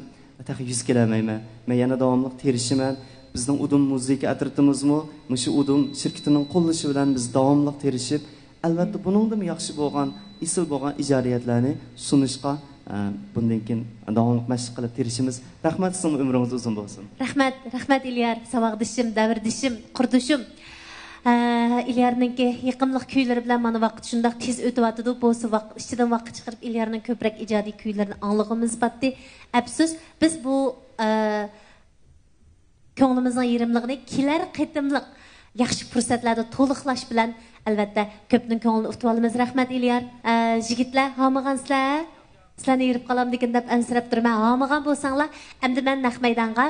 تېخى يۈز كېلەلمەيمەن. مەن يەنە داۋاملىق تىرىشىمەن. بىزنىڭ ئۇدۇم مۇزىكا ئەترىتىمىزمۇ مۇشۇ ئۇدۇم شىركىتىنىڭ قوللىشى بىلەن بىز داۋاملىق تىرىشىپ، ئەلۋەتتە، بۇنىڭدىمۇ ياخشى بولغان، ئېسىل بولغان ئىجادىيەتلەرنى سۇنۇشقا، ئە، بۇندىن كېيىن داۋاملىق مەشىق قىلىپ تىرىشىمىز. رەھمەت، سىزنىڭمۇ ئۆمرىڭىز ئۇزۇن بولسۇن. رەھمەت، رەھمەت ئىليار، ساۋاقدىشىم، دەۋردىشىم، قۇردىشىم. ئە، ئىليارنىڭكى يېقىملىق كۈيلىرى بىلەن مانا ۋاقىت شۇنداق تېز ئۆتۈۋاتىدۇ. بولسا ۋاقىت ئىچىدىن ۋاقىت چىقىرىپ ئىليارنىڭ كۆپرەك ئىجادىي كۈيلىرىنى ئاڭلىغۇمىز باتتى. ئەپسۇس، بىز بۇ، ئە، كۆڭلىمىزنىڭ يېرىملىقىنى كېلەر قېتىملىق ياخشى پۇرسەتلەردە تولۇقلاش بىلەن، ئەلۋەتتە، كۆپنىڭ كۆڭلىنى ئۇتۇۋالىمىز. رەھمەت، ئىليار. ئە، يىگىتلەر، ھامىغانسىلەر؟ سىلەرنى ھېرىپ قالامدىكىن دەپ ئەنسىرەپ تۇرىمەن. ھامىغان بولساڭلار، ئەمدى مەن نەق مەيدانغا،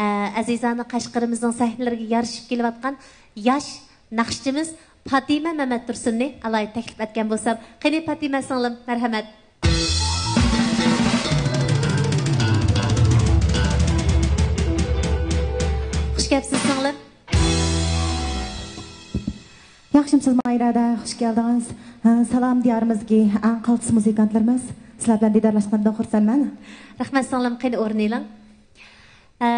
ئە، ئەزىزانە قەشقىرىمىزنىڭ سەھنىلىرىگە يارىشىپ كېلىۋاتقان ياش ناخشىچىمىز پاتىمە مەمەتتۇرسۇننى ئالاھىدە تەكلىپ ئەتكەن بولسام. قېنى، پاتىمە سىڭلىم، مەرھەمەت. خۇش كەپسىز، سىڭلىم. ياخشىمسىز، ماھىرەدە؟ خۇش كەلدىڭىز. ھە، سالام دىيارىمىزدىكى ئەڭ قالتىس مۇزىكانتلىرىمىز. سىلەر بىلەن دىدارلاشقىنىمدىن خۇرسەنمەن. رەھمەت، سىڭلىم، قېنى ئورۇن ئېلىڭ. ئە،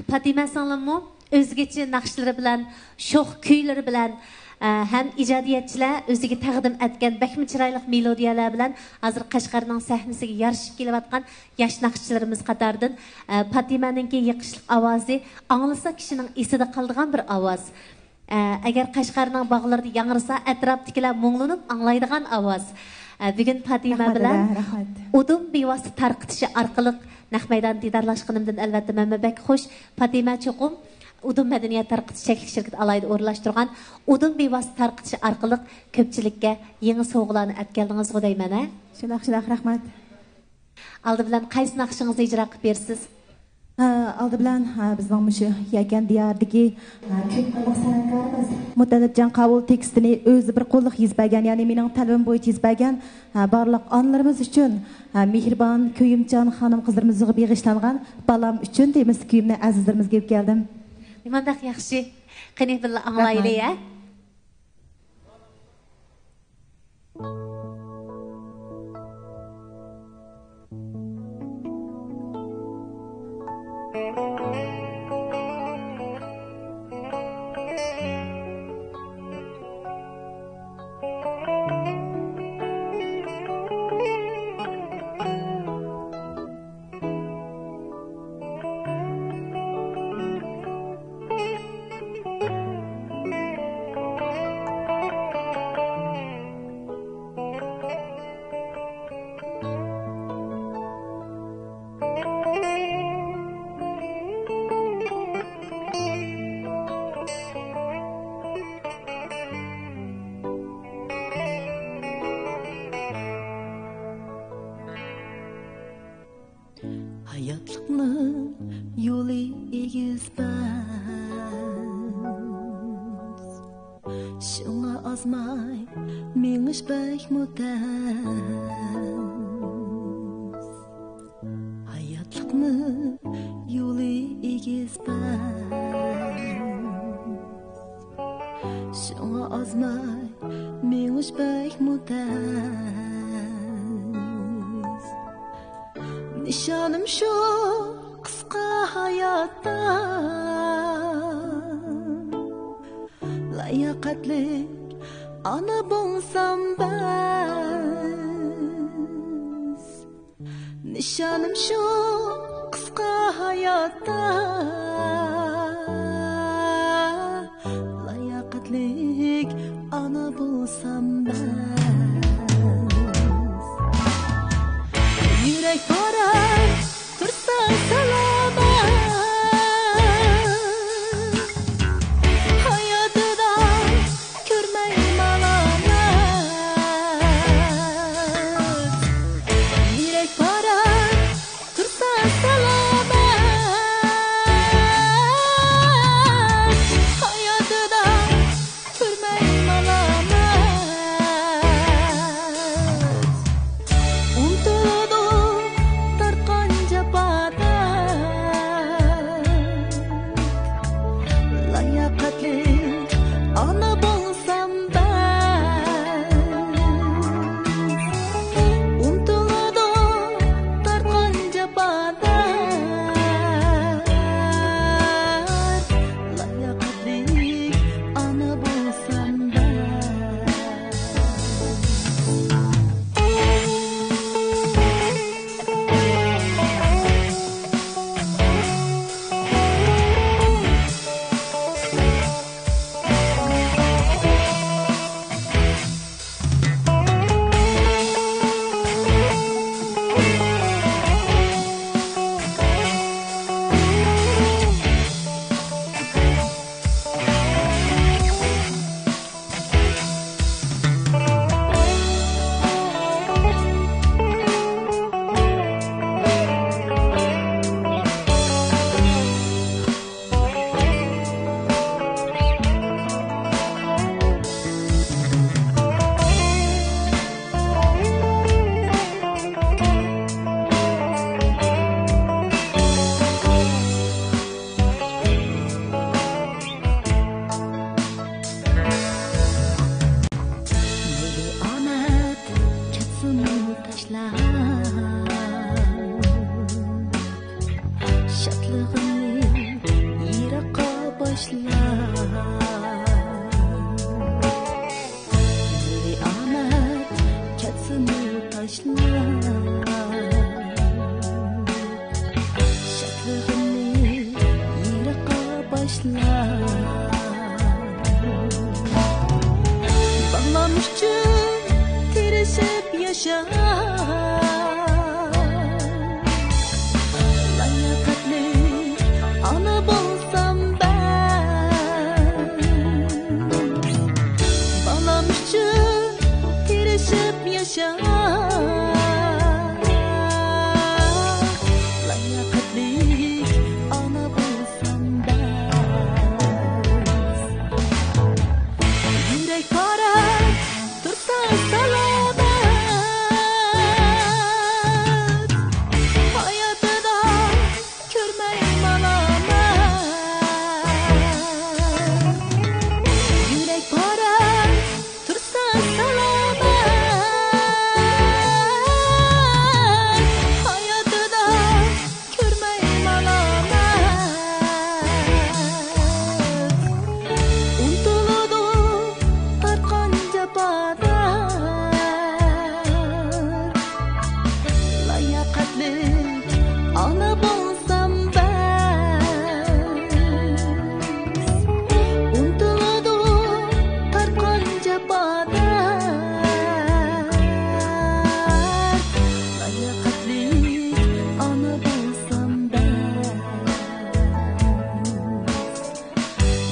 پاتىمە سىڭلىممۇ ئۆزگىچە ناخشىلىرى بىلەن، شوخ كۈيلىرى بىلەن، ئە، ھەم ئىجادىيەتچىلەر ئۆزىگە تەقدىم ئەتكەن بەكمۇ چىرايلىق مېلودىيەلەر بىلەن ھازىر قەشقەرنىڭ سەھنىسىگە يارىشىپ كېلىۋاتقان ياش ناخشىچىلىرىمىز قاتارىدىن، ئە، پاتىمەنىڭكى يېقىشلىق ئاۋازى ئاڭلىسا كىشىنىڭ ئېسىدە قالىدىغان بىر ئاۋاز. ئە، ئەگەر قەشقەرنىڭ باغلىرىدا ياڭرىسا، ئەتراپتىكىلەر مۇڭلىنىپ ئاڭلايدىغان ئاۋاز. ئە، بۈگۈن پاتىمە رەھمەت، بىلەن رەھمەت. ئۇدۇم بىۋاسىتە تارقىتىشى ئارقىلىق نەق مەيداندا دىدارلاشقىنىمدىن ئەلۋەتتە مەنمۇ بەك خۇش. پاتىمە چوقۇم ئۇدۇم مەدەنىيەت تارقىتىش چەكلىك شىركىتى ئالاھىدە ئورۇنلاشتۇرغان ئۇدۇم بىۋاسىتە تارقىتىشى ئارقىلىق كۆپچىلىككە يېڭى سوۋغىلارنى ئەپ كەلدىڭىزغۇ دەيمەن، ھە؟ شۇنداق، شۇنداق، رەھمەت. ئالدى بىلەن قايسى ناخشىڭىزنى ئىجرا قىلىپ بېرىسىز؟ ھە، ئالدى بىلەن، ھە، بىزنىڭ مۇشۇ يەكەن دىيارىدىكى، ھە، كۆپ قىرلىق سەنئەتكارىمىز مۇتەللىپجان قاۋۇل تېكىستىنى ئۆزى بىر قوللۇق يېزىپ بەرگەن، يەنى مېنىڭ تەلىپىم بويىچە يېزىپ بەرگەن، ھە، بارلىق ئانىلىرىمىز ئۈچۈن، ھە، مېھرىبان كۆيۈمچان خانىم قىزلىرىمىزغا بېغىشلانغان بالام ئۈچۈن تېمىسى كۆيۈمنى ئەزىزلىرىمىزگە ئېلىپ كەلدىم. نېمانداق ياخشى. قېنى، بىللە ئاڭلايلى، رەھمەت. ھە؟ ھاياتلىقنىڭ يولى ئېگىز پەس، شۇڭا ئازماي مېڭىش بەكمۇ تەس. ھاياتلىقنىڭ يولى ئېگىز پەس، شۇڭا ئازماي مېڭىش بەكمۇ تەس. نىشانىم شۇ قىسقا ھاياتتا، لاياقەتلىك ئانا بولسام بەس. نىشانىم شۇ قىسقا ھاياتتا، لاياقەتلىك ئانا بولسام بەس. يۈرەك پارە تۇرسا سالامەت، ھاياتىدا كۆرمەي مالامەت. يۈرەك پارە تۇرسا سالامەت، ھاياتىدا كۆرمەي مالامەت. ئۇنتۇلىدۇ تارتقان جاپا دەرد، لاياقەتلىك ئانا بولسام بەس. ئۇنتۇلىدۇ تارتقان جاپا دەرد، لاياقەتلىك ئانا بولسام بەس. مەيلى ئامەت كەتسۇن تاشلاپ، شادلىقىمنى يىراققا باشلاپ. بالام ئۈچۈن تىرىشىپ ياشاپ، لاياقەتلىك ئانا بولسام بەس. بالام ئۈچۈن تىرىشىپ ياشاپ، لاياقەتلىك ئانا بولسام بەس. يۈرەك پارە تۇرسا سالامەت، ھاياتىدا كۆرمەي مالامەت. يۈرەك پارە تۇرسا سالامەت، ھاياتىدا كۆرمەي مالامەت. ئۇنتۇلىدۇ تارتقان جاپادا، لاياقەتلىك ئانا بولسام بەس. ئۇنتۇلىدۇ تارتقان جاپادا، لاياقەتلىك ئانا بولسام بەس.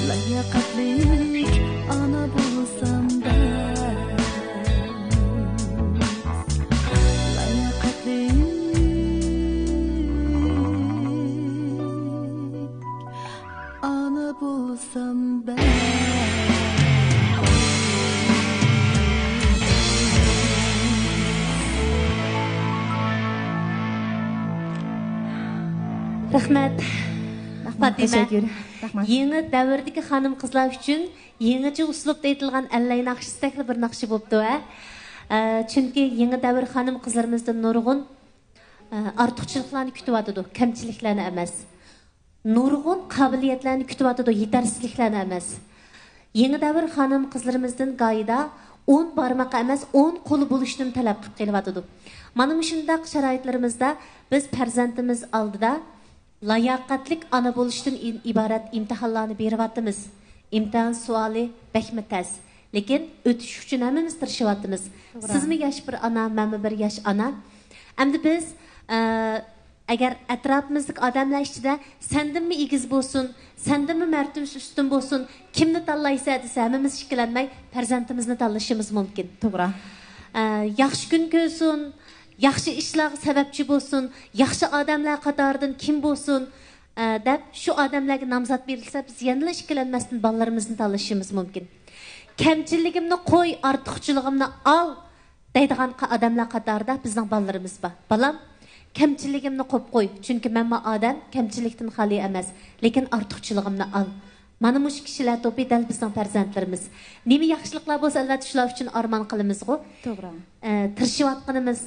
لاياقەتلىك ئانا بولسام بەس. لاياقەتلىك ئانا بولسام بەس. رەھمەت. رەھمەت، پاتىمە. تەشەككۈر. رەھمەت. يېڭى دەۋردىكى خانىم-قىزلار ئۈچۈن يېڭىچە ئۇسلۇبتا ئېيتىلغان ئەللەي ناخشىسىدەكلا بىر ناخشا بوپتۇ، ھە؟ ئە، چۈنكى يېڭى دەۋر خانىم-قىزلىرىمىزدا نۇرغۇن، ئە، ئارتۇقچىلىقلارنى كۈتۈۋاتىدۇ، كەمچىلىكلەرنى ئەمەس. نۇرغۇن قابىلىيەتلەرنى كۈتۈۋاتىدۇ، يېتەرسىزلىكلەرنى ئەمەس. يېڭى دەۋر خانىم-قىزلىرىمىزدىن گاھىدا ئون بارمىقى ئەمەس، ئون قولى بولۇشنىمۇ تەلەپ قىلىپ قېلىۋاتىدۇ. مانا مۇشۇنداق شارائىتلىرىمىزدا بىز پەرزەنتىمىز ئالدىدا لاياقەتلىك ئانا بولۇشتىن ئىن-، ئىبارەت ئىمتىھانلارنى بېرىۋاتىمىز. ئىمتىھان سوئالى بەكمۇ تەس. لېكىن ئۆتۈش ئۈچۈن ھەممىمىز تىرىشىۋاتىمىز. توغرا. سىزمۇ ياش بىر ئانا، مەنمۇ بىر ياش ئانا. ئەمدى بىز، ئە، ئەگەر ئەتراپىمىزدىكى ئادەملەر ئىچىدە سەندىنمۇ ئېگىز بولسۇن، سەندىنمۇ مەرتىۋىسى ئۈستۈن بولسۇن، كىمنى تاللايسەن دېسە، ھەممىمىز ئىككىلەنمەي پەرزەنتىمىزنى تاللىشىمىز مۇمكىن. توغرا. ئە، ياخشى كۈن كۆرسۇن، ياخشى ئىشلارغا سەۋەبچى بولسۇن، ياخشى ئادەملەر قاتارىدىن كىم بولسۇن، ئە، دەپ شۇ ئادەملەرگە نامزات بېرىلسە، بىز يەنىلا ئىككىلەنمەستىن بالىلىرىمىزنى تاللىشىمىز مۇمكىن. كەمچىلىكىمنى قوي، ئارتۇقچىلىقىمنى ئال دەيدىغان قا-، ئادەملەر قاتارىدا بىزنىڭ بالىلىرىمىز بار. بالام، كەمچىلىكىمنى قويۇپ قوي، چۈنكى مەنمۇ ئادەم، كەمچىلىكتىن خالىي ئەمەس، لېكىن ئارتۇقچىلىقىمنى ئال. مانا مۇشۇ كىشىلەر توپى دەل بىزنىڭ پەرزەنتلىرىمىز. نېمە ياخشىلىقلار بولسا، ئەلۋەتتە، شۇلار ئۈچۈن ئارمان قىلىمىزغۇ. توغرا. ئە، تىرىشىۋاتقىنىمىز،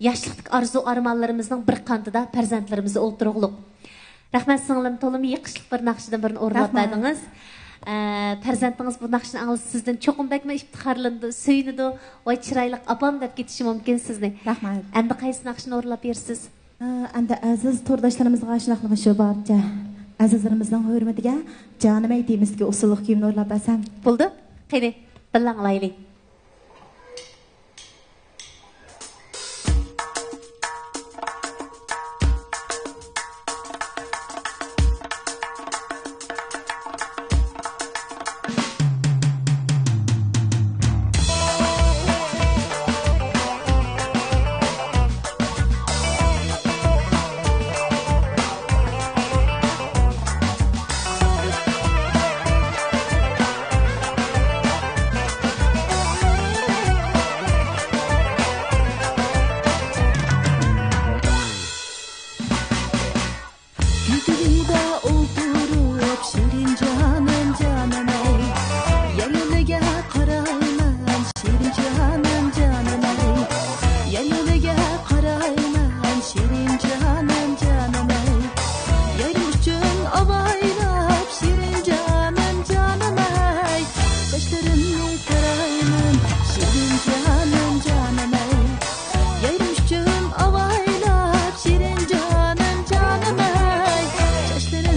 ياشلىقتىكى ئارزۇ-ئارمانلىرىمىزنىڭ بىر قانتىدا پەرزەنتلىرىمىزنى ئولتۇرغۇلۇق. رەھمەت، سىڭلىم، تولىمۇ يېقىشلىق بىر ناخشىدىن بىرنى ئورۇنلاپ رەھمەت. بەردىڭىز. ئە، پەرزەنتىڭىز بۇ ناخشىنى ئاڭلىسا، سىزدىن چوقۇم بەكمۇ ئىپتىخارلىنىدۇ، سۆيۈنىدۇ. ۋاي، چىرايلىق ئاپام دەپ كېتىشى مۇمكىن سىزنى. رەھمەت. ئەمدى قايسى ناخشىنى ئورۇنلاپ بېرىسىز؟ ئە، ئەمدى ئەزىز تورداشلىرىمىزغا شۇنداقلا شۇ بارچە ئەزىزلىرىمىزنىڭ ھۆرمىتىگە جانىمەي تېمىسىدىكى ئۇسسۇللۇق كۈيۈمنى ئورۇنلاپ بەرسەم. بولىدۇ. قېنى، بىللە ئاڭلايلى. گۈلگىدە ئولتۇرۇپ، شېرىن جانىم، جانىم ئەي. يەنىلىگە قارايمەن، شېرىن جانىم، جانىم ئەي. يەنىلىگە قارايمەن، شېرىن جانىم، جانىم ئەي. يېرىم ئۈچۈن ئاۋايلاپ، شېرىن جانىم، جانىم ئەي. چاچلىرىمنى تارايمەن، شېرىن جانىم، جانىم ئەي. يېرىم ئۈچۈن ئاۋايلاپ، شېرىن جانىم، جانىم ئەي. چاچلىرىم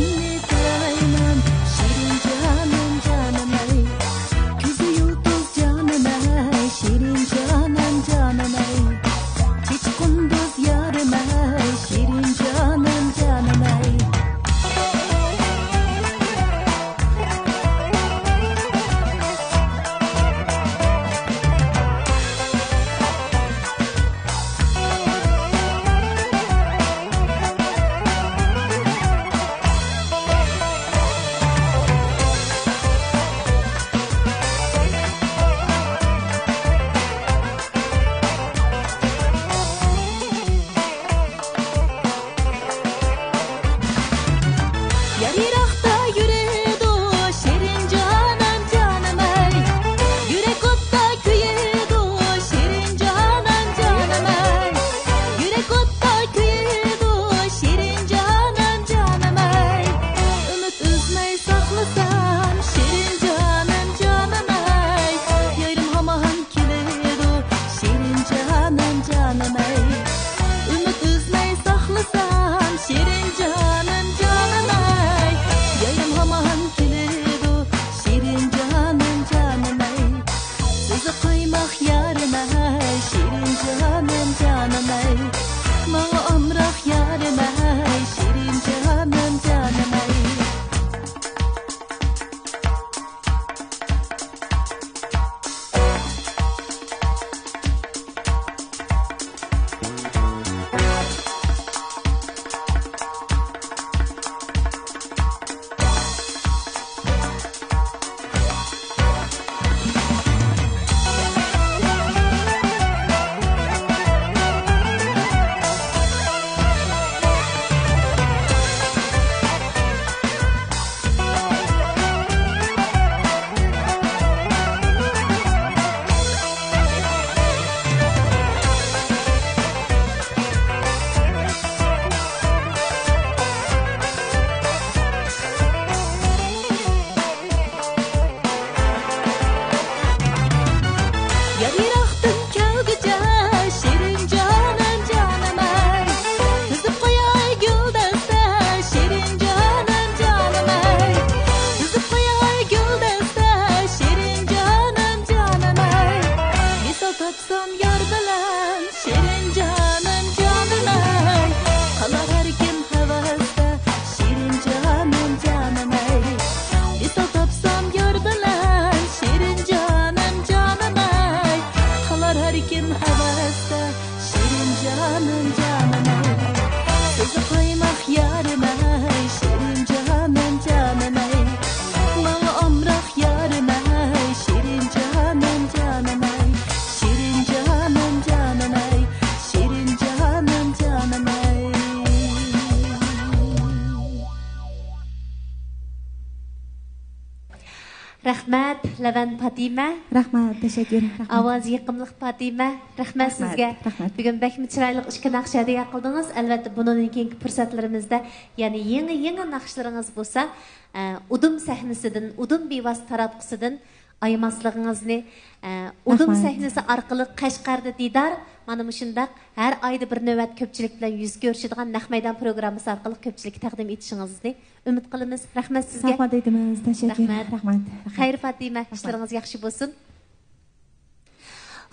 رەھمەت، لەۋەن پاتىمە. رەھمەت، تەشەككۈر. رەھمەت. ئاۋازى يېقىملىق پاتىمە. رەھمەت سىزگە. رەھمەت. بۈگۈن بەكمۇ چىرايلىق ئىككى ناخشا ھەدىيە قىلدىڭىز. ئەلۋەتتە، بۇنىڭدىن كېيىنكى پۇرسەتلىرىمىزدە يەنە يېڭى، يېڭى ناخشىلىرىڭىز بولسا، ئە، ئۇدۇم سەھنىسىدىن، ئۇدۇم بىۋاسىتە تاراتقۇسىدىن ئايىماسلىقىڭىزنى، ئە، ئۇدۇم سەھنىسى ئارقىلىق قەشقەردە دىدار، مانا مۇشۇنداق ھەر ئايدا بىر نۆۋەت كۆپچىلىك بىلەن يۈز كۆرۈشىدىغان نەق مەيدان پروگراممىسى ئارقىلىق كۆپچىلىككە تەقدىم ئېتىشىڭىزنى ئۈمىد قىلىمىز. رەھمەت سىزگە. رەھمەت ئېيتىمىز. تەشەككۈر. رەھمەت. رەھمەت. خەير پاتىمە، ئىشلىرىڭىز ياخشى بولسۇن.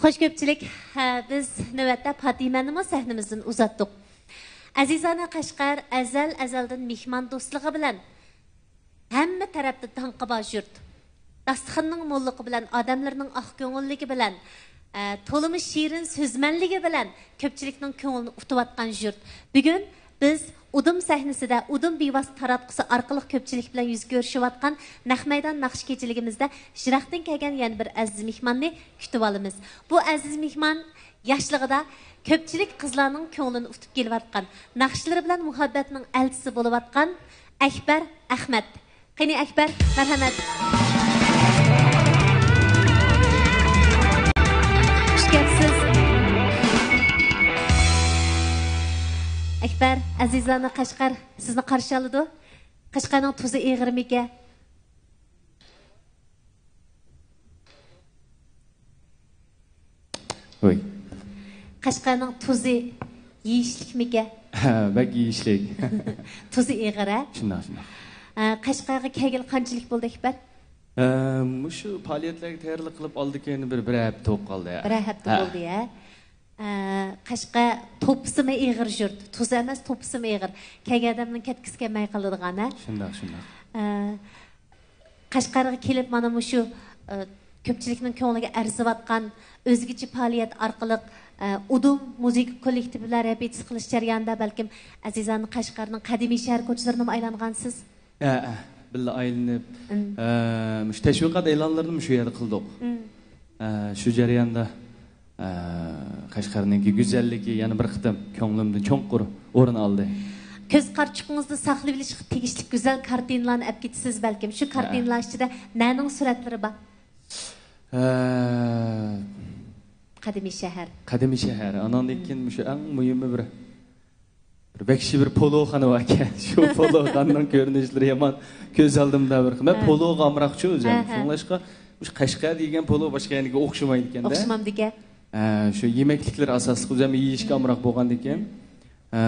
خوش كۆپچىلىك، ھە، بىز نۆۋەتتە پاتىمەنىمۇ سەھنىمىزدىن ئۇزاتتۇق. ئەزىزانە قەشقەر ئەزەل-ئەزەلدىن مېھمان دوستلۇقى بىلەن ھەممە تەرەپتە داڭقى بار يۇرت. داستىخاننىڭ موللۇقى بىلەن، ئادەملىرىنىڭ ئاق كۆڭۈللۈكى بىلەن، ئە، تولىمۇ شېرىن سۆزمەنلىكى بىلەن كۆپچىلىكنىڭ كۆڭلىنى ئۇتۇۋاتقان يۇرت. بۈگۈن بىز ئۇدۇم سەھنىسىدە ئۇدۇم بىۋاسىتە تاراتقۇسى ئارقىلىق كۆپچىلىك بىلەن يۈز كۆرۈشۈۋاتقان نەق مەيدان ناخشا كېچىلىكىمىزدە يىراقتىن كەلگەن يەنە بىر ئەزىز مېھماننى كۈتۈۋالىمىز. بۇ ئەزىز مېھمان ياشلىقىدا كۆپچىلىك قىزلارنىڭ كۆڭلىنى ئۇتۇپ كېلىۋاتقان، ناخشىلىرى بىلەن مۇھەببەتنىڭ ئەلچىسى بولۇۋاتقان ئەكبەر ئەخمەت. قېنى ئەكبەر، مەرھەمەت. خۇش كەپسىز. ئەكبەر، ئەزىزانە قەشقەر سىزنى قارشى ئالىدۇ. قەشقەرنىڭ تۇزى ئېغىرمىكەن؟ ۋوي. قەشقەرنىڭ تۇزى يېيىشلىكمىكەن؟ ھە، بەك يېيىشلىك. تۇزى ئېغىر، ھە؟ شۇنداق، شۇنداق. ئە، قەشقەرگە كەلگىلى قانچىلىك بولدى، ئەكبەر؟ ئە، مۇشۇ پائالىيەتلەرگە تەييارلىق قىلىپ ئالدى كېيىن بىر، بىر ھەپتە بولۇپ قالدى، ھە. بىر ھەپتە ھە. بولدى، ھە؟ ئە، قەشقەر توپىسىمۇ ئېغىر يۇرت. تۇز ئەمەس، توپىسىمۇ ئېغىر. كەلگەن ئادەمنىڭ كەتكۈسى كەلمەي قالىدىغان، ھە؟ شۇنداق، شۇنداق. ئە، قەشقەرگە كېلىپ، مانا مۇشۇ، ئە، كۆپچىلىكنىڭ كۆڭلىگە ئەرزىۋاتقان ئۆزگىچە پائالىيەت ئارقىلىق، ئە، ئۇدۇم مۇزىكا كوللېكتىپى بىلەن رېپېتىتسىيە قىلىش جەريانىدا بەلكىم ئەزىزانە قەشقەرنىڭ قەدىمىي شەھەر كوچىلىرىنىمۇ ئايلانغانسىز؟ ھە، ھە، بىللە ئايلىنىپ، مم. ئە، مۇشۇ تەشۋىقات ئېلانلىرىنى مۇشۇ يەردە قىلدۇق. مم. ئە، شۇ جەرياندا، ئە، قەشقەرنىڭكى گۈزەللىكى يەنە بىر قېتىم كۆڭلۈمدىن چوڭقۇر ئورۇن ئالدى. كۆز قارىچۇقىڭىزدا ساقلىۋېلىشقا تېگىشلىك گۈزەل كارتىنىلارنى ئەپ كېتىسىز بەلكىم. شۇ ھە. كارتىنىلار ئىچىدە نەنىڭ سۈرەتلىرى بار؟ ئە، قەدىمىي شەھەر. قەدىمىي شەھەر. ئاناندىن كېيىن مۇشۇ ئەڭ مۇھىمى بىر بىر ۋەھشىي بىر پولۇخانا باركەن. شۇ پولۇخانىنىڭ كۆرۈنۈشلىرى يامان كۆز ئالدىمدا بىر خىل. مەن ھە. پولۇغا ئامراقچۇ ئۆزۈم. ھە، ھە. شۇڭلاشقا مۇشۇ قەشقەر دېگەن پولۇ باشقا يەرگە ئوخشىمايدىكەن-دە. ئوخشىمامدىكەن. ھە، شۇ يېمەكلىكلىرى ئاساسلىق ئۆزۈم يېيىشكە ئامراق بولغاندىكىن، ھە،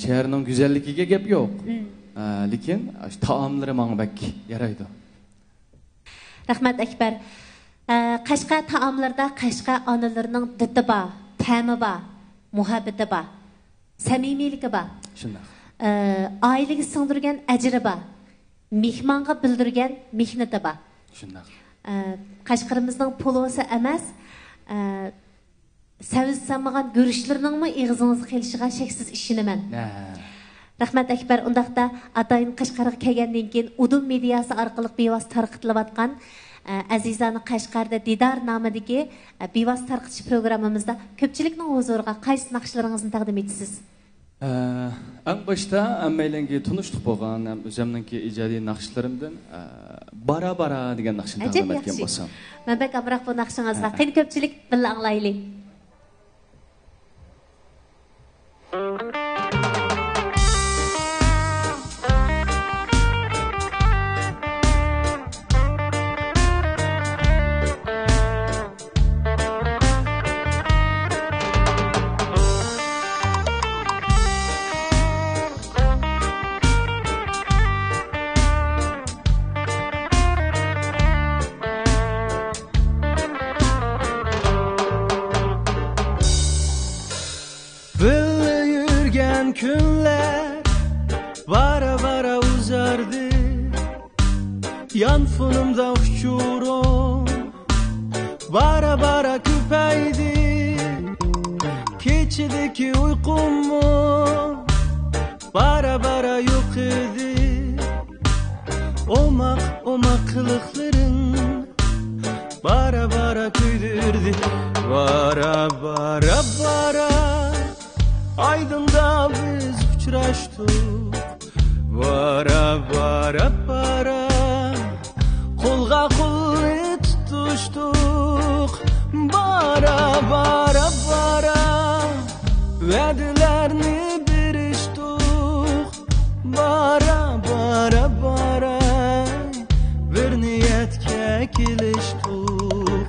شەھەرنىڭ گۈزەللىكىگە گەپ يوق. مم. ھە، لېكىن شۇ تائاملىرى ماڭا بەك يارايدۇ. رەھمەت، ئەكبەر. ئە، قەشقەر تائاملىرىدا قەشقەر ئانىلىرىنىڭ دىتى بار، تەمى بار، مۇھەببىتى بار، سەمىمىيلىكى بار. شۇنداق. ئە، ئائىلىگە سىڭدۈرگەن ئەجرى بار، مېھمانغا بىلدۈرگەن مېھنىتى بار. شۇنداق. ئە، قەشقىرىمىزنىڭ پولۇسى ئەمەس، ئە، سەۋزە سالمىغان گۈرۈچلىرىنىڭمۇ ئېغىزىڭىزغا قېلىشىغا شەكسىز ئىشىنىمەن. ھە. رەھمەت، ئەكبەر. ئۇنداقتا ئاتايىن قەشقەرگە كەلگەندىن كېيىن ئۇدۇم مېدىياسى ئارقىلىق بىۋاسىتە تارقىتىلىۋاتقان، ئە، ئەزىزانە قەشقەردە دىدار نامىدىكى، ئە، بىۋاسىتە تارقىتىش پروگراممىمىزدا كۆپچىلىكنىڭ ھۇزۇرىغا قايسى ناخشىلىرىڭىزنى تەقدىم ئېتىسىز؟ ئە، ئەڭ باشتا ھەممەيلەنگە تونۇشلۇق بولغان ھەم ئۆزۈمنىڭكى ئىجادىي ناخشىلىرىمدىن، ئە، بارا بارا دېگەن ناخشىنى ئەجەب تەقدىم ئەتكەن ياخشى. بولسام. مەن بەك ئامراق بۇ ناخشىڭىزغا. ھە. قېنى كۆپچىلىك بىللە ئاڭلايلى. بىللە يۈرگەن كۈنلەر بارا-بارا ئۇزاردى. يانفونۇمدا ئۇچۇرۇڭ بارا-بارا كۆپەيدى. كېچىدىكى ئۇيقۇممۇ بارا-بارا يوق ئىدى. ئوماق-ئوماق قىلىقلىرىڭ بارا-بارا كۆيدۈردى. بارا-بارا-بارا ئايدىڭدا بىز ئۇچراشتۇق. بارا-بارا-بارا قولغا قول بارا، بارا، بارا، ۋەدىلەرنى بېرىشتۇق. بارا، بارا، بارا، بىر نىيەتكە كېلىشتۇق.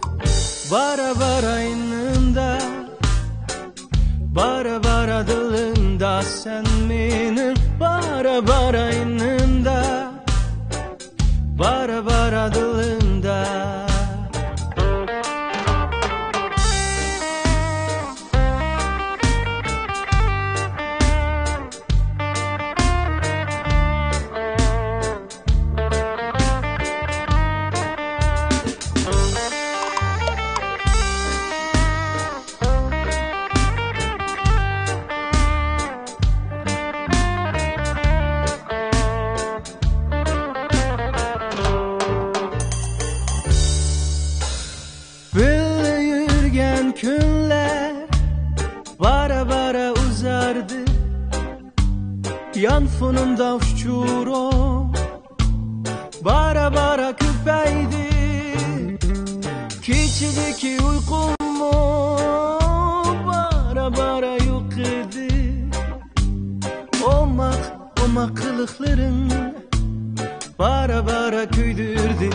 بارا، بارا، يېنىمدا، بارا، بارا، دىلىمدا سەن مېنىڭ. بارا، بارا، يېنىمدا، بارا، بارا، دىلىمدا. بىللە يۈرگەن كۈنلەر بارا-بارا ئۇزاردى. يانفونۇمدا ئۇچۇرۇڭ بارا-بارا كۆپەيدى. كېچىدىكى ئۇيقۇممۇ بارا-بارا يوقىدى. ئوماق، ئوماق قىلىقلىرىڭ بارا-بارا كۆيدۈردى.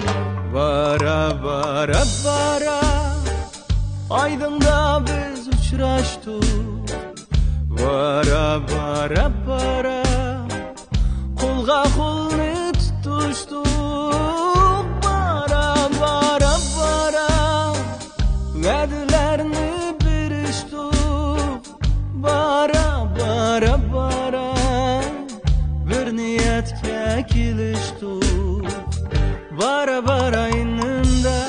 بارا-بارا، بارا، ئايدىڭدا بىز ئۇچراشتۇق. بارا-بارا، بارا، قولغا قولنى تۇتۇشتۇق. بارا، بارا، بارا، ۋەدىلەرنى بېرىشتۇق. بارا، بارا، بارا، بىر نىيەتكە كېلىشتۇق. بارا، بارا، يېنىمدا،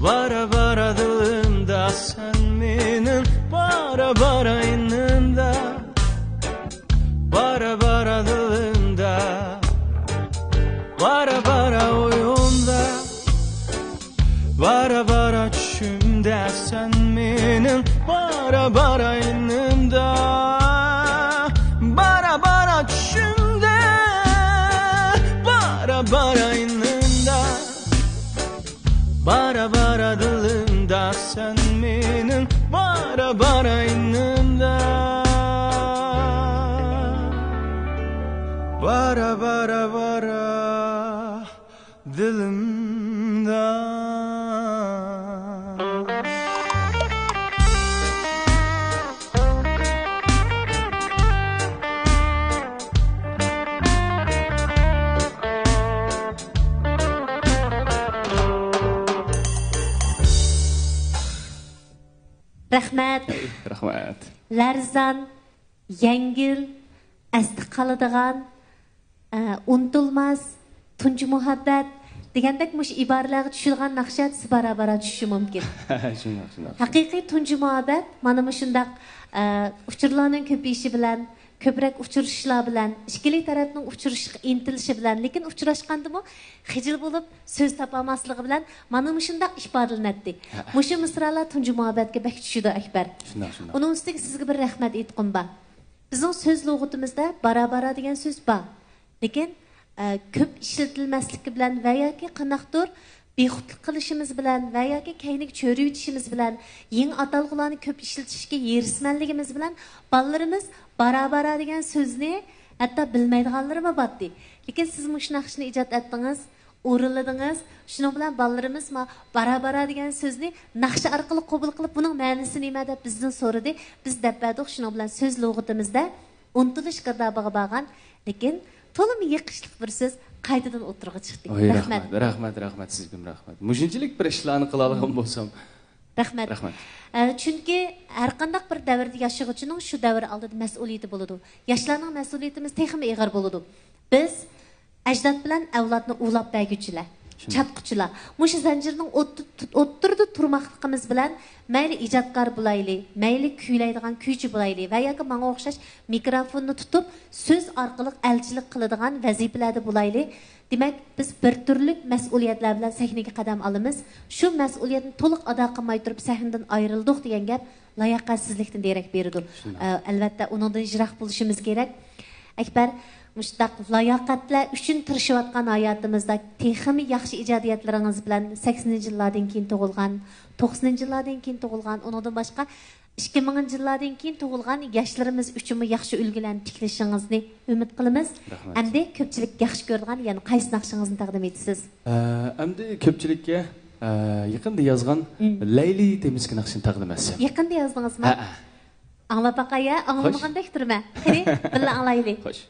بارا، بارا، دىلىمدا سەن مېنىڭ. بارا، بارا، يېنىمدا، بارا، بارا، دىلىمدا، بارا، بارا، ئويۇمدا. بارا-بارا چۈشۈمدە سەن مېنىڭ، بارا-بارا يېنىمدا، بارا-بارا چۈشۈمدە، بارا-بارا يېنىمدا، بارا-بارا دىلىمدا سەن مېنىڭ، بارا-بارا يېنىمدا، بارا-بارا، بارا. دىلىمدا. رەھمەت. رەھمەت. لەرزان، يەڭگىل، ئەستە قالىدىغان، ئە، ئۇنتۇلماس، تۇنجى مۇھەببەت دېگەندەك مۇشۇ ئىبارىلەرگە چۈشىدىغان ناخشا دېسە بارا-بارا چۈشۈشى مۇمكىن. شۇنداق، شۇنداق. ھەقىقىي تۇنجى مۇھەببەت مانا مۇشۇنداق، ئە، ئۇچۇرلارنىڭ كۆپىيىشى بىلەن، كۆپرەك ئۇچرىشىشلار بىلەن، ئىككىلى تەرەپنىڭ ئۇچرىشىشقا ئىنتىلىشى بىلەن، لېكىن ئۇچراشقاندىمۇ خىجىل بولۇپ، سۆز تاپالماسلىقى بىلەن مانا مۇشۇنداق ئىپادىلىنەتتى. ھە. مۇشۇ مىسرالار تۇنجى مۇھەببەتكە بەك چۈشىدۇ، ئەكبەر. شۇنداق، شۇنداق. ئۇنىڭ ئۈستىگە سىزگە بىر رەھمەت ئېيتقۇم بار. بىزنىڭ سۆز لۇغىتىمىزدە بارا-بارا دېگەن سۆز بار. لېكىن، ئە، كۆپ ئىشلىتىلمەسلىكى بىلەن ۋە ياكى قانداقتۇر بىخۇدلۇق قىلىشىمىز بىلەن ۋە ياكى كەينىگە چۆرۈۋېتىشىمىز بىلەن، يېڭى ئاتالغۇلارنى كۆپ ئىشلىتىشكە ھېرىسمەنلىكىمىز بىلەن بالىلىرىمىز بارا-بارا دېگەن سۆزنى ھەتتا بىلمەيدىغانلىرىمۇ بارتتى. لېكىن سىز مۇشۇ ناخشىنى ئىجاد ئەتتىڭىز، ئورۇنلىدىڭىز. شۇنىڭ بىلەن بالىلىرىمىز ما بارا-بارا دېگەن سۆزنى ناخشا ئارقىلىق قوبۇل قىلىپ، بۇنىڭ مەنىسى نېمە دەپ بىزدىن سورىدى. بىز دەپ بەردۇق. شۇنىڭ بىلەن سۆز لۇغىتىمىزدە ئۇنتۇلۇش گىردابىغا بارغان، لېكىن تولىمۇ يېقىشلىق بىر سۆز قايتىدىن ئوتتۇرىغا چىقتى. ئاي، رەھمەت. رەھمەت، رەھمەت، رەھمەت سىزگىمۇ رەھمەت. مۇشۇنچىلىك بىر ئىشلارنى قىلالىغان بولسام. رەھمەت. رەھمەت. ئە، چۈنكى ھەرقانداق بىر دەۋردە ياشىغۇچىنىڭ شۇ دەۋر ئالدىدا مەسئۇلىيىتى بولىدۇ. ياشلارنىڭ مەسئۇلىيىتىمىز تېخىمۇ ئېغىر بولىدۇ. بىز ئەجداد بىلەن ئەۋلادنى ئۇلاپ بەرگۈچىلەر، شۇنداق. چاتقۇچىلار. مۇشۇ زەنجىرنىڭ ئوتتۇ-، ئوتتۇرىدا تۇرماقلىقىمىز بىلەن مەيلى ئىجادكار بولايلى، مەيلى كۈيلەيدىغان كۈيچى بولايلى ۋە ياكى ماڭا ئوخشاش مىكروفوننى تۇتۇپ سۆز ئارقىلىق ئەلچىلىك قىلىدىغان ۋەزىپىلەردە بولايلى، دېمەك، بىز بىر تۈرلۈك مەسئۇلىيەتلەر بىلەن سەھنىگە قەدەم ئالىمىز. شۇ مەسئۇلىيەتنى تولۇق ئادا قىلماي تۇرۇپ سەھنىدىن ئايرىلدۇق دېگەن گەپ لاياقەتسىزلىكتىن دېرەك بېرىدۇ. شۇنداق. ئە، ئەلۋەتتە، ئۇنىڭدىن يىراق بولۇشىمىز كېرەك. ئەكبەر، مۇشۇنداق لاياقەتلەر ئۈچۈن تىرىشىۋاتقان ھاياتىمىزدا تېخىمۇ ياخشى ئىجادىيەتلىرىڭىز بىلەن سەكسىنىنچى يىللاردىن كېيىن تۇغۇلغان، توقسىنىنچى يىللاردىن كېيىن تۇغۇلغان، ئۇنىڭدىن باشقا ئىككى مىڭىنچى يىللاردىن كېيىن تۇغۇلغان ياشلىرىمىز ئۈچۈنمۇ ياخشى ئۈلگىلەرنى تىكلىشىڭىزنى ئۈمىد قىلىمىز. رەھمەت. ئەمدى كۆپچىلىك ياخشى كۆرىدىغان يەنە قايسى ناخشىڭىزنى تەقدىم ئېتىسىز؟ ئە، ئەمدى كۆپچىلىككە، ئە، يېقىندا يازغان مم. لەيلى تېمىسىدىكى ناخشىنى تەقدىم ئەتسەم. يېقىندا يازدىڭىزمۇ؟ ھەئە. ئاڭلاپ باقاي، ھە؟ خوش. ئاڭلىمىغاندەك تۇرىمەن. قېنى، بىللە ئاڭلايلى. خوش.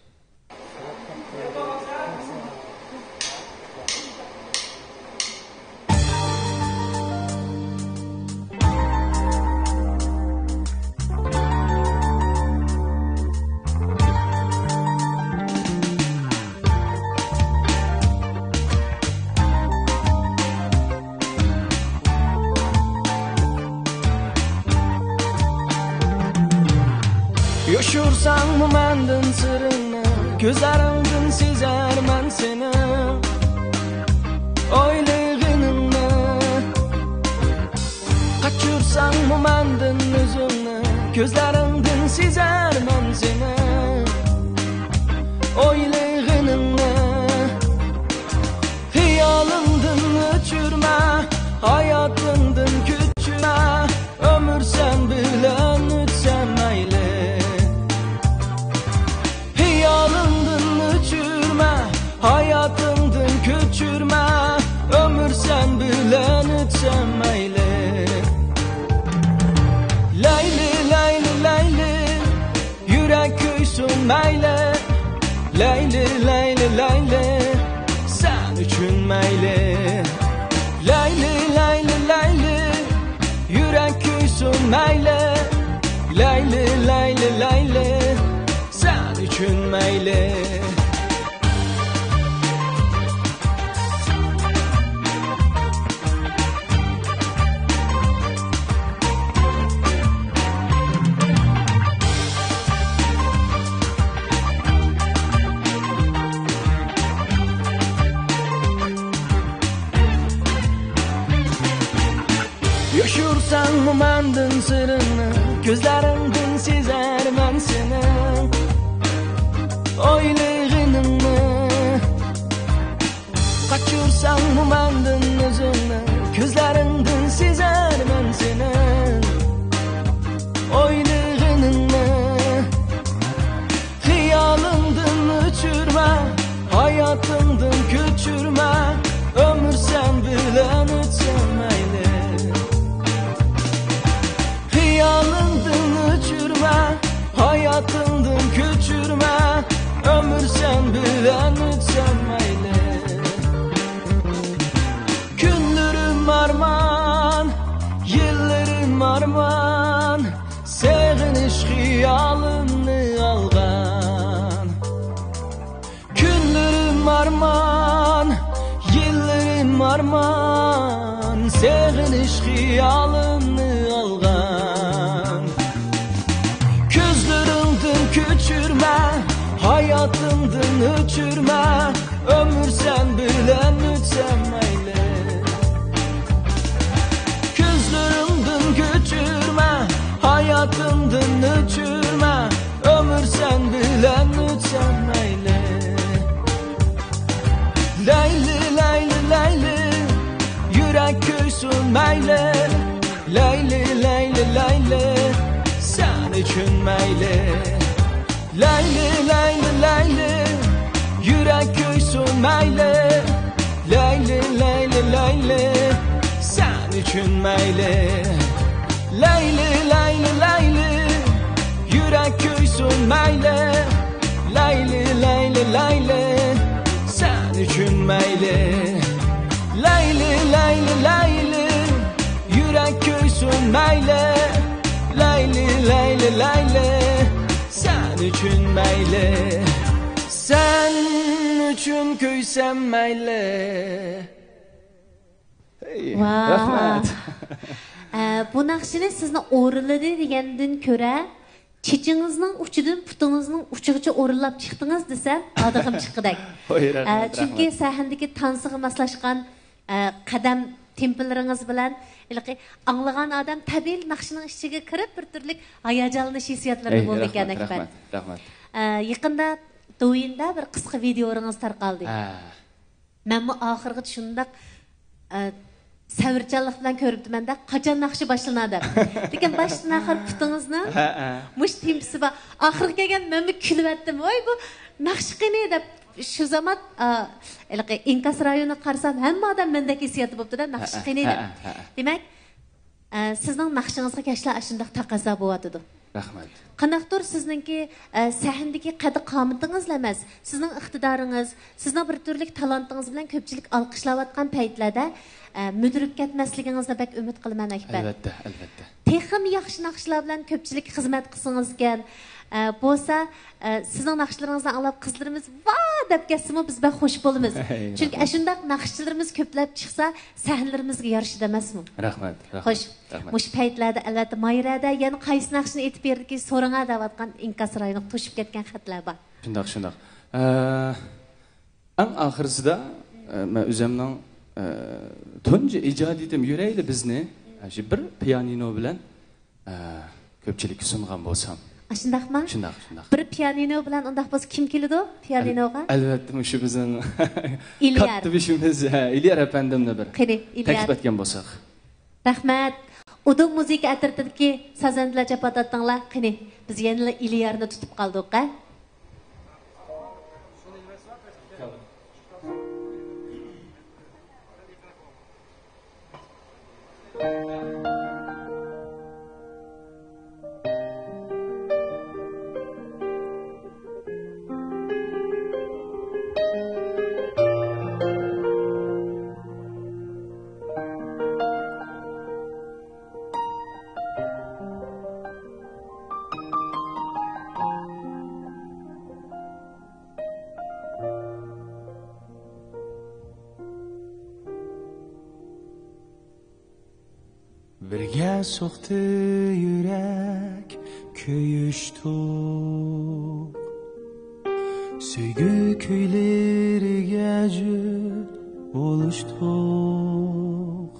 يوشۇرساڭمۇ مەندىن سىرىڭنى، كۆزلىرىڭدىن سېزەرمەن سېنىڭ ئويلىغىنىڭنى. قاچۇرساڭمۇ مەندىن ئۆزۈڭنى، كۆزلىرىڭدىن سېزەرمەن سېنىڭ ئويلىغىنىڭنى. خىيالىڭدىن ئۆچۈرمە، ھاياتىڭدىن كۆچۈرمە، ئۆمۈر سەن بىلەن ئۆتسە مەيلى. خىيالىڭدىن ئۆچۈرمە، ھاياتىڭدىن كۆچۈرمە، ئۆمۈر سەن بىلەن ئۆتسە مەيلى. لەيلى، لەيلى، لەيلى، يۈرەك كۆيسۇن مەيلى. لەيلى، لەيلى، لەيلى، سەن ئۈچۈن مەيلى. لەيلى، لەيلى، لەيلى، يۈرەك كۆيسۇن مەيلى. لەيلى، لەيلى، لەيلى، سەن ئۈچۈن مەيلى. يوشۇرساڭمۇ مەندىن سىرىڭنى، كۆزلىرىڭدىن سېزەرمەن سېنىڭ ئويلىغىنىڭنى. قاچۇرساڭمۇ مەندىن ئۆزۈڭنى، كۆزلىرىڭدىن سېزەرمەن سېنىڭ ئويلىغىنىڭنى. خىيالىڭدىن ئۆچۈرمە، ھاياتىڭدىن كۆچۈرمە، ئۆمۈر سەن بىلەن ئۆتسە مەيلى. خىيالىڭدىن ئۆچۈرمە، ھاياتىڭدىن كۆچۈرمە، ئۆمۈر سەن بىلەن ئۆتسە مەيلى. كۈنلىرىم ئارمان، يىللىرىم ئارمان، سېغىنىش خىيالىمنى ئالغان. كۈنلىرىم ئارمان، يىللىرىم ئارمان، سېغىنىش خىيالىمنى ئالغان. كۆزلىرىڭدىن كۆچۈرمە، ھاياتىڭدىن ئۆچۈرمە، ئۆمۈر سەن بىلەن ئۆتسە مەيلى. كۆزلىرىڭدىن كۆچۈرمە، ھاياتىڭدىن ئۆچۈرمە، ئۆمۈر سەن بىلەن ئۆتسە مەيلى. لەيلى، لەيلى، لەيلى، يۈرەك كۆيسۇن مەيلى. لەيلى، لەيلى، لەيلى، سەن ئۈچۈن مەيلى. لەيلى، لەيلى، لەيلى، يۈرەك كۆيسۇن مەيلى. لەيلى، لەيلى، لەيلى، سەن ئۈچۈن مەيلى. لەيلى، لەيلى، لەيلى، يۈرەك كۆيسۇن مەيلى. لەيلى، لەيلى، لەيلى، سەن ئۈچۈن مەيلى. لەيلى، لەيلى، لەيلى، يۈرەك كۆيسۇن مەيلى. لەيلى، لەيلى، لەيلى، سەن ئۈچۈن مەيلى. سەن ئۈچۈن كۆيسەم مەيلى. ھەي، ۋاھ. رەھمەت. ئە، بۇ ناخشىنى سىزنى ئورۇنلىدى دېگەندىن كۆرە، چېچىڭىزنىڭ ئۇچىدىن پۇتىڭىزنىڭ ئۇچىغىچە ئورۇنلاپ چىقتىڭىز دېسەم، ھادىغىم چىققۇدەك. ھوي، رەھمەت، ئە، چۈنكى رەھمەت. سەھنىدىكى تانسىغا ماسلاشقان، ئە، قەدەم تېمپىلىرىڭىز بىلەن ھېلىقى ئاڭلىغان ئادەم تەبىئىي ناخشىنىڭ ئىچىگە كىرىپ، بىر تۈرلۈك ھاياجانلىنىش ھېسسىياتلىرىدا ئەي، بولىدىكەن، رەھمەت، ئەكبەر. رەھمەت، رەھمەت. ئە، يېقىندا دوۋيىندا بىر قىسقا ۋىدېئولىرىڭىز تارقالدى. ھە. مەنمۇ ئاخىرغىچە شۇنداق، ئە، سەۋرچانلىق بىلەن كۆرۈپتىمەن-دە، قاچان ناخشا باشلىنار دەپ. لېكىن باشتىن ئاخىر پۇتىڭىزنىڭ ھە، ھە. مۇشۇ تېمپىسى بار. ئاخىرغا كەلگەن مەنمۇ كۈلۈۋەتتىم. ۋاي، بۇ ناخشا قېنى دەپ. شۇ زامان، ئا، ھېلىقى ئىنكاس رايونىغا قارىسام، ھەممە ئادەم مەندەك ھېسسىياتتا بوپتۇ-دە، ناخشا ھە، قېنى ھە، دەپ. ھە، ھە. دېمەك، ئە، سىزنىڭ ناخشىڭىزغا ياشلار ئاشۇنداق تەقەززا بولۇۋاتىدۇ. رەھمەت. قانداقتۇر سىزنىڭكى، ئە، سەھنىدىكى قەدىر-قامىتىڭىزلا ئەمەس، سىزنىڭ ئىقتىدارىڭىز، سىزنىڭ بىر تۈرلۈك تالانتىڭىز بىلەن كۆپچىلىك ئالقىشلاۋاتقان پەيتلەردە، ئە، مۈدۈرۈپ كەتمەسلىكىڭىزنى بەك ئۈمىد قىلىمەن، ئەكبەر. ئەلۋەتتە، ئەلۋەتتە. تېخىمۇ ياخشى ناخشىلار بىلەن كۆپچىلىككە خىزمەت قىلسىڭىزكەن، ئە، بولسا، ئە، سىزنىڭ ناخشىلىرىڭىزنى ئاڭلاپ قىزلىرىمىز ۋا دەپ كەتسىمۇ بىز بەك خوش بولىمىز. ھەي، چۈنكى رەھمەت. ئاشۇنداق ناخشىچىلىرىمىز كۆپلەپ چىقسا، سەھنىلىرىمىزگە يارىشىدۇ ئەمەسمۇ؟ رەھمەت، رەھمەت، خوش. رەھمەت. مۇشۇ پەيتلەردە ئەلۋەتتە مايرەدە يەنە قايسى ناخشىنى ئېيتىپ بېرىدىكى سورىڭا دەۋاتقان ئىنكاس رايونىغا توشۇپ كەتكەن خەتلەر بار. شۇنداق، شۇنداق. ئە، ئەڭ ئاخىرسىدا، ئە، مەن ئۆزۈمنىڭ، ئە، تۇنجى ئىجادىيىتىم يۈرەيلى بىزنى، ئە، شۇ بىر پىيانىنو بىلەن، ئە، كۆپچىلىككە سۇنغان بولسام. ئاشۇنداقمۇ؟ شۇنداق، شۇنداق. بىر پىيانىنو بىلەن ئۇنداق بولسا كىم كېلىدۇ پىيانىنوغا؟ ئەل-، ئەلۋەتتە، مۇشۇ بىزنىڭ ئىليار. كاتتىبېشىمىز، ھە، ئىليار ئەپەندىمنى بىر قېنى، ئىليار. تەكلىپ ئەتكەن بولساق. رەھمەت. ئۇدۇم مۇزىكا ئەترىتىدىكى سازەندىلەر جاپا تارتىڭلار. قېنى، بىز يەنىلا ئىليارنى تۇتۇپ قالدۇق، ھە؟ بىرگە سوقتى يۈرەك، كۆيۈشتۇق. سۆيگۈ كۈيلىرىگە جۈت بولۇشتۇق.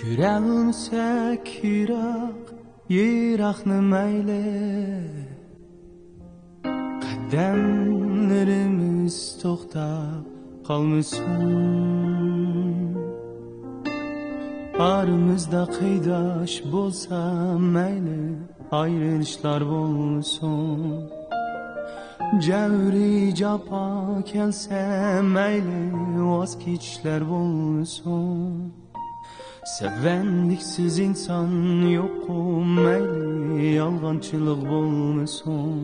كۆرەلمىسەك يىراق، يىراقنى مەيلى. قەدەملىرىمىز توختاپ قالمىسۇن. ئارىمىزدا قېيىداش بولسا مەيلى، ئايرىلىشلار بولمىسۇن. جەۋرى جاپا كەلسە مەيلى، ۋاز كېچىشلەر بولمىسۇن. سەۋەنلىكسىز ئىنسان يوققۇ مەيلى، يالغانچىلىق بولمىسۇن.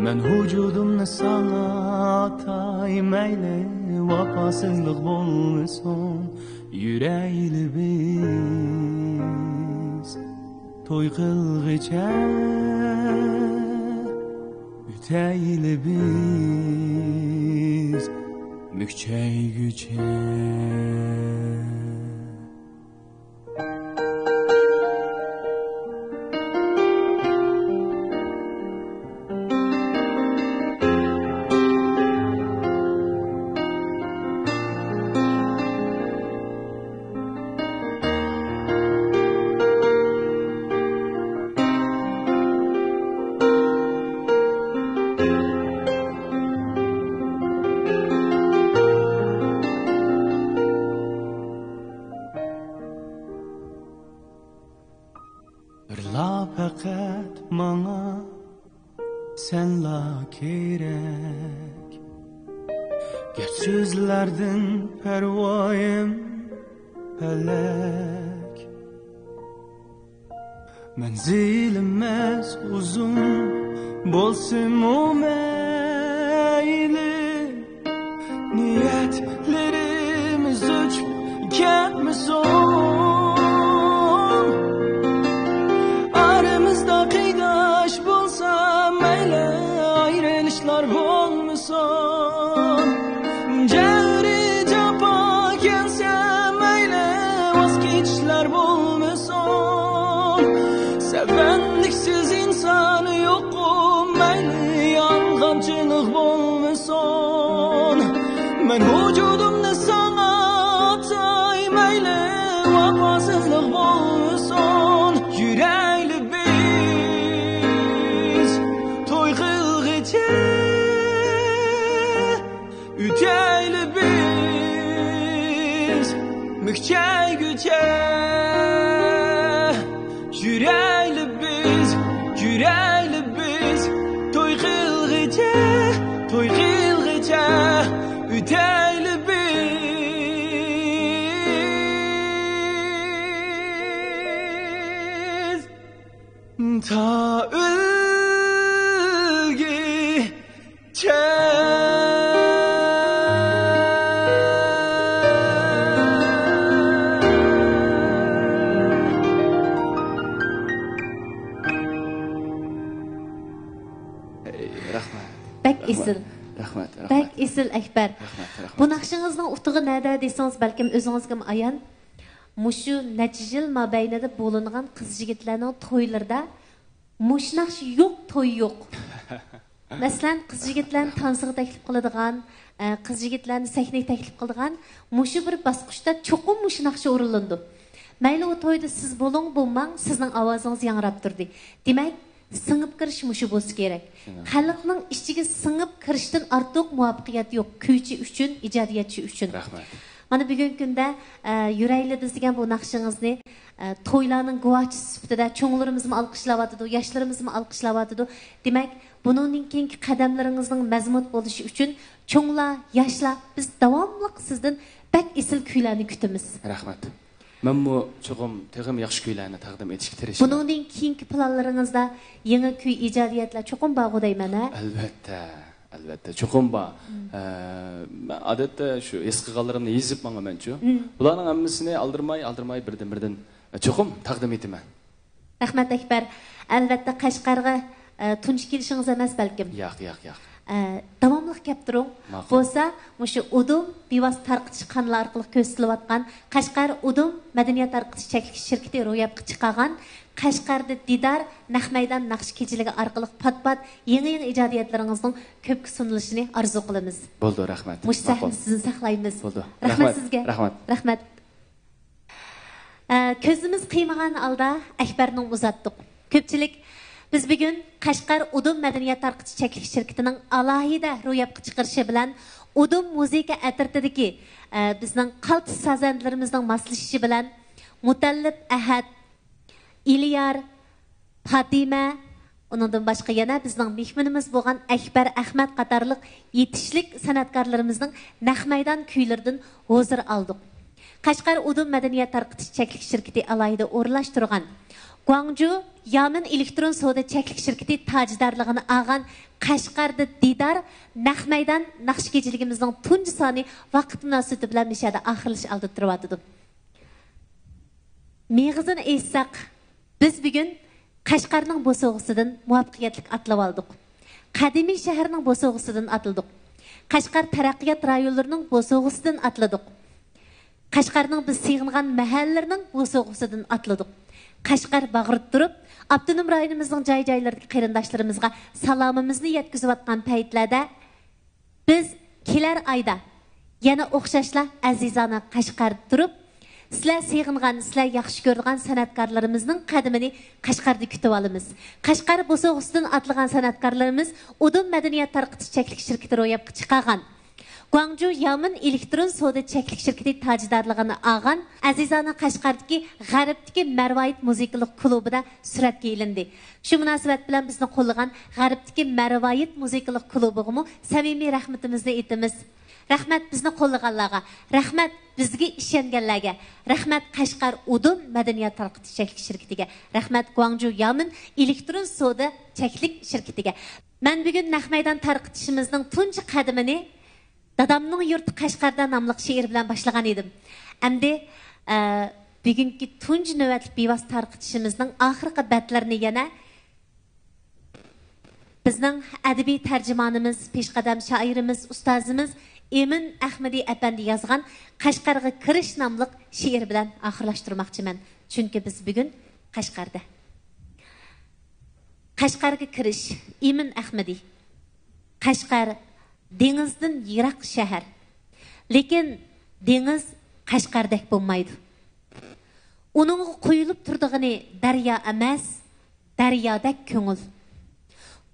مەن ۋۇجۇدۇمنى ساڭا ئاتاي مەيلى، ۋاپاسىزلىق بولمىسۇن. يۈرەيلى بىز توي قىلغىچە، ئۆتەيلى بىز مۈكچەيگۈچە. بىرلا پەقەت ماڭا سەنلا كېرەك. گەپ سۆزلەردىن پەرۋايىم پەلەك. مەنزىلىمىز ئۇزۇن بولسىمۇ مەيلى، نىيەتلىرىمىز ئۆچۈپ كەتمىسۇن. ئارىمىزدا قېيىداش بولسا مەيلى، ئايرىلىشلار بولمىسۇن. جەۋرى جاپا كەلسە مەيلى، ۋاز كېچىشلەر بولمىسۇن. سەۋەنلىكسىز ئىنسان يوققۇ مەيلى، يالغانچىلىق بولمىسۇن. مەن ۋۇجۇدۇمنى ساڭا ئاتاي مەيلى، ۋاپاسىزلىق بولمىسۇن. يۈرەيلى بىز توي قىلغىچە، مۈكچەيگۈچە يۈرەيلى بىز، يۈرەيلى بىز، توي قىلغىچە، توي قىلغىچە ئۆتەيلى بىز. تا ئۆلگۈچە. ھەي، رەھمەت. بەك رەھمەت. ئېسىل. رەھمەت، رەھمەت. بەك ئېسىل، ئەكبەر. رەھمەت، رەھمەت. بۇ ناخشىڭىزنىڭ ئۇتۇقى نەدە دېسىڭىز، بەلكىم ئۆزىڭىزگىمۇ ئايان. مۇشۇ نەچچە يىل مابەينىدە بولۇنغان قىز يىگىتلەرنىڭ تويلىرىدا مۇشۇ ناخشا يوق، توي يوق. مەسىلەن، قىز يىگىتلەرنى تانسىغا تەكلىپ قىلىدىغان، ئە، قىز يىگىتلەرنى سەھنىگە تەكلىپ قىلىدىغان مۇشۇ بىر باسقۇچتا چوقۇم مۇشۇ ناخشا ئورۇنلىنىدۇ. مەيلى ئۇ تويدا سىز بولۇڭ، بولماڭ، سىزنىڭ ئاۋازىڭىز ياڭراپ تۇردى. دېمەك، سىڭىپ كىرىش مۇشۇ بولسا كېرەك. شۇنداق. خەلقنىڭ ئىچىگە سىڭىپ كىرىشتىن ئارتۇق مۇۋەپپەقىيەت يوق، كۈيچى ئۈچۈن، ئىجادىيەتچى ئۈچۈن. رەھمەت. مانا بۈگۈنكى كۈندە، ئە، يۈرەيلى بىز دېگەن بۇ ناخشىڭىزنى، ئە، تويلارنىڭ گۇۋاھچىسى سۈپىتىدە چوڭلىرىمىزمۇ ئالقىشلاۋاتىدۇ، ياشلىرىمىزمۇ ئالقىشلاۋاتىدۇ. دېمەك، بۇنىڭدىن كېيىنكى قەدەملىرىڭىزنىڭ مەزمۇت بولۇشى ئۈچۈن چوڭلار، ياشلار، بىز داۋاملىق سىزدىن بەك ئېسىل كۈيلەرنى كۈتىمىز. رەھمەت. مەنمۇ چوقۇم تېخىمۇ ياخشى كۈيلەرنى تەقدىم ئېتىشكە تىرىشىمەن. بۇنىڭدىن كېيىنكى پىلانلىرىڭىزدا يېڭى كۈي، ئىجادىيەتلەر چوقۇم بارغۇ دەيمەن، ھە؟ ئەلۋەتتە، ئەلۋەتتە، چوقۇم بار. مم. ئە، مەن ئادەتتە شۇ ھېس قىلغانلىرىمنى يېزىپ ماڭىمەنچۇ. مم. بۇلارنىڭ ھەممىسىنى ئالدىرىماي، ئالدىرىماي بىردىن-بىردىن، ئە، چوقۇم تەقدىم ئېتىمەن. رەھمەت، ئەكبەر. ئەلۋەتتە، قەشقەرگە، ئە، تۇنجى كېلىشىڭىز ئەمەس بەلكىم. ياق، ياق، ياق. ئە، داۋاملىق كەپ تۇرۇڭ. ماقۇل. بولسا، مۇشۇ ئۇدۇم بىۋاسىتە تارقىتىش قانىلى ئارقىلىق كۆرسىتىلىۋاتقان قەشقەر ئۇدۇم مەدەنىيەت تارقىتىش چەكلىك شىركىتى روياپقا چىقارغان قەشقەردە دىدار، نەق مەيدان ناخشا كېچىلىكى ئارقىلىق پات-پات يېڭى-يېڭى ئىجادىيەتلىرىڭىزنىڭ كۆپكە سۇنۇلۇشىنى ئارزۇ قىلىمىز. بولدى، رەھمەت. مۇشۇ سەھنىنى سىزدىن ساقلايمىز. بولدى. رەھمەت سىزگە. رەھمەت. ئە، كۆزىمىز قىيمىغان ھالدا ئەكبەرنىڭ ئۇزاتتۇق. كۆپچىلىك، بىز بۈگۈن قەشقەر ئۇدۇم مەدەنىيەت تارقىتىش چەكلىك شىركىتىنىڭ ئالاھىدە روياپقا چىقىرىشى بىلەن ئۇدۇم مۇزىكا ئەترىتىدىكى، ئە، بىزنىڭ قالتىس سازەندىلىرىمىزنىڭ ماسلىشىشى بىلەن مۇتەللىپ ئەھەت، ئېلىيار، پاتىمە، ئۇنىڭدىن باشقا يەنە بىزنىڭ مېھمىنىمىز بولغان ئەكبەر ئەخمەت قاتارلىق يېتىشلىك سەنئەتكارلىرىمىزنىڭ نەق مەيدان كۈيلىرىدىن ھۇزۇر ئالدۇق. قەشقەر ئۇدۇم مەدەنىيەت تارقىتىش چەكلىك شىركىتى ئالاھىدە ئورۇنلاشتۇرغان گۇاڭجۇ يامىن ئېلېكترون سودا چەكلىك شىركىتى تاجدارلىقىنى ئالغان قەشقەردە دىدار نەق مەيدان ناخشا كېچىلىكىمىزنىڭ تۇنجى سانى ۋاقىت مۇناسىۋىتى بىلەن مۇشۇ يەردە ئاخىرلىشىش ئالدىدا تۇرۇۋاتىدۇ. مېغىزىنى ئېيتساق، بىز بۈگۈن قەشقەرنىڭ بوسۇغىسىدىن مۇۋەپپەقىيەتلىك ئاتلىۋالدۇق. قەدىمىي شەھەرنىڭ بوسۇغىسىدىن ئاتلىدۇق. قەشقەر تەرەققىيات رايونلىرىنىڭ بوسۇغىسىدىن ئاتلىدۇق. قەشقەرنىڭ بىز سېغىنغان مەھەللىلىرىنىڭ بوسۇغىسىدىن ئاتلىدۇق. قەشقەر باغرىدا تۇرۇپ، ئاپتونوم رايونىمىزنىڭ جاي-جايلىرىدىكى قېرىنداشلىرىمىزغا سالامىمىزنى يەتكۈزۈۋاتقان پەيتلەردە، بىز كېلەر ئايدا يەنە ئوخشاشلا ئەزىزانە قەشقەردە تۇرۇپ، سىلەر سېغىنغان، سىلەر ياخشى كۆرىدىغان سەنئەتكارلىرىمىزنىڭ قەدىمىنى قەشقەردە كۈتۈۋالىمىز. قەشقەر بوسۇغىسىدىن ئاتلىغان سەنئەتكارلىرىمىز ئۇدۇم مەدەنىيەت تارقىتىش چەكلىك شىركىتى روياپقا چىقارغان گۇاڭجۇ يامىن ئېلېكترون سودا چەكلىك شىركىتى تاجدارلىقىنى ئالغان ئەزىزانە قەشقەردىكى غەربتىكى مەرۋايىت مۇزىكىلىق كۇلۇبىدا سۈرەتكە ئېلىندى. شۇ مۇناسىۋەت بىلەن بىزنى قوللىغان غەربتىكى مەرۋايىت مۇزىكىلىق كۇلۇبىغىمۇ سەمىمىي رەھمىتىمىزنى ئېيتىمىز. رەھمەت بىزنى قوللىغانلارغا، رەھمەت بىزگە ئىشەنگەنلەرگە، رەھمەت قەشقەر ئۇدۇم مەدەنىيەت تارقىتىش چەكلىك شىركىتىگە، رەھمەت گۇاڭجۇ يامىن ئېلېكترون سودا چەكلىك شىركىتىگە. مەن بۈگۈن نەق مەيدان تارقىتىشىمىزنىڭ تۇنجى قەدىمىنى دادامنىڭ يۇرتى قەشقەردە ناملىق شېئىر بىلەن باشلىغان ئىدىم. ئەمدى، ئە، بۈگۈنكى تۇنجى نۆۋەتلىك بىۋاسىتە تارقىتىشىمىزنىڭ ئاخىرقى بەتلىرىنى يەنە بىزنىڭ ئەدەبىي تەرجىمانىمىز، پېشقەدەم شائىرىمىز، ئۇستازىمىز ئىمىن ئەخمىدى ئەپەندى يازغان قەشقەرگە كىرىش ناملىق شېئىر بىلەن ئاخىرلاشتۇرماقچىمەن. چۈنكى بىز بۈگۈن قەشقەردە. قەشقەرگە كىرىش، ئىمىن ئەخمىدى. قەشقەر، دېڭىزدىن يىراق شەھەر. لېكىن دېڭىز قەشقەردەك بولمايدۇ. ئۇنىڭغا قۇيۇلۇپ تۇرىدىغىنى دەريا ئەمەس، دەريادەك كۆڭۈل.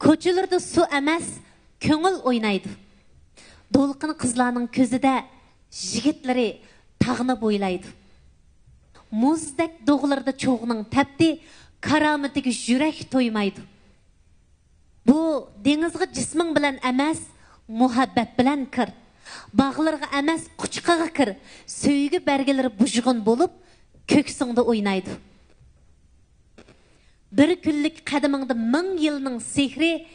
كوچىلىرىدا سۇ ئەمەس، كۆڭۈل ئوينايدۇ. دولقۇن قىزلارنىڭ كۆزىدە يىگىتلىرى تاغنى بويلايدۇ. مۇزدەك دوغىلىرىدا چوغنىڭ تەپتى، كارامىتىگە يۈرەك تويمايدۇ. بۇ دېڭىزغا جىسمىڭ بىلەن ئەمەس، مۇھەببەت بىلەن كىر. باغلىرىغا ئەمەس، قۇچىقىغا كىر. سۆيگۈ بەرگىلىرى بۇژغۇن بولۇپ، كۆكسۈڭدە ئوينايدۇ. بىر كۈنلۈك قەدىمىڭدە مىڭ يىلنىڭ سېھرى،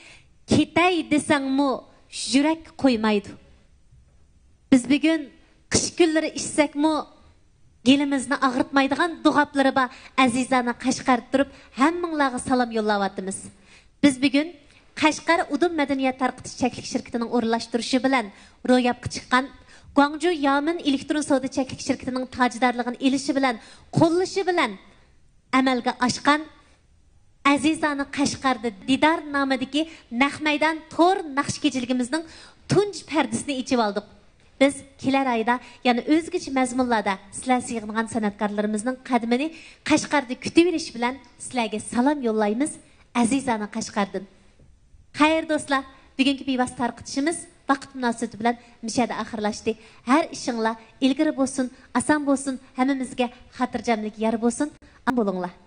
كېتەي دېسەڭمۇ يۈرەك قويمايدۇ. بىز بۈگۈن قىش كۈنلىرى ئىچسەكمۇ، گېلىمىزنى ئاغرىتمايدىغان دوغاپلىرى بار ئەزىزانە قەشقەردە تۇرۇپ، ھەممىڭلارغا سالام يوللاۋاتىمىز. بىز بۈگۈن قەشقەر ئۇدۇم مەدەنىيەت تارقىتىش چەكلىك شىركىتىنىڭ ئورۇنلاشتۇرۇشى بىلەن روياپقا چىققان، گۇاڭجۇ يامىن ئېلېكترون سودا چەكلىك شىركىتىنىڭ تاجدارلىقىنى ئېلىشى بىلەن، قوللىشى بىلەن ئەمەلگە ئاشقان ئەزىزانە قەشقەردە دىدار نامىدىكى نەق مەيدان تور ناخشا كېچىلىكىمىزنىڭ تۇنجى پەردىسىنى ئېچىۋالدۇق. بىز كېلەر ئايدا يەنە ئۆزگىچە مەزمۇنلاردا سىلەر سېغىنغان سەنئەتكارلىرىمىزنىڭ قەدىمىنى قەشقەردە كۈتۈۋېلىش بىلەن سىلەرگە سالام يوللايمىز، ئەزىزانە قەشقەردىن. خەير دوستلار، بۈگۈنكى بىۋاسىتە تارقىتىشىمىز ۋاقىت مۇناسىۋىتى بىلەن مۇشۇ يەردە ئاخىرلاشتى. ھەر ئىشىڭلار ئىلگىرى بولسۇن، ئاسان بولسۇن، ھەممىمىزگە خاتىرجەملىك يار بولسۇن. ئامان بولۇڭلار.